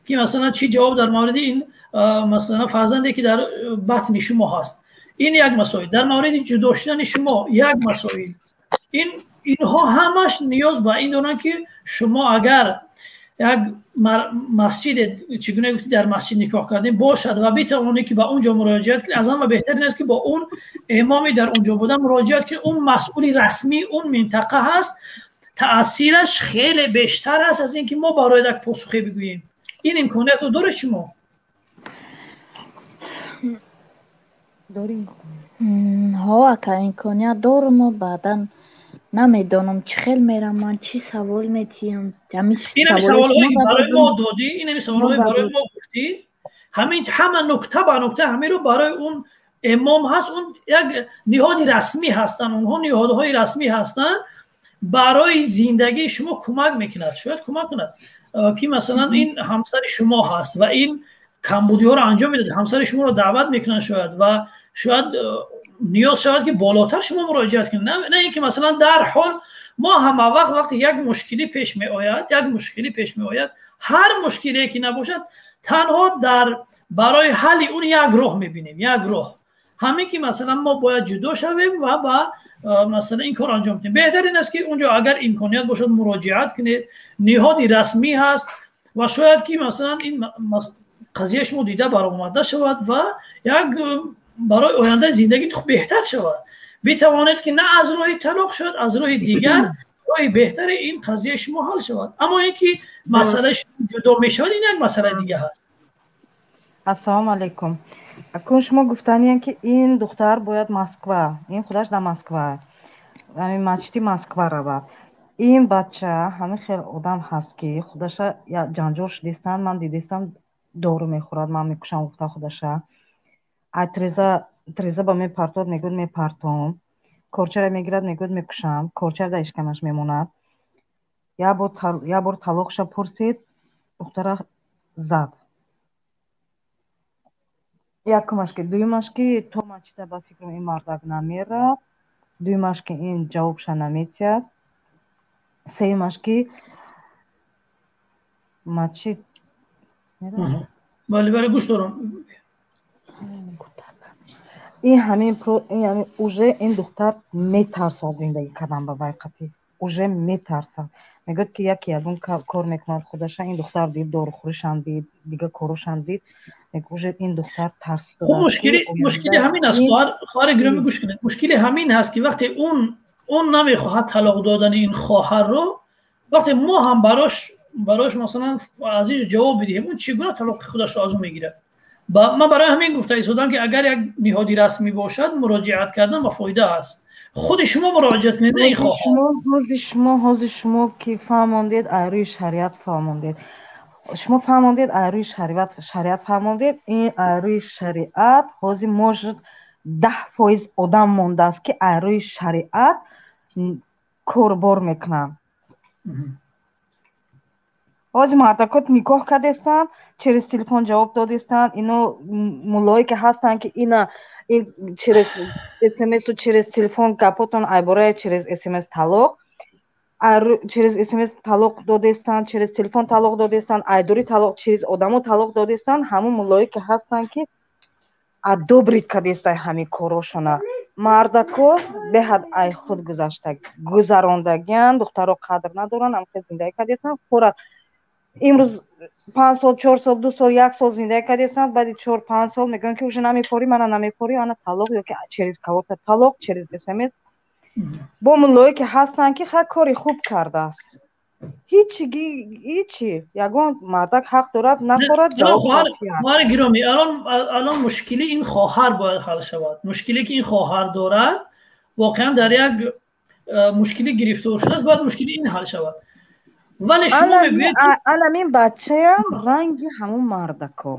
ки масалан чӣ ҷавоб дар мавриди ин масалан фарзанде, ки дар батни шумо ҳаст, ин як масоил, дар мавриди ҷудо шудани шумо як масоил. Ин инҳо ҳамаш ниёз ба ин доранд, ки шумо агар як масҷиде, чӣ гуна гуфтӣ, дар масҷид никоҳ кардем, бошад ва битавонед, ки ба он ҷо муроҷиат кунед, аз ҳама беҳтар ин аст, ки бо он имоми дар он ҷо буда муроҷиат кунед. Он масъули расмии он минтақа ҳаст, таъсираш хеле бештар аст аз ин ки мо барои як посухе бигӯем. Ин имкониятро доред шумо? Ҳо, ака, имконият дорам. Баъдан намедонам, чӣ хел мерам, ман чӣ савол метиҳам. Инами саволҳое, ки барои мо додӣ, инами саволҳое, барои мо гуфтӣ, ҳамин ҳама нукта ба нукта ҳаминро барои он имом ҳаст, он як ниҳоди расмӣ ҳастанд, онҳо ниҳодҳои расмӣ ҳастанд, барои зиндагии шумо кӯмак мекунад, шояд кӯмак кунад, ки масалан ин ҳамсари шумо ҳаст ва ин камбудиҳоро анҷом медиҳад, ҳамсари шуморо даъват мекунанд шояд, ва шояд ниёз шавад, ки болотар шумо муроҷиат кунед, на ин ки масалан дар ҳол мо ҳама вақт, вақте як мушкилӣ пеш меояд, як мушкилӣ пеш меояд, ҳар мушкиле ки набошад, танҳо дар барои ҳалли он як роҳ мебинем, як роҳ ҳамин ки масалан мо бояд ҷудо шавем ва ба масалан ин кор анҷом диҳем. Беҳтар ин аст, ки онҷо агар имконият бошад, муроҷиат кунед, ниҳоди расмӣ ҳаст ва шояд ки масалан ин қазия шумо дида баромада шавад ва як барои ояндаи зиндагӣ беҳтар шавад, битавонед, ки на аз роҳи талоқ, шояд аз роҳи дигар, роҳи беҳтари ин қазияи шумо ҳал шавад. Аммо ин ки масъалаи шумо ҷудо мешавад, ин як масъалаи дига ҳаст. Ассалому алайкум. Акун шумо гуфтаниям, ки ин духтар бояд Москва, ин худаш дар Москва, ҳамин масҷиди Москва равад. Ин бача ҳамин хел одам ҳаст, ки худаша ҷанҷол шудистанд, ман дидистам, дору мехӯрад, ман мекушам гуфта худаша. Ай треза ба мепартод, мегӯяд, мепартом. Корчара мегирад, мегӯяд, мекушам. Корчара дар ишкамаш мемонад. Як бор талоқша пурсид, духтара зад. Якумаш ки, дуюмаш ки, то мачида ба фикрам ин мардак намерад, дуюмаш ки, ин ҷавобша наметиҳад, сеюмаш ки, мачид. Бале, бале, гӯш дорам. Ин ҳамин уже ин духтар метарсад зиндагӣ кардан ба вай қатӣ, уже метарсад. Мегӯяд, ки яке ягон кор мекунад худаша. Ин духтар дид, дорухӯришам дид, дигар корошам дид, уже ин духтар тарсида. Мушкили ҳамин аст, хоҳари гиромӣ, гӯш кунед. Мушкили ҳамин ҳаст, ки вақте он намехоҳад талоқ додани ин хоҳарро, вақте мо ҳам барош масалан аз ин ҷавоб бидиҳем, он чӣ гуна талоқи худашро аз ӯ мегирад? Ман барои ҳамин гуфта истодам, ки агар як ниҳоди расмӣ бошад, муроҷиат кардан ба фоида аст. Худи шумо муроҷиат кунед, на ин хоҳар. Ҳозир шумо ки фаҳмондед, ай рӯи шариат фаҳмондед. Шумо фаҳмондед, ай рӯи шариат фаҳмондед. Ин ай рӯи шариат ҳозир может 10% одам мондааст, ки ай рӯи шариат корбор мекунанд. Ҳозир мардакот никоҳ кардестанд, через телефон ҷавоб додестанд. Ино муллое ки ҳастанд, ки ина через смсу через телефон гапотон айбораи через смс талоқ, через смс талоқ додестанд, через телефон талоқ додестанд, айдури талоқ, через одамо талоқ додестанд. Ҳамун муллое ки ҳастанд, ки одобрить кардестай ҳамин корошона. Мардако беҳад ай худ гузашта гузарондагиан, духтаро қадр надоранд, ҳамхел зиндагӣ кардестанд. Форат имрӯз 5 сол, 4 сол, 2 сол, як сол зиндагӣ кардестанд, баъди 4-5 сол мегӯянд, ки уже намепорӣ, мана намепорӣ, ана талоқ ё ки через кого-то талоқ, через смс. Бо муллое ки ҳастанд, ки ха кори хуб кардааст, ҳичи ҳичи, ягон мардак ҳақ дорад нахорад. Ҷавоб. Гиромӣ, алон мушкили ин хоҳар бояд ҳал шавад. Мушкиле ки ин хоҳар дорад, воқеан дар як мушкилӣ гирифтор шудааст, бояд мушкили ин ҳал шавад. Вале шумо мегӯед Анамин бачаям ранги ҳамун мардако.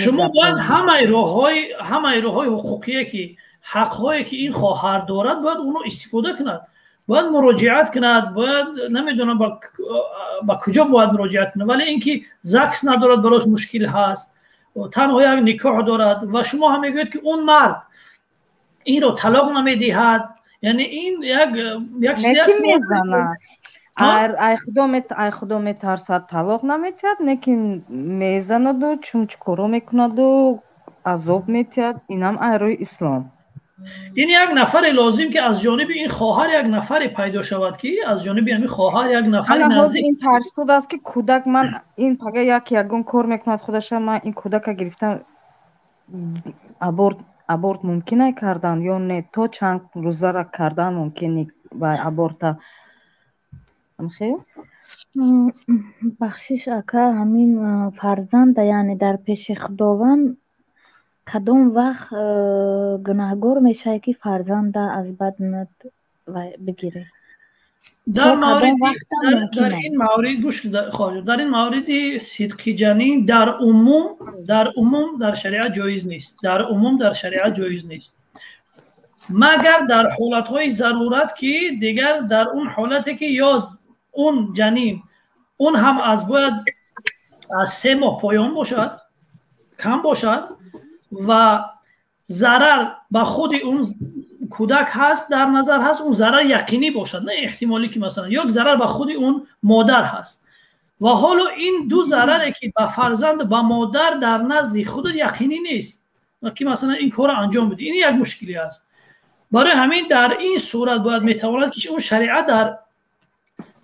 Шумо бояд ҳамаи роҳҳои ҳуқуқие ки ҳақҳое ки ин хоҳар дорад, бояд онро истифода кунад, бояд муроҷиат кунад, бояд намедонам ба куҷо бояд муроҷиат кунад. Вале ин ки ЗАГС надорад, барош мушкил ҳаст, танҳо як никоҳ дорад ва шумо ҳам мегӯед, ки он мард инро талоқ намедиҳад. Яъне ин як чизе аст. Ай худо метарсад, талоқ наметиҳад, лекин мезанаду чумчкоро мекунаду азоб метиҳад. Инам ай рӯи ислом. Ин як нафаре лозим, ки аз ҷониби ин хоҳар як нафаре пайдо шавад, ки аз ҷониби ҳамин хоҳар як нафари наздик. Ин тарсуд аст, ки кӯдак ман ин пага як ягон кор мекунад худаша, ман ин кӯдака гирифтам, аборт мумкин ай кардан ё не? То чанд рӯзара кардан мумкин ва аборта? Бахшиш, ака, ҳамин фарзанда, яъне дар пеши Худованд кадом вақт гунаҳгор мешавад, ки фарзанда аз баднат бигирӣ? Дар ин маврид, гӯш, хоҳар, дар ин мавриди сиқти ҷанин дар умум дар шариат ҷоиз нест. Дар умум дар шариат ҷоиз нест, магар дар ҳолатҳои зарурат, ки дигар дар он ҳолате ки ё он ҷанин он ҳам аз бояд аз 3 моҳ поён бошад, кам бошад ва зарар ба худи он кӯдак ҳаст, дар назар ҳаст, он зарар яқинӣ бошад, на эҳтимолӣ, ки масалан ё зарар ба худи он модар ҳаст. Ва ҳоло ин ду зараре, ки ба фарзанд, ба модар дар назди худат яқинӣ нест, ки масалан ин корро анҷом бидӣ, ин як мушкилӣ аст. Барои ҳамин дар ин сурат бояд метавонад, ки он шариат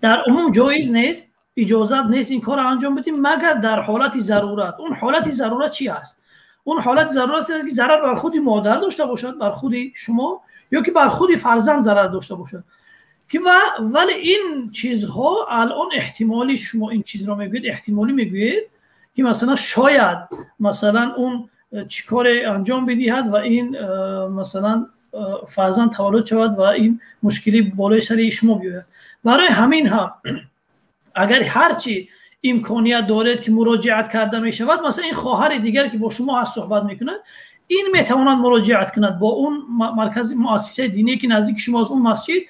дар умум ҷоиз нест, иҷозат нест ин корро анҷом бидӣ, магар дар ҳолати зарурат. Он ҳолати зарурат чи ҳаст? Он ҳолати зарурат аст, ки зарар бар худи модар дошта бошад, бар худи шумо ё ки бар худи фарзанд зарар дошта бошад, ки ва вале ин чизҳо алон эҳтимолӣ. Шумо ин чизро мегӯед, эҳтимолӣ мегӯед, ки масалан шояд масалан он чӣ коре анҷом бидиҳад ва ин масалан фарзанд таваллуд шавад ва ин мушкилӣ болои сари шумо биёяд. Барои ҳамин ҳам агар ҳарчи имконият доред, ки муроҷиат карда мешавад, масалан ин хоҳари дигар, ки бо шумо ҳаст, суҳбат мекунад, ин метавонад муроҷиат кунад бо он маркази муассисаи диние, ки наздики шумо аст, он масҷид.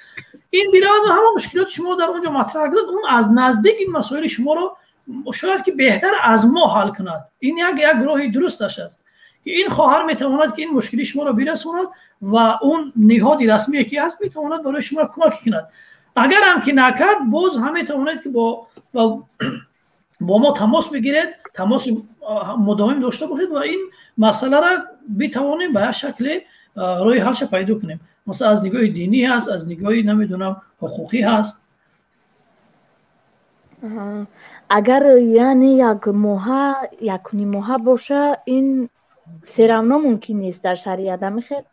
Ин биравад ва ҳама мушкилоти шумо дар он ҷо матраҳ кунад. Он аз наздик ин масоили шуморо шояд ки беҳтар аз мо ҳал кунад. Ин як роҳи дурусташ аст, ки ин хоҳар метавонад ки ин мушкили шуморо бирасонад ва он ниҳоди расмие ки ҳаст, метавонад барои шумо кӯмак кунад. Агар ҳам ки накард, боз ҳам метавонед ки бо мо тамос бигиред, тамоси мудовим дошта бошед ва ин масъаларо битавонем ба як шакле роҳи ҳалша пайдо кунем. Масалан, аз нигоҳи динӣ ҳаст, аз нигоҳи, намедонам, ҳуқуқӣ ҳаст. Агар яъне як моҳа, якуним моҳа боша, ин всё равно мумкин нест дар шариат, амихел?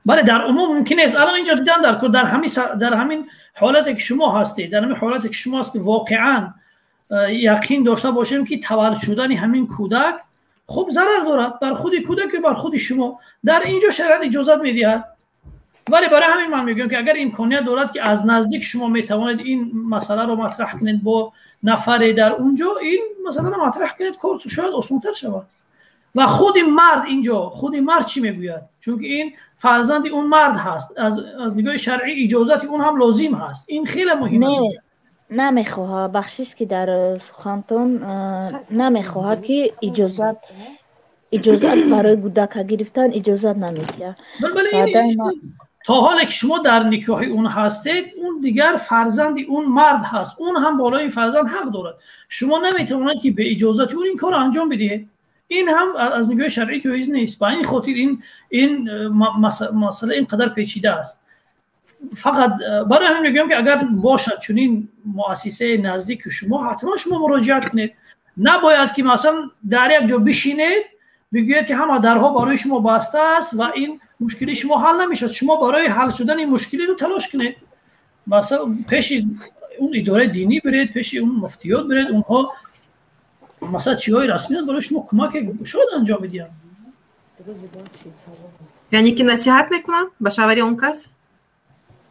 Бале, дар умум мумкин нест. Алон инҷо дидан дар ҳамин ҳолате ки шумо ҳастед, дар ҳамин ҳолате ки шумо ҳастед, воқеан яқин дошта бошем, ки таваллуд шудани ҳамин кӯдак хуб зарар дорад бар худи кӯдак ва бар худи шумо. Дар инҷо шариат иҷозат медиҳад, вале барои ҳамин ман мегӯям, ки агар имконият дорад, ки аз наздик шумо метавонед ин масъаларо матраҳ кунед бо нафаре дар унҷо, ин масъаларо матраҳ кунед, кор шояд осонтар шавад. Ва худи мард инҷо, худи мард чӣ мегӯяд? Чунки ин фарзанди он мард ҳаст, аз нигоҳи шаръӣ иҷозати он ҳам лозим ҳаст. Ин хеле муҳим аст. Намехоҳад, бахшиш ки дар сухантон, намехоҳад ки иҷозат барои кӯдака гирифтан иҷозат намедиҳад. То ҳоле ки шумо дар никоҳи он ҳастед, он дигар фарзанди он мард ҳаст, он ҳам болои ин фарзанд ҳақ дорад. Шумо наметавонед ки бе иҷозати он ин корро анҷом бидиҳед. Ин ҳам аз нигоҳи шаръӣ ҷоиз нест. Ба ин хотир ин масъала ин қадар печида аст. Фақат барои ҳамин мегӯям, ки агар бошад чунин муассисаи наздики шумо, ҳатман шумо муроҷиат кунед. Набояд ки масалан дар як ҷо бишинед, бигӯед, ки ҳама дарҳо барои шумо баста аст ва ин мушкили шумо ҳал намешавад. Шумо барои ҳал шудани мушкилиро талош кунед. Масалан, пеши он идораи динӣ биред, пеши он муфтиёт биред. Онҳо масалан чиҳои расмият барои шумо кӯмак шояд анҷом медиҳанд. Яъне ки насиҳат мекунам ба шавҳари он кас?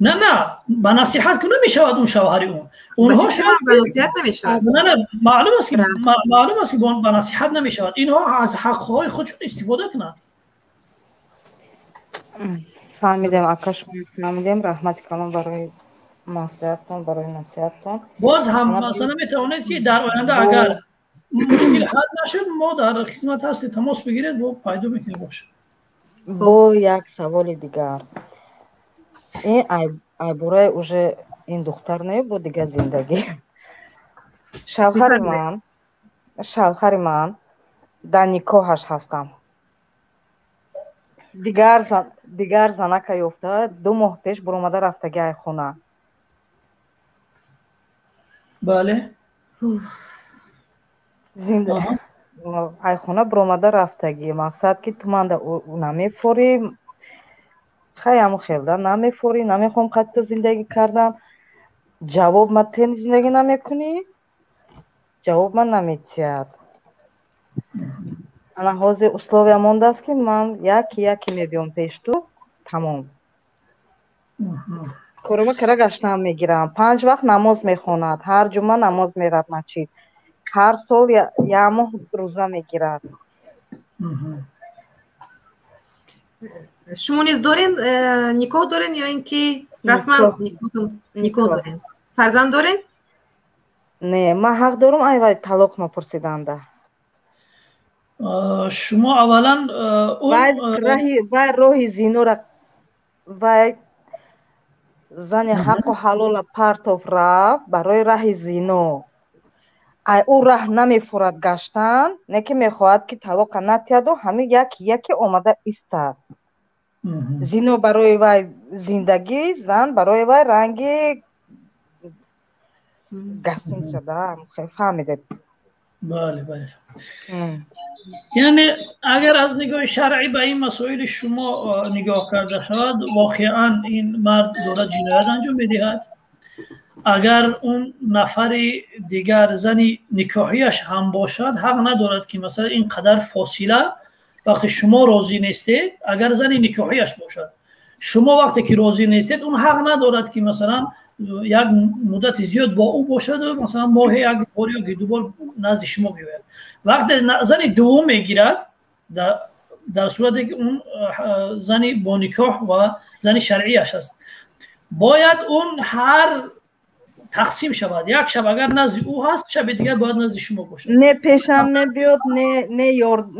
Не, ба насиҳат ку намешавад он шавҳари он. Онҳо насиҳат намешавад? Не, маълум аст ки ба насиҳат намешавад. Инҳо аз ҳаққҳои худшон истифода кунанд. Фаҳмидем, ака, шумо фаҳмидем. Раҳмати калон барои маслиҳаттон, барои насиҳаттон. Боз ҳам масалан метавонед, ки дар оянда агар мушкил ҳал нашуд, мо дар хизмат ҳастем, тамос бигиред, бо пайдо мекунем бош. Бо як саволи дигар. Ин айбораи уже ин духтар не, бо дигар зиндагӣ. Шавҳари ман дар никоҳаш ҳастам, дигар занака ёфта, 2 моҳ пеш буромада рафтаги ай хона. Бале. Ай хона буромада рафтагӣ. Мақсад, ки ту манда намефорӣ, хай, ҳаму хелда намефорӣ, намехоҳам қати ту зиндагӣ кардан. Ҷавоб ма тен зиндагӣ намекунӣ, ҷавоб ман наметиҳад. Ана ҳозир условия мондааст, ки ман яки яки мебиём пеш ту, тамом. Корома кара гаштан мегирам. Панҷ вақт намоз мехонад, ҳар ҷумъа намоз мерад масҷид, ҳар сол як моҳ рӯза мегирад. Шумо низ дорен, никоҳ дорен ё ин ки расман никоҳ дорен, фарзанд дорен? Не, ман ҳақ дорам айвай талоқ мапурсиданда? Шумо аввалан вай роҳи зинора, вай зани ҳаққу ҳалола партов рафт барои раҳи зино. Ай ӯ раҳ намефурад гаштан, не ки мехоҳад, ки талоқа натиҳаду ҳамин яки яке омада истад. Зино барои вай зиндагӣ, зан барои вай ранги гостиница да, фаҳмидед? Бале. Яъне агар аз нигоҳи шаръӣ ба ин масоили шумо нигоҳ карда шавад, воқеан ин мард дорад ҷиноят анҷом медиҳад. Агар он нафари дигар зани никоҳияш ҳам бошад, ҳақ надорад, ки масалан ин қадар фосила, вақте шумо розӣ нестед, агар зани никоҳияш бошад, шумо вақте ки розӣ нестед, он ҳақ надорад, ки масалан як муддати зиёд бо ӯ бошаду масалан моҳе як бор ё ду бор назди шумо биёяд. Вақте зани дуввум мегирад, дар сурате ки он зани бо никоҳ ва зани шаръияш аст. Бояд он ҳар тақсим шавад. Як шаб агар назди ӯ ҳаст, шаби дигар бояд назди шумо бошад. Не пешам мебиёд,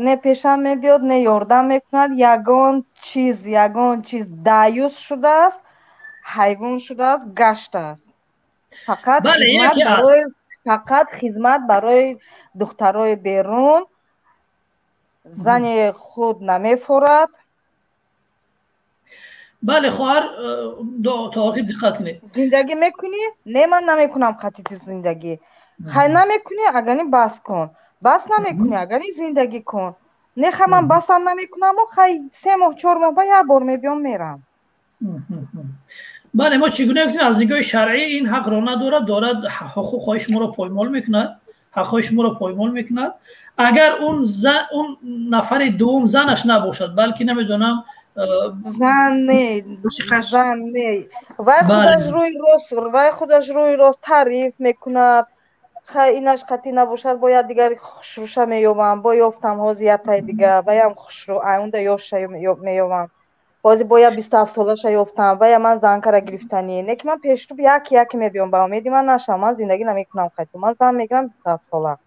не пешам мебиёд, не ёрдам мекунад. Ягон чиз даюс шудааст, ҳайвон шудааст, гаштааст. Фақат хизмат барои духтарои берун, зани худ намефорад. Бале, хоҳар, то охир диққат кунед. Зиндагӣ мекунӣ? Не, ман намекунам қатити зиндагӣ. Хай, намекунӣ, агани бас кун. Бас намекунӣ, агани зиндагӣ кун. Не, хай, ман басам намекунаму, хай, 3 моҳ, 4 моҳ ба як бор мебиём, мерам. Бале, мо чӣ гуна гуфтем, аз нигоҳи шаръӣ ин ҳақро надорад, дорад ҳуқуқҳои шуморо поймол мекунад, ҳақҳои шуморо поймол мекунад. Агар он нафари дуввум занаш набошад, балки намедонам. Зан не, зан не. Вай худаш рӯи рост таъриф мекунад. Хай, инаш қатъӣ набошад, бояд дигари хушрӯша меёбам. Бо ёфтам ҳозир ятаи дига, ваям хушрӯ, унда ёша меёбам. Ҳозир бояд 27 солаша ёфтам, вая ман занкара гирифтанӣ. Не ки ман пештуб яки яки мебиём, ба умеди ман нашавам. Ман зиндагӣ намекунам қайту, ман зан мегирам 27 сола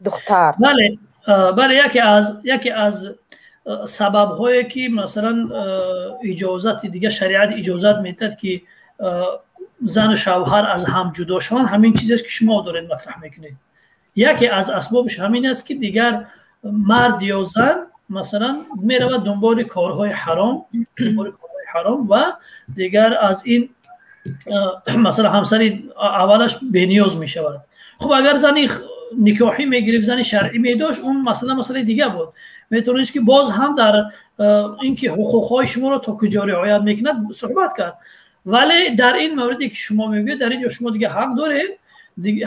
духтар. Бале, яке аз сабабҳое ки, масалан, иҷозати дига шариат иҷозат медиҳад, ки зану шавҳар аз ҳам ҷудо шаванд, ҳамин чизест, ки шумо доред матраҳ мекунед. Яке аз асбобаш ҳамин аст, ки дигар мард ё зан, масалан, меравад дунболи корҳои ҳаром, дунболи корҳои ҳаром ва дигар аз ин, масалан, ҳамсари аввалаш бениёз мешавад. Хуб, агар зани никоҳӣ мегирифт, зани шаръӣ медошт, он масъала масъалаи дига буд. Метавонист, ки боз ҳам дар ин ки ҳуқуқҳои шуморо то куҷо риоят мекунад, суҳбат кард. Вале дар ин мавриде, ки шумо мегӯед, дар ин ҷо шумо дига ҳақ доред.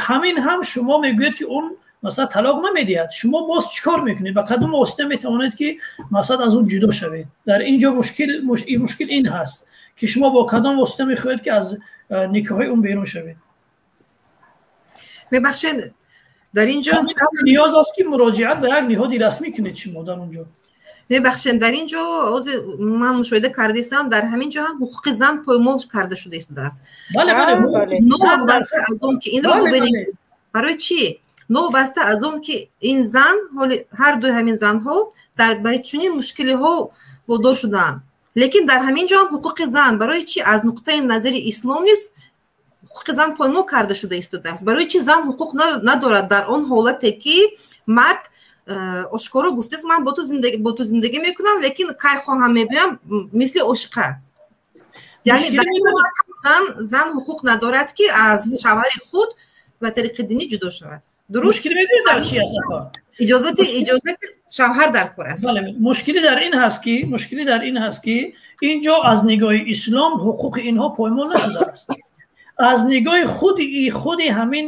Ҳамин ҳам шумо мегӯед, ки он, масалан, талоқ намедиҳад. Шумо боз чӣ кор мекунед? Ба кадом восита метавонед, ки, масалан, аз он ҷудо шавед? Дар ин ҷо мушкил ин ҳаст, ки шумо бо кадом восита мехоҳед, ки аз никоҳи он берун шавед. Мебахшед, дар ин ҷо ниёз аст, ки муроҷиат ба як ниҳоди расмӣ кунед шумо дар он ҷо. Мебахшед, дар ин ҷо ҳозир ман мушоҳида кардаистам, дар ҳамин ҷо ҳам ҳуқуқи зан поймол карда шуда истодааст. Новобаста аз он ки инро бубинед, барои чӣ? Новобаста аз он ки ин зан, ҳоли ҳар дуи ҳамин занҳо дар ба чунин мушкилиҳо водор шудаанд, лекин дар ҳамин ҷо ҳам ҳуқуқи зан, барои чӣ аз нуқтаи назари ислом низ ҳуқуқи зан поймол карда шуда истодааст? Барои чӣ зан ҳуқуқ надорад дар он ҳолате, ки мард ошкоро гуфтааст: «Ман бо ту зиндагӣ мекунам, лекин кай хоҳам мебиём, мисли ошиқа»? Яъне дар ин ҳолат зан ҳуқуқ надорад, ки аз шавҳари худ ба тариқи динӣ ҷудо шавад. Дуруст? Мушкил медонед дар чи аст, апа? Иҷозати шавҳар дар кор аст. Бале, мушкилӣ дар ин ҳаст, ки ин ҷо аз нигоҳи ислом ҳуқуқи инҳо поймол нашудааст. Аз нигоҳи худи ҳамин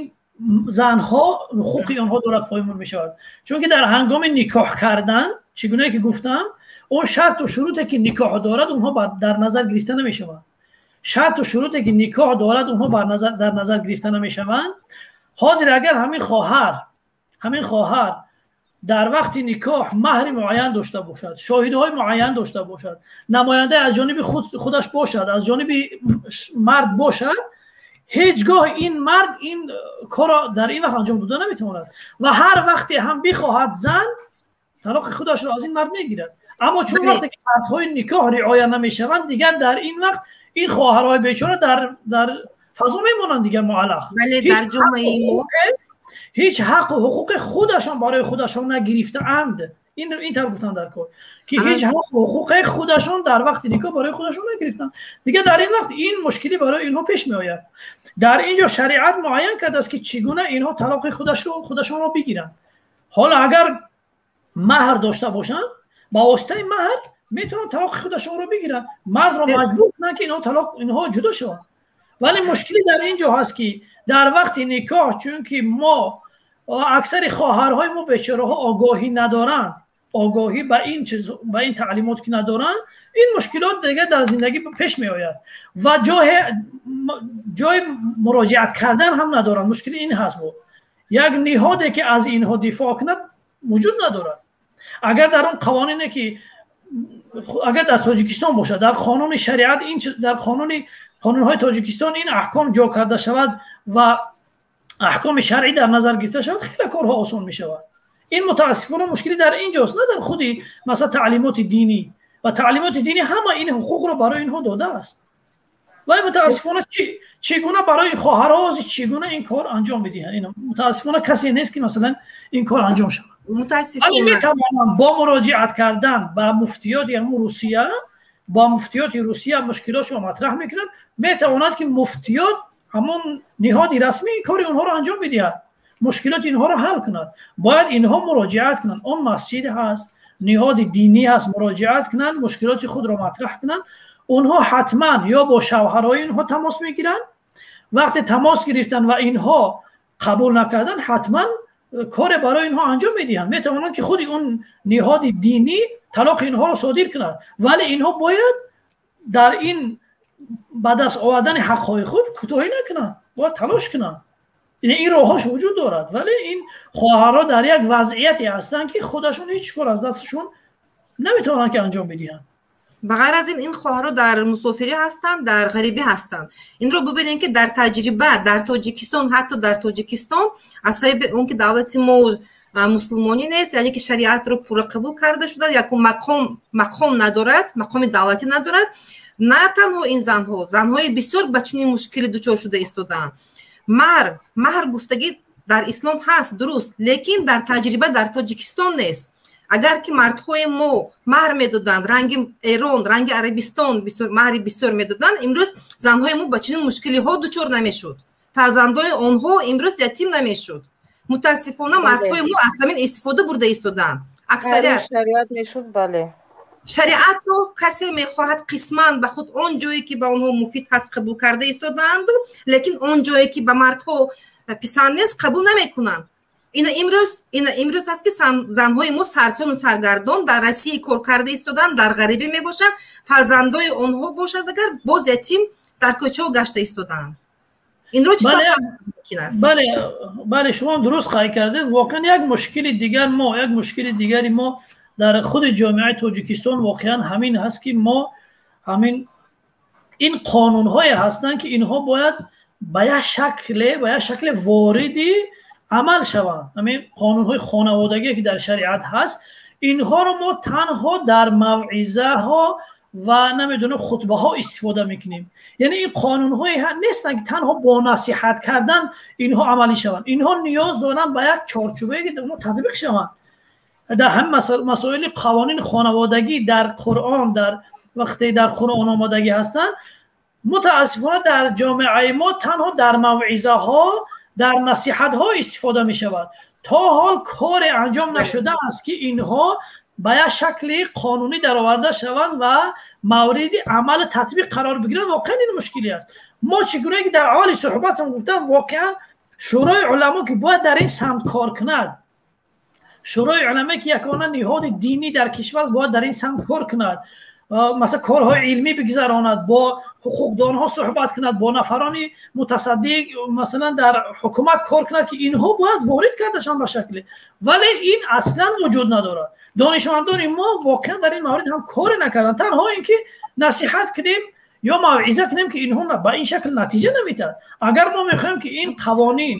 занҳо ҳуқуқи онҳо дорад поймол мешавад, чунки дар ҳангоми никоҳ кардан, чӣ гунае ки гуфтам, он шарту шуруте, ки никоҳ дорад, онҳо дар назар гирифта намешаванд. Шарту шуруте, ки никоҳ дорад, онҳо дар назар гирифта намешаванд. Ҳозир агар ҳамин хоҳар дар вақти никоҳ маҳри муайян дошта бошад, шоҳидҳои муайян дошта бошад, намоянда аз ҷониби худаш бошад, аз ҷониби мард бошад, ҳеҷ гоҳ ин мард ин корро дар ин вақт анҷом дода наметавонад. Ва ҳар вақте ҳам бихоҳад, зан талоқи худашро аз ин мард мегирад. Аммо чун вақте ки шартҳои никоҳ риоя намешаванд, дигар дар ин вақт ин хоҳарҳои бечора дар фазо мемонанд, дигар муаллақ. Бале, дар ҷомеаи мо Ҳеҷ ҳаққу ҳуқуқи худашон барои худашон нагирифтаанд. Ин тавр гуфтан дар кор, ки ҳеҷ ҳаққу ҳуқуқи худашон дар вақти никоҳ барои худашон нагирифтанд. Дигар дар ин вақт ин мушкилӣ барои инҳо пеш меояд. Дар ин ҷо шариат муайян кардааст, ки чӣ гуна инҳо талоқи худашонро бигиранд. Ҳоло агар маҳр дошта бошанд, ба воситаи маҳр метавонанд талоқи худашонро бигиранд, мардро маҷбур кунанд, ки инҳо талоқ, инҳо ҷудо шаванд. Вале мушкилӣ дар ин ҷо ҳаст, ки дар вақти никоҳ, чунки мо аксари хоҳарҳои мо бечораҳо огоҳӣ надоранд, огоҳӣ ба ин чиз, ба ин таълимот ки надоранд, ин мушкилот дигар дар зиндагӣ пеш меояд ва ҷои муроҷиат кардан ҳам надоранд. Мушкили ин ҳаст, бо як ниҳоде, ки аз инҳо дифоъ кунад, вуҷуд надорад. Агар дар он қавонине, ки агар дар Тоҷикистон бошад, дар қонуни шариат ин чиз, дар қонуни Қонунҳои Тоҷикистон ин аҳком ҷо карда шавад ва аҳкоми шаръӣ дар назар гирифта шавад, хеле корҳо осон мешавад. Ин мутаассифона мушкилӣ дар инҷост, на дар худи масалан таълимоти динӣ. Ва таълимоти динӣ ҳама ин ҳуқуқро барои инҳо додааст. Вале мутаассифона чӣ гуна барои хоҳарҳо чӣ гуна ин кор анҷом медиҳанд? Ин мутаассифона касе нест ки масалан ин кор анҷом шавад. Мутаассифона метавонанд бо муроҷиат кардан ба муфтиёти ҳамун Русия, бо муфтиёти Русия мушкилотшро матраҳ мекунанд. Метавонад ки муфтиёт ҳамон ниҳоди расмӣ кори онҳоро анҷом бидиҳад, мушкилоти инҳоро ҳал кунад. Бояд инҳо муроҷиат кунанд. Он масҷид ҳаст, ниҳоди динӣ ҳаст, муроҷиат кунанд, мушкилоти худро матраҳ кунанд. Онҳо ҳатман ё бо шавҳарҳои инҳо тамос мегиранд. Вақте тамос гирифтанд ва инҳо қабул накарданд, ҳатман коре барои инҳо анҷом медиҳанд. Метавонанд ки худи он ниҳоди динӣ талоқи инҳоро содир кунад, вале инҳо бояд дар ин ба даст овардани ҳақҳои худ кӯтоҳӣ накунанд, бояд талош кунанд. Ин роҳҳош вуҷуд дорад, вале ин хоҳарҳо дар як вазъияте ҳастанд ки худашон ҳеҷ кор аз дасташон наметавонанд ки анҷом бидиҳанд. Ба ғайр аз ин, ин хоҳарҳо дар мусофирӣ ҳастанд, дар ғарибӣ ҳастанд. Инро бибинем ки дар таҷриба дар Тоҷикистон, ҳатто дар Тоҷикистон, аз сабаби он ки давлати мо мусулмонӣ нест, яъне ки шариатро пурра қабул карда шуда, якум мақом надорад, мақоми давлатӣ надорад. На танҳо ин занҳо, занҳои бисёр ба чунин мушкилӣ дучор шуда истодаанд. Маҳр гуфтагӣ дар ислом ҳаст, дуруст, лекин дар таҷриба дар Тоҷикистон нест. Агар ки мардҳои мо маҳр медоданд, ранги Эрон, ранги Арабистон маҳри бисёр медоданд, имрӯз занҳои мо ба чунин мушкилиҳо дучор намешуд. Фарзандои онҳо имрӯз ятим намешуд. Мутаассифона мардҳои мо аз ҳамин истифода бурда истодаанд. Аксарият шариат мешуд, бале. Шариатро касе мехоҳад қисман ба худ он ҷое ки ба онҳо муфид ҳаст қабул карда истодаанду, лекин он ҷое ки ба мардҳо писанд нест қабул намекунанд. Ина имрӯз аст ки занҳои мо сарсону саргардон дар Россия кор карда истодаанд, дар ғарибӣ мебошанд, фарзандои онҳо бошад агар боз ятим дар кӯчаҳо гашта истодаанд. Инро чӣ тавр мумкин аст? Бале, бале, шумо дуруст қайд кардед. Воқеан як мушкили дигар мо, як мушкили дигари мо дар худи ҷомеаи Тоҷикистон воқеан ҳамин ҳаст ки мо ҳамин ин қонунҳое ҳастанд ки инҳо бояд ба як шакле вориди амал шаванд. Ҳамин қонунҳои хонаводагие ки дар шариат ҳаст, инҳоро мо танҳо дар мавъизаҳо ва намедонам хутбаҳо истифода мекунем. Яъне ин қонунҳое нестанд ки танҳо бо насиҳат кардан инҳо амалӣ шаванд. Инҳо ниёз доранд ба як чорчӯбае ки онҳо татбиқ шаванд. Дар ҳам масоили қавонини хонаводагӣ дар Қуръон, дар вақте дар Қуръон омодагӣ ҳастанд, мутаассифона дар ҷомеаи мо танҳо дар мавъизаҳо, дар насиҳатҳо истифода мешавад. То ҳол коре анҷом нашудааст ки инҳо ба як шакли қонунӣ дароварда шаванд ва мавриди амали татбиқ қарор бигиранд. Воқеан ин мушкилӣ аст. Мо чӣ гуна ки дар аввали суҳбатам гуфтам, воқеан Шӯрои уламо ки бояд дар ин самт кор кунад, Шӯрои уламо ки ягона ниҳоди динӣ дар кишвар бояд дар ин самт кор кунад, масалан корҳои илмӣ бигзаронад, бо ҳуқуқдонҳо суҳбат кунад, бо нафарони мутасаддӣ масалан дар ҳукумат кор кунад ки инҳо бояд ворид карда шаванд ба шакле. Вале ин аслан вуҷуд надорад. Донишмандони мо воқеан дар ин маврид ҳам коре накарданд. Танҳо ин ки насиҳат кунем ё мавъиза кунем ки инҳо ба ин шакл натиҷа намедиҳад. Агар мо мехоҳем ки ин қавонин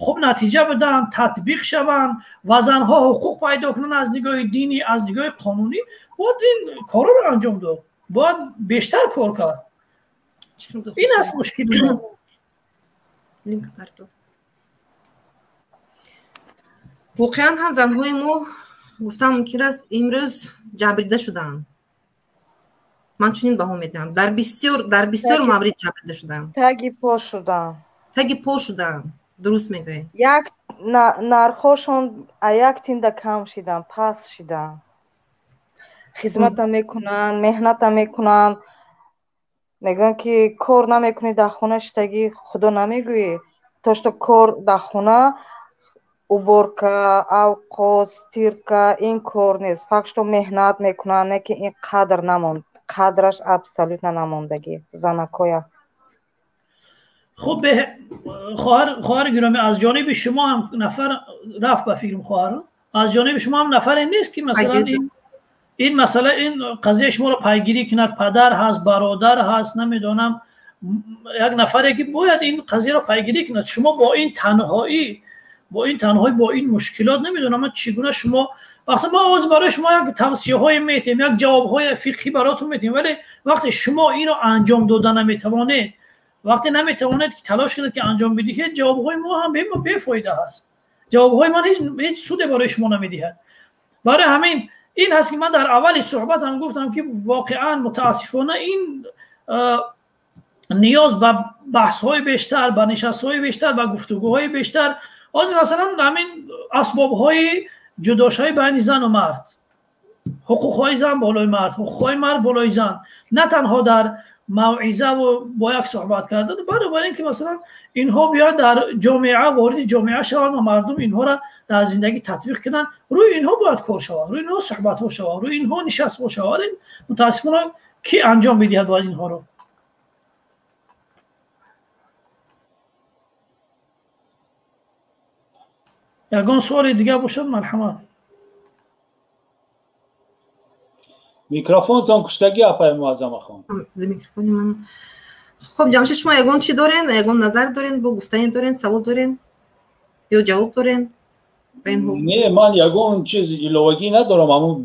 хуб натиҷа бидиҳанд, татбиқ шаванд ва занҳо ҳуқуқ пайдо кунанд аз нигоҳи динӣ, аз нигоҳи қонунӣ, бояд ин корро анҷом дод, бояд бештар кор кард. Ин аст мушкили мо. Воқеан ҳам занҳои мо гуфтан мумкин аст имрӯз ҷабрида шудаанд. Ман чунин баҳо медиҳам. Дар бисёр маврид ҷабрида шудаанд. Таги по шудаанд. Таги по шудаанд. Дуруст мегӯед. Як нархҳошон як тинда кам шидан, паст шидан. Хизмата мекунанд, меҳната мекунанд. Мегӯянд ки кор намекунӣ дар хона шитагӣ, худо намегӯӣ. То что кор дар хона уборка, авқот, стирка ин кор нест. Фақат что меҳнат мекунанд, не ки ин қадр намонд. Қадраш абсолютно намондагӣ занакоя. Хуб, хоҳари гиромӣ, аз ҷониби шумо ҳам нафар рафт ба фикрам, хоҳар, аз ҷониби шумо ҳам нафаре нест ки масалан ин масъала, ин қазияи шуморо пайгирӣ кунад. Падар ҳаст, бародар ҳаст, намедонам, Як нафаре ки бояд ин қазияро пайгирӣ кунад. Шумо бо ин танҳоӣ, бо ин танҳоӣ, бо ин мушкилот, намедонам ман чӣ гуна шумо. Мақсад, мо оз барои шумо як тавсияҳое метиҳем, як ҷавобҳои фиқҳӣ баротон метиҳем, вале вақте шумо инро анҷом дода наметавонед, вақте наметавонед ки талош кунед ки анҷом бидиҳед, ҷавобҳои мо ҳам бефоида ҳаст. Ҷавобҳои ман ҳеҷ суде барои шумо намедиҳад. Барои ҳамин ин ҳаст ки ман дар аввали суҳбатам гуфтам ки воқеан мутаассифона ин ниёз ба баҳсҳои бештар, ба нишастҳои бештар, ба гуфтугӯҳои бештар. Ҳозир масалан ҳамин асбобҳои ҷудошавӣ байни зану мард, ҳуқуқҳои зан болои мард, ҳуқуқҳои мард болои зан, на танҳо дар мавъизаву бо як суҳбат кардан, баробар ин ки масалан инҳо биёяд дар ҷомеа, вориди ҷомеа шаванд ва мардум инҳоро дар зиндагӣ татбиқ кунанд. Рӯи инҳо бояд кор шавад, рӯи инҳо суҳбатҳо шавад, рӯи инҳо нишастҳо шавад. Вале мутаассифона кӣ анҷом медиҳад бояд инҳоро? Ягон суоли дигар бошад, марҳамат. Микрофонтон куштагӣ, апаи Муаззамахон. Микрофони ман. Хуб, Ҷамшед, шумо ягон чӣ дорен, ягон назар дорен, бо гуфтанӣ дорен, савол дорен ё ҷавоб дорен? Не, ман ягон чиз иловагӣ надорам, ҳамун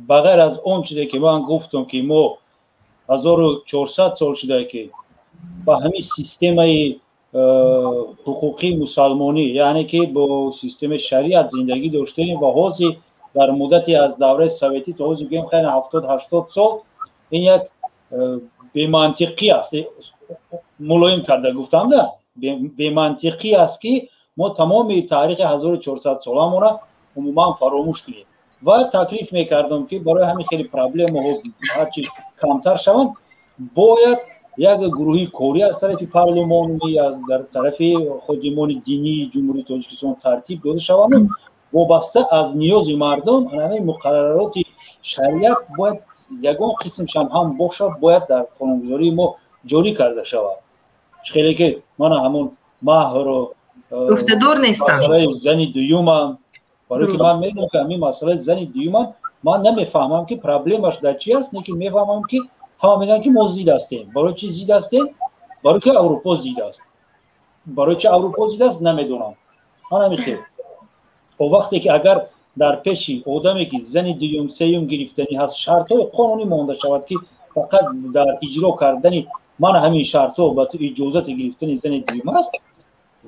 ба ғайр аз он чизе ки ман гуфтам, ки мо 1400 сол шуда ки ба ҳамин системаи ҳуқуқии мусалмонӣ, яъне ки бо системаи шариат зиндагӣ доштем ва ҳозир дар муддати аз давраи советӣ то ҳозир гӯем хайр 70-80 сол, ин як бемантиқӣ аст. Мулоим карда гуфтам, да, бемантиқӣ аст ки мо тамоми таърихи 1400 соламонро умуман фаромӯш кунем. Ва таклиф мекардам ки барои ҳамин хеле проблемаҳо ҳарчи камтар шаванд, бояд як гурӯҳи корӣ аз тарафи парлумонӣ, аз дар тарафи ходимони динии Ҷумҳурии Тоҷикистон тартиб дода шаванд. Вобаста аз ниёзи мардум ҳамин муқаррароти шариат бояд ягон қисмшам ҳам бошад, бояд дар қонунгузории мо ҷорӣ карда шавад. Чӣ хеле ки мана ҳамон маҳру гуфтадор нестам, масъалаи зани дуюмам, барои ки ман медонам ки ҳамин масъалаи зани дуюмам ман намефаҳмам ки проблемаш дар чи аст, лекин мефаҳмам ки ҳама мегӯянд ки мо зид ҳастем. Барои чи зид ҳастем? Барои ки Аврупо зид аст. Барои чи Аврупо зид аст, намедонам. Ман ҳамин хел. О вақте ки агар дар пеши одаме ки зани дуюм, сеюм гирифтанӣ ҳаст, шартҳои қонунӣ монда шавад ки фақат дар иҷро кардани ман ҳамин шартҳо ба ту иҷозати гирифтани зани дуюм аст,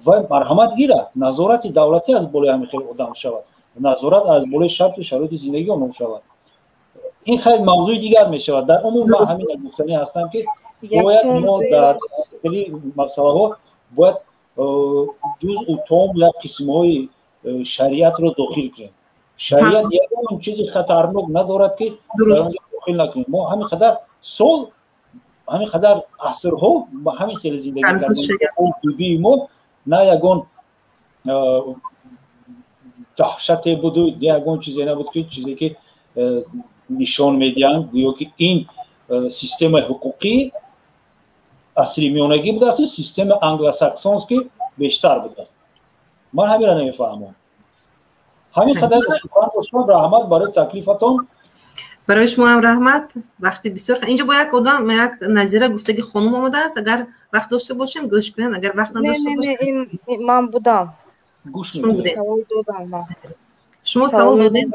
ва марҳамат гирад, назорати давлатӣ аз болои ҳамин хел одам шавад, назорат аз болои шарту шароити зиндагии онҳо шавад. Ин хайр мавзӯи дигар мешавад. Дар умум ман ҳамин гуфтанӣ ҳастам ки бояд мо дар хеле масъалаҳо бояд ҷузъу том як қисмҳои шариатро дохил кунем. Шариат ягон чизи хатарнок надорад ки дохил накунем. Мо ҳамин қадар сол, ҳамин қадар асрҳо ба ҳамин хеле зиндагӣ кардем. Бибии мо на ягон даҳшате буду, на ягон чизе набуд ки чизе ки нишон медиҳанд гӯё ки ин системаи ҳуқуқӣ асри миёнагӣ будааст, системаи англосаксонский бештар будааст. Ман ҳаминро намефаҳмам. Ҳамин қадар сухан доштам. Раҳмат барои таклифатон. Барои шумо ҳам раҳмат. Вақти бисёр инҷо бо як одам, як Назира гуфтаги хонум омадааст. Агар вақт дошта бошем, гӯш кунед, агар вақт надошта бошем. Ман будам. Шумо будед. Шумо савол додед?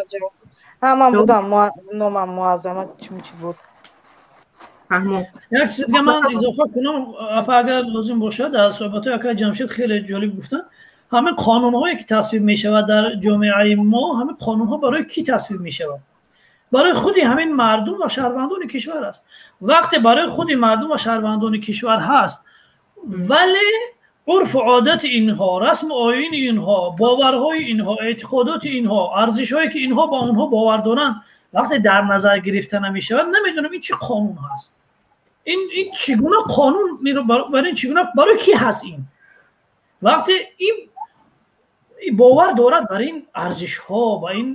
Ҳа, ман будам. Номам Муаззама чимчи буд. Фаҳмо. Як чиз дига ман изофа кунам, апа, агар лозим бошад. Дар суҳбатҳои акай Ҷамшед хеле ҷолиб гуфтанд. Ҳамин қонунҳое ки тасвиб мешавад дар ҷомеаи мо, ҳамин қонунҳо барои кӣ тасвиб мешавад? Барои худи ҳамин мардум ва шаҳрвандони кишвар аст. Вақте барои худи мардум ва шаҳрвандони кишвар ҳаст, вале урфу одати инҳо, расму оини инҳо, боварҳои инҳо, эътиқодоти инҳо, арзишҳое ки инҳо ба онҳо бовар доранд, вақте дар назар гирифта намешавад, намедонам ин чӣ қонун ҳаст. Ин чӣ гуна қонун, барои чӣ гуна, барои кӣ ҳаст ин? Вақте ин бовар дорад бар ин арзишҳо, ба ин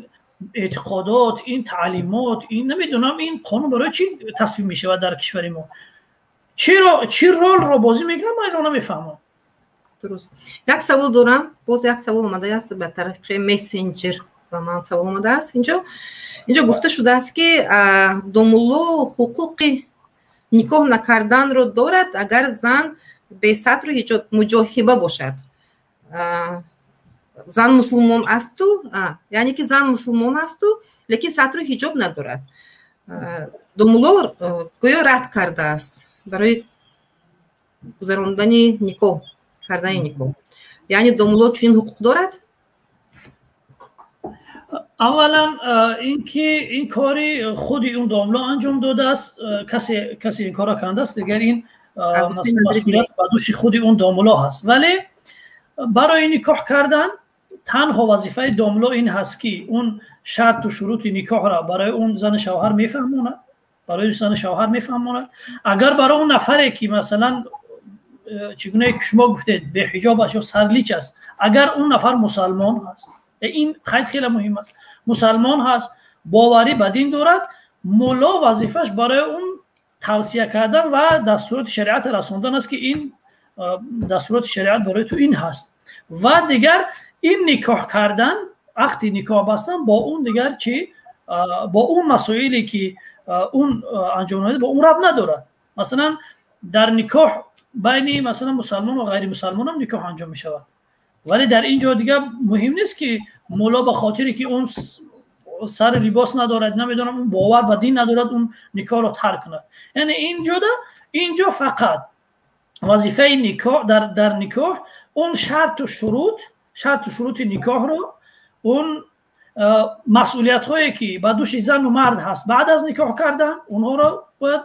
эътиқодот, ин таълимот, ин намедонам ин қонун барои чӣ тасвиб мешавад дар кишвари мо? Чиро, чӣ ролро бозӣ мекунад, ман инро намефаҳмам. Дуруст. Як савол дорам, боз як савол омадааст ба тариқи мессенҷер, ба ман савол омадааст. Инҷо гуфта шудааст ки домулло ҳуқуқи Никоҳ накарданро дорад, агар зан бесатру ҳиҷоб муҷоҳиба бошад. Зан мусулмон асту, яъне ки зан мусулмон асту, лекин сатру ҳиҷоб надорад. Домулло гӯё рад кардааст барои гузарондани никоҳ, кардани никоҳ. Яъне домулло чунин ҳуқуқ дорад? Аввалан ин ки ин кори худи он домулло анҷом додааст, касе ин корро кардааст, дигар ин масъулият ба дӯши худи он домулло ҳаст. Вале барои никоҳ кардан танҳо вазифаи домулло ин ҳаст, ки он шарту шурути никоҳро барои он зану шавҳар мефаҳмонад, барои зану шавҳар мефаҳмонад. Агар барои он нафаре ки масалан чӣ гунае ки шумо гуфтед беҳиҷоб аст ё сарлич аст, агар он нафар мусалмон ҳаст, ин қайд хеле муҳим аст, мусалмон ҳаст, боварӣ ба дин дорад, мулло вазифааш барои он тавсия кардан ва дастуроти шариат расондан аст, ки ин дастуроти шариат барои ту ин ҳаст. Ва дигар ин никоҳ кардан, ақди никоҳ бастан бо он дигар чи бо он масоиле ки он анҷом медиҳад, бо он рабт надорад. Масалан, дар никоҳ байни масалан мусалмон ва ғайримусалмонам никоҳ анҷом мешавад, вале дар ин ҷо дигар муҳим нест, ки мулло ба хотире ки он сари либос надорад, намедонам, он бовар ба дин надорад, он никоҳро тарк кунад. Яъне инҷо фақат вазифаи никоҳ дар никоҳ он шарту шурути никоҳро, он масъулиятҳое ки ба дӯши зану мард ҳаст баъд аз никоҳ кардан, онҳоро бояд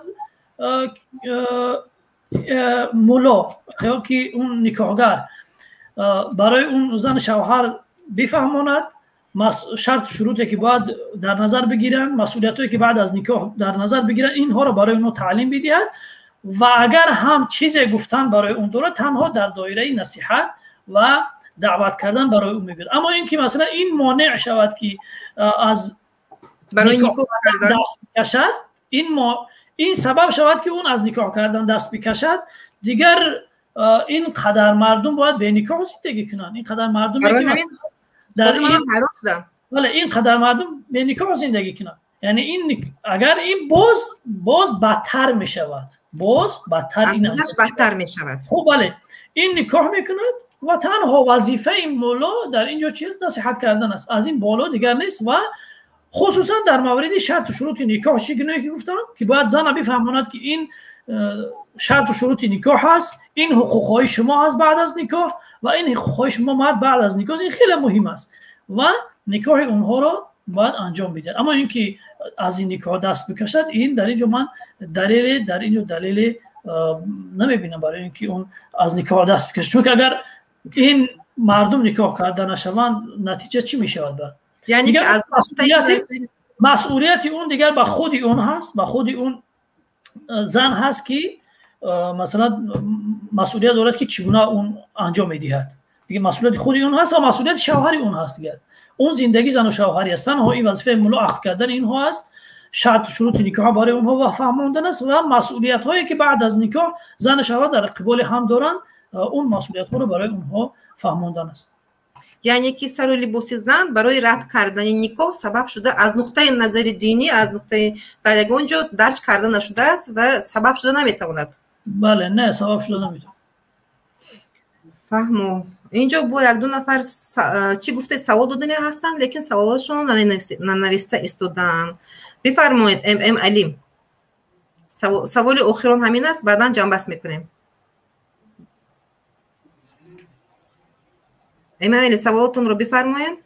мулло ки он никоҳгар барои он зану шавҳар бифаҳмонад, шарту шуруте ки бояд дар назар бигиранд, масъулиятҳое ки баъд аз никоҳ дар назар бигиранд, инҳоро барои онҳо таълим бидиҳад. Ва агар ҳам чизе гуфтан барои он дорад, танҳо дар доираи насиҳат ва даъват кардан барои ӯ мегӯяд. Аммо ин ки масалан ин монеъ шавад, ки аз никоҳ даст бикашад, ин сабаб шавад, ки он аз никоҳ кардан даст бикашад, дигар ин қадар мардум бояд беникоҳ зиндагӣ кунанд. Ин қадар мардум бале, ин қадар мардум беникоҳ зиндагӣ кунанд. Яъне ин агар ин боз бадтар мешавад, боз бадтар, бадтар мешавад. Хуб, бале, ин никоҳ мекунад ва танҳо вазифаи мулло дар ин ҷо чист? Насиҳат кардан аст, аз ин боло дигар нест. Ва хусусан дар мавриди шарту шурути никоҳ, чӣ гунае ки гуфтам, ки бояд зана бифаҳмонад, ки ин шарту шурути никоҳ ҳаст, ин ҳуқуқҳои шумо ҳаст баъд аз никоҳ ва ин ҳуқуқҳои шумо мард баъд аз никоҳ, ин хеле муҳим аст ва никоҳи онҳоро бояд анҷом бидиҳад. Аммо ин ки аз ин никоҳ даст бикашад, ин дар ин ҷо ман далеле дар ин ҷо далеле намебинам барои ин ки он аз никоҳ даст бикашад. Чунки агар ин мардум никоҳ карда нашаванд, натиҷа чӣ мешавад? Баъд масъулияти он дигар ба худи он ҳаст, ба худи он зан ҳаст, ки масалан масъулият дорад, ки чӣ гуна он анҷом медиҳад. Дигар масъулияти худи он ҳаст ва масъулияти шавҳари он ҳаст. Дигар он зиндагӣ зану шавҳарӣ аст. Танҳо ин вазифаи мулло ақд кардани инҳо аст, шарту шурути никоҳ барои онҳо фаҳмондан аст ва масъулиятҳое ки баъд аз никоҳ зану шавҳар дар қиболи ҳам доранд, он масъулиятҳоро барои онҳо фаҳмондан аст. Яъне ки сару либоси зан барои рад кардани никоҳ сабаб шуда аз нуқтаи назари динӣ, аз нуқтаи дар ягон ҷо дарҷ карда нашудааст ва сабаб шуда наметавонад. Бале, не, сабаб шуда наметавонад. Фаҳмо. Инҷо бо якду нафар чӣ гуфте савол додани ҳастанд, лекин саволашон нанависта истодаанд. Бифармоед, ММ Алим, саволи охирон ҳамин аст, баъдан ҷамъбаст мекунем. Эмомалӣ, саволотонро бифармоед.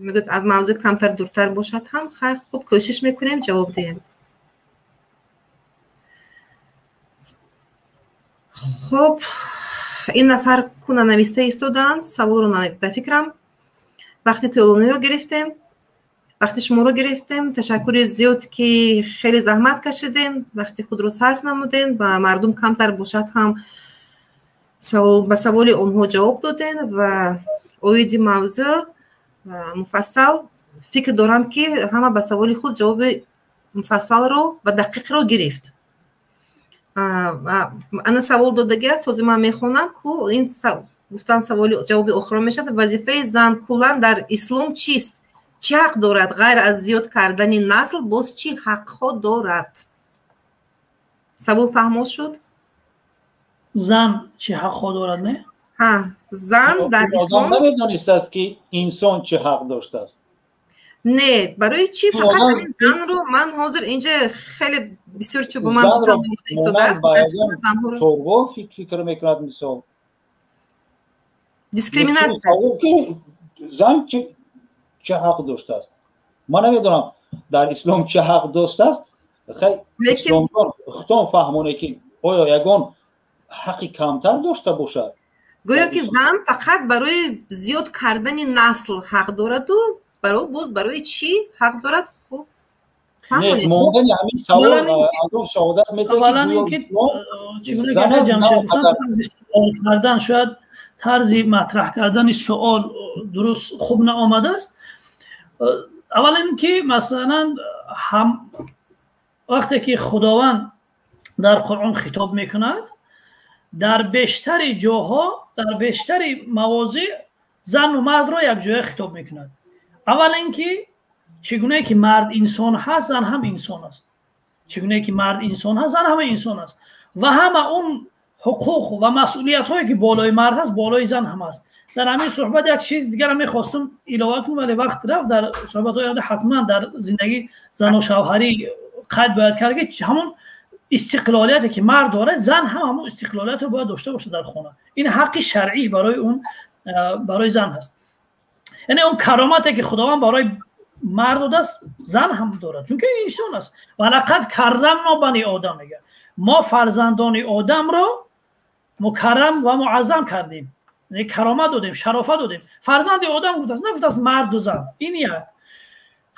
Мегӯяд, аз мавзӯъ камтар дуртар бошад ҳам, хайр, хуб, кӯшиш мекунем ҷавоб диҳем. Хуб, ин нафар ку нанависта истодаанд саволро, ба фикрам вақти тӯлониро гирифтем, вақти шуморо гирифтем. Ташаккури зиёд, ки хеле заҳмат кашидем, вақти худро сарф намудем ва мардум камтар бошад ҳам ба саволи онҳо ҷавоб додем ва оиди мавзӯъ муфассал фикр дорам, ки ҳама ба саволи худ ҷавоби муфассалро ва дақиқро гирифт. Ана савол додагӣ аст, ҳозир ман мехонам ку ин гуфтан саволи ҷавоби охирон мешавад. Вазифаи зан куллан дар ислом чист? Чӣ ҳақ дорад? Ғайр аз зиёд кардани насл боз чӣ ҳақҳо дорад? Савол фаҳмо шуд? Зан чӣ ҳақҳо дорад, не? Ҳа, зан дар ислом намедонистааст, ки инсон чӣ ҳақ доштааст. Не, барои чӣ фақат ҳамин занро? Ман ҳозир инҷа хеле бисёр чӣ ба ман писанд омода истодааст. Чорво фикр мекунад, мисол. Дискриминатсия. Зан чӣ ҳақ доштааст? Ман намедонам, дар ислом чӣ ҳақ доштааст. Худтон фаҳмоне, ки оё ягон ҳаққи камтар дошта бошад. Гӯё ки зан фақат барои зиёд кардани насл ҳақ дораду боз барои чӣ ҳақ дорад? Хуб. Мондани ҳамин савол аз он шаҳодат медиҳад, ки кардан шояд тарзи матраҳ кардани суол дуруст хуб наомадааст. Аввалан ки, масалан, ҳам вақте ки Худованд дар Қуръон хитоб мекунад, дар бештари ҷоҳо, дар бештари мавозеъ зану мардро якҷоя хитоб мекунад. Аввалан ки, чӣ гунае ки мард инсон ҳаст, зан ҳам инсон аст. Чӣ гунае ки мард инсон ҳаст, зан ҳама инсон аст ва ҳама он ҳуқуқ ва масъулиятҳое, ки болои мард ҳаст, болои зан ҳам аст. Дар ҳамин суҳбат як чиз дигарам мехостум илова кунам, вале вақт рафт. Дар суҳбатҳои оянда ҳатман дар зиндагӣ зану шавҳарӣ қайд бояд кард, ки ҳамон истиқлолияте, ки мард дорад, зан ҳам ҳамон истиқлолиятро бояд дошта бошад дар хона. Ин ҳаққи шаръиш барои он, барои зан ҳаст. Яъне он каромате, ки Худованд барои мард додааст, зан ҳам дорад, чунки инсон аст. Ва лақад каррамно бани одам мегӯяд, мо фарзандони одамро мукаррам ва муаззам кардем, яъне каромат додем, шарофат додем. Фарзанди одам гуфтааст, нагуфтааст марду зан. Ин як.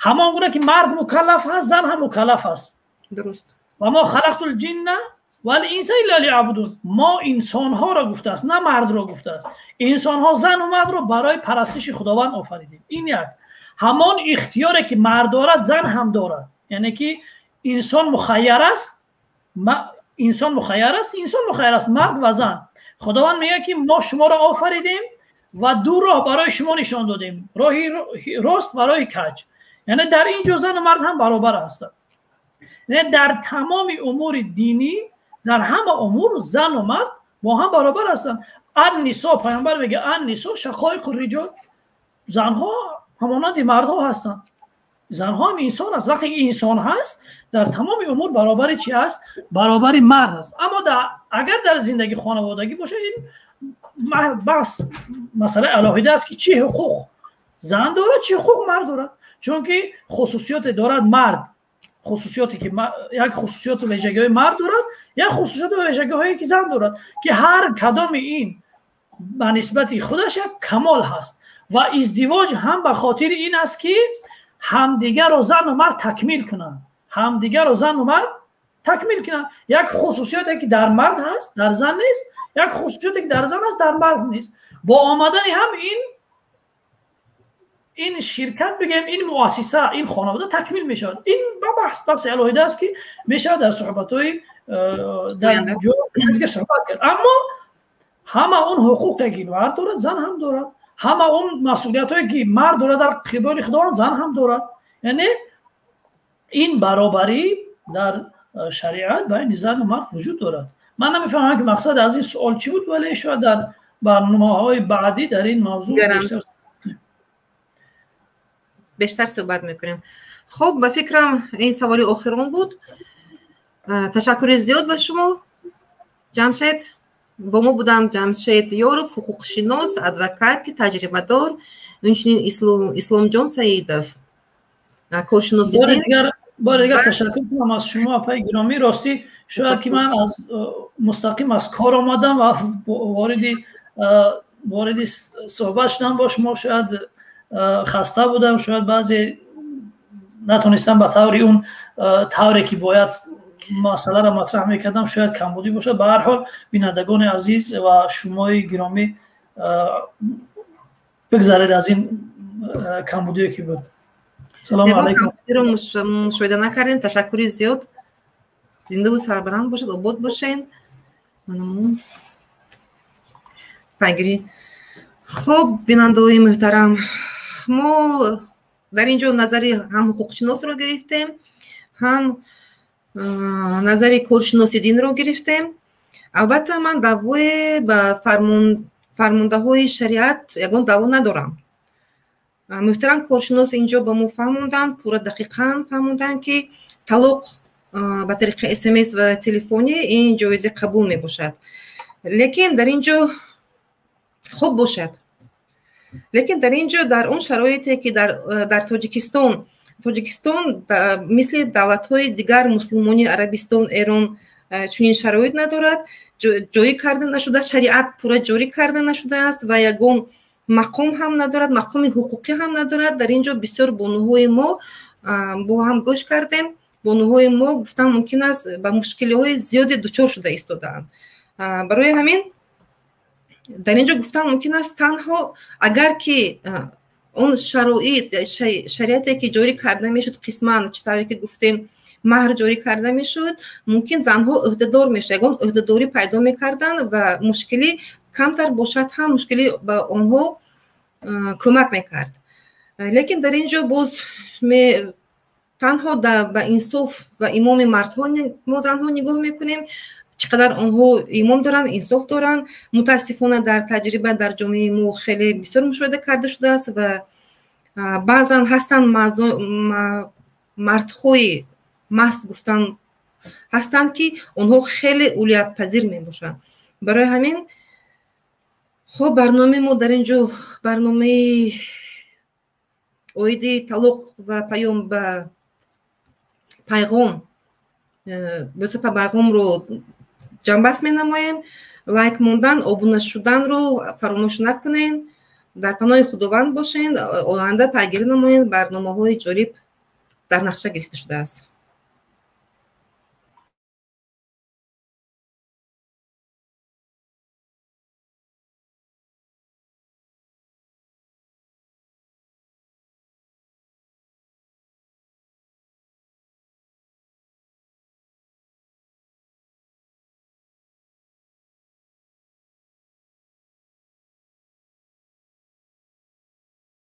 Ҳамон гуна ки мард мукаллаф ҳаст, зан ҳам мукаллаф аст. Дуруст. Ва мо халақту лҷинна вал-инса илла лиябудун. Мо инсонҳоро гуфтааст, на мардро гуфтааст. Инсонҳо, зану мардро барои парастиши Худованд офаридем. Ин як. Ҳамон ихтиёре, ки мард дорад, зан ҳам дорад, яъне ки инсон мухайяр аст, инсон мухайяр аст, инсон мухайяр аст, мард ва зан. Худованд мегӯяд, ки мо шуморо офаридем ва ду роҳ барои шумо нишон додем, роҳи рост ва роҳи каҷ. Яъне дар ин ҷо зану мард ҳам баробар ҳастанд. Яъне дар тамоми умури динӣ, дар ҳама умур зану мард бо ҳам баробар ҳастанд. Ан-нисо, паёмбар мегӯяд, ан-нисо шақоиқу риҷол, занҳо ҳамонанди мардҳо ҳастанд, занҳо ҳам инсон аст. Вақте ки инсон ҳаст, дар тамоми умур баробари чи аст? Баробари мард аст. Аммо агар дар зиндагии хонаводагӣ бошад, ин баҳс, масъалаи алоҳида аст, ки чӣ ҳуқуқ зан дорад, чӣ ҳуқуқ мард дорад, чунки хусусиёте дорад мард, хусусиёте ки як хусусиёту вижагиҳои мард дорад, як хусусиёту вижагиҳое, ки зан дорад, ки ҳар кадоми ин ба нисбати худаш як камол ҳаст. Ва издивоҷ ҳам ба хотири ин аст, ки ҳамдигарро зану мард такмил кунанд, ҳамдигарро зану мард такмил кунанд. Як хусусиёте, ки дар мард ҳаст, дар зан нест, як хусусиёте, ки дар зан ҳаст, дар мард нест. Бо омадани ҳам ин ширкат бигӯем, ин муассиса, ин хонавода такмил мешавад. Ин баҳс, баҳси алоҳида аст, ки мешавад дар суҳбатҳои дар ҷо суҳбат кард. Аммо ҳама он ҳуқуқе, ки мард дорад, зан ҳам дорад. Ҳама он масъулиятҳое, ки мард дорад дар қиболи Худованд, зан ҳам дорад. Яъне ин баробарӣ дар шариат байни зану мард вуҷуд дорад. Ман намефаҳмам, ки мақсад аз ин суол чӣ буд, вале шояд дар барномаҳои баъдӣ дар ин мавзӯъ бештар суҳбат мекунем. Хуб, ба фикрам, ин саволи охирон буд. Ташаккури зиёд ба шумо, Ҷамшед. Бо мо буданд Ҷамшед Ёров, ҳуқуқшинос, адвокати таҷрибадор, инчунин Исломҷон Саидов, коршиноси дин. Бори дигар ташаккур кунам аз шумо, апаи гиромӣ. Ростӣ, шояд ки ман аз мустақим аз кор омадам ва вориди суҳбат шудам бо шумо, шояд хаста будам, шояд баъзе натонистам ба таври он тавре, ки бояд, масъаларо матраҳ мекардам, шояд камбудӣ бошад. Ба ҳар ҳол, бинандагони азиз ва шумои гиромӣ, бигзаред аз ин камбудие, ки буд. Салому алайкум. Мушоҳида накардем. Ташаккури зиёд. Зиндаву сарбаланд бошед, обод бошед. Пайгирӣ. Хуб, бинандаҳои муҳтарам, мо дар ин ҷо назари ҳам ҳуқуқшиносро гирифтем, ҳам Назари коршиноси динро гирифтем. Албатта, ман даъвое ба фармондаҳои шариат ягон даъво надорам. Муҳтарам коршинос инҷо ба мо фаҳмонданд, пурра, дақиқан фаҳмонданд, ки талоқ ба тариқи СМС ва телефонӣ ин ҷоизи қабул мебошад. Лекин дар ин ҷо хуб бошад, лекин дар ин ҷо, дар он шароите, ки дар Тоҷикистон, мисли давлатҳои дигар мусулмонӣ, Арабистон, Эрон, чунин шароит надорад, ҷорӣ карда нашуда, шариат пурра ҷорӣ карда нашудааст ва ягон мақом ҳам надорад, мақоми ҳуқуқӣ ҳам надорад. Дар ин ҷо бисёр бонуҳои мо, бо ҳам гӯш кардем, бонуҳои мо, гуфтан мумкин аст, ба мушкилиҳои зиёде дучор шуда истодаанд. Барои ҳамин дар ин ҷо гуфтан мумкин аст, танҳо агар ки он шароит, шариате ки ҷорӣ карда мешуд, қисман, чӣ тавре ки гуфтем, маҳр ҷорӣ карда мешуд, мумкин занҳо ӯҳдадор мешуд, ягон ӯҳдадорӣ пайдо мекарданд ва мушкилӣ камтар бошад ҳам, мушкилӣ ба онҳо кӯмак мекард. Лекин дар ин ҷо боз танҳо ба инсоф ва имони мардҳо, мо занҳо нигоҳ мекунем, чӣ қадар онҳо имон доранд, инсоф доранд. Мутаассифона, дар таҷриба, дар ҷомеаи мо хеле бисёр мушоҳида карда шудааст ва баъзан ҳастанд мардҳои маст, гуфтан ҳастанд, ки онҳо хеле улиятпазир мебошанд. Барои ҳамин, хуб, барномаи мо дар ин ҷо, барномаи оиди талоқ ва паём ба пайғом босипа пайғомро ҷамъбаст менамоем. Лайк мондан, обуна шуданро фаромӯш накунед. Дар паноҳи Худованд бошед. Оянда пайгирӣ намоед, барномаҳои ҷолиб дар нақша гирифта шудааст.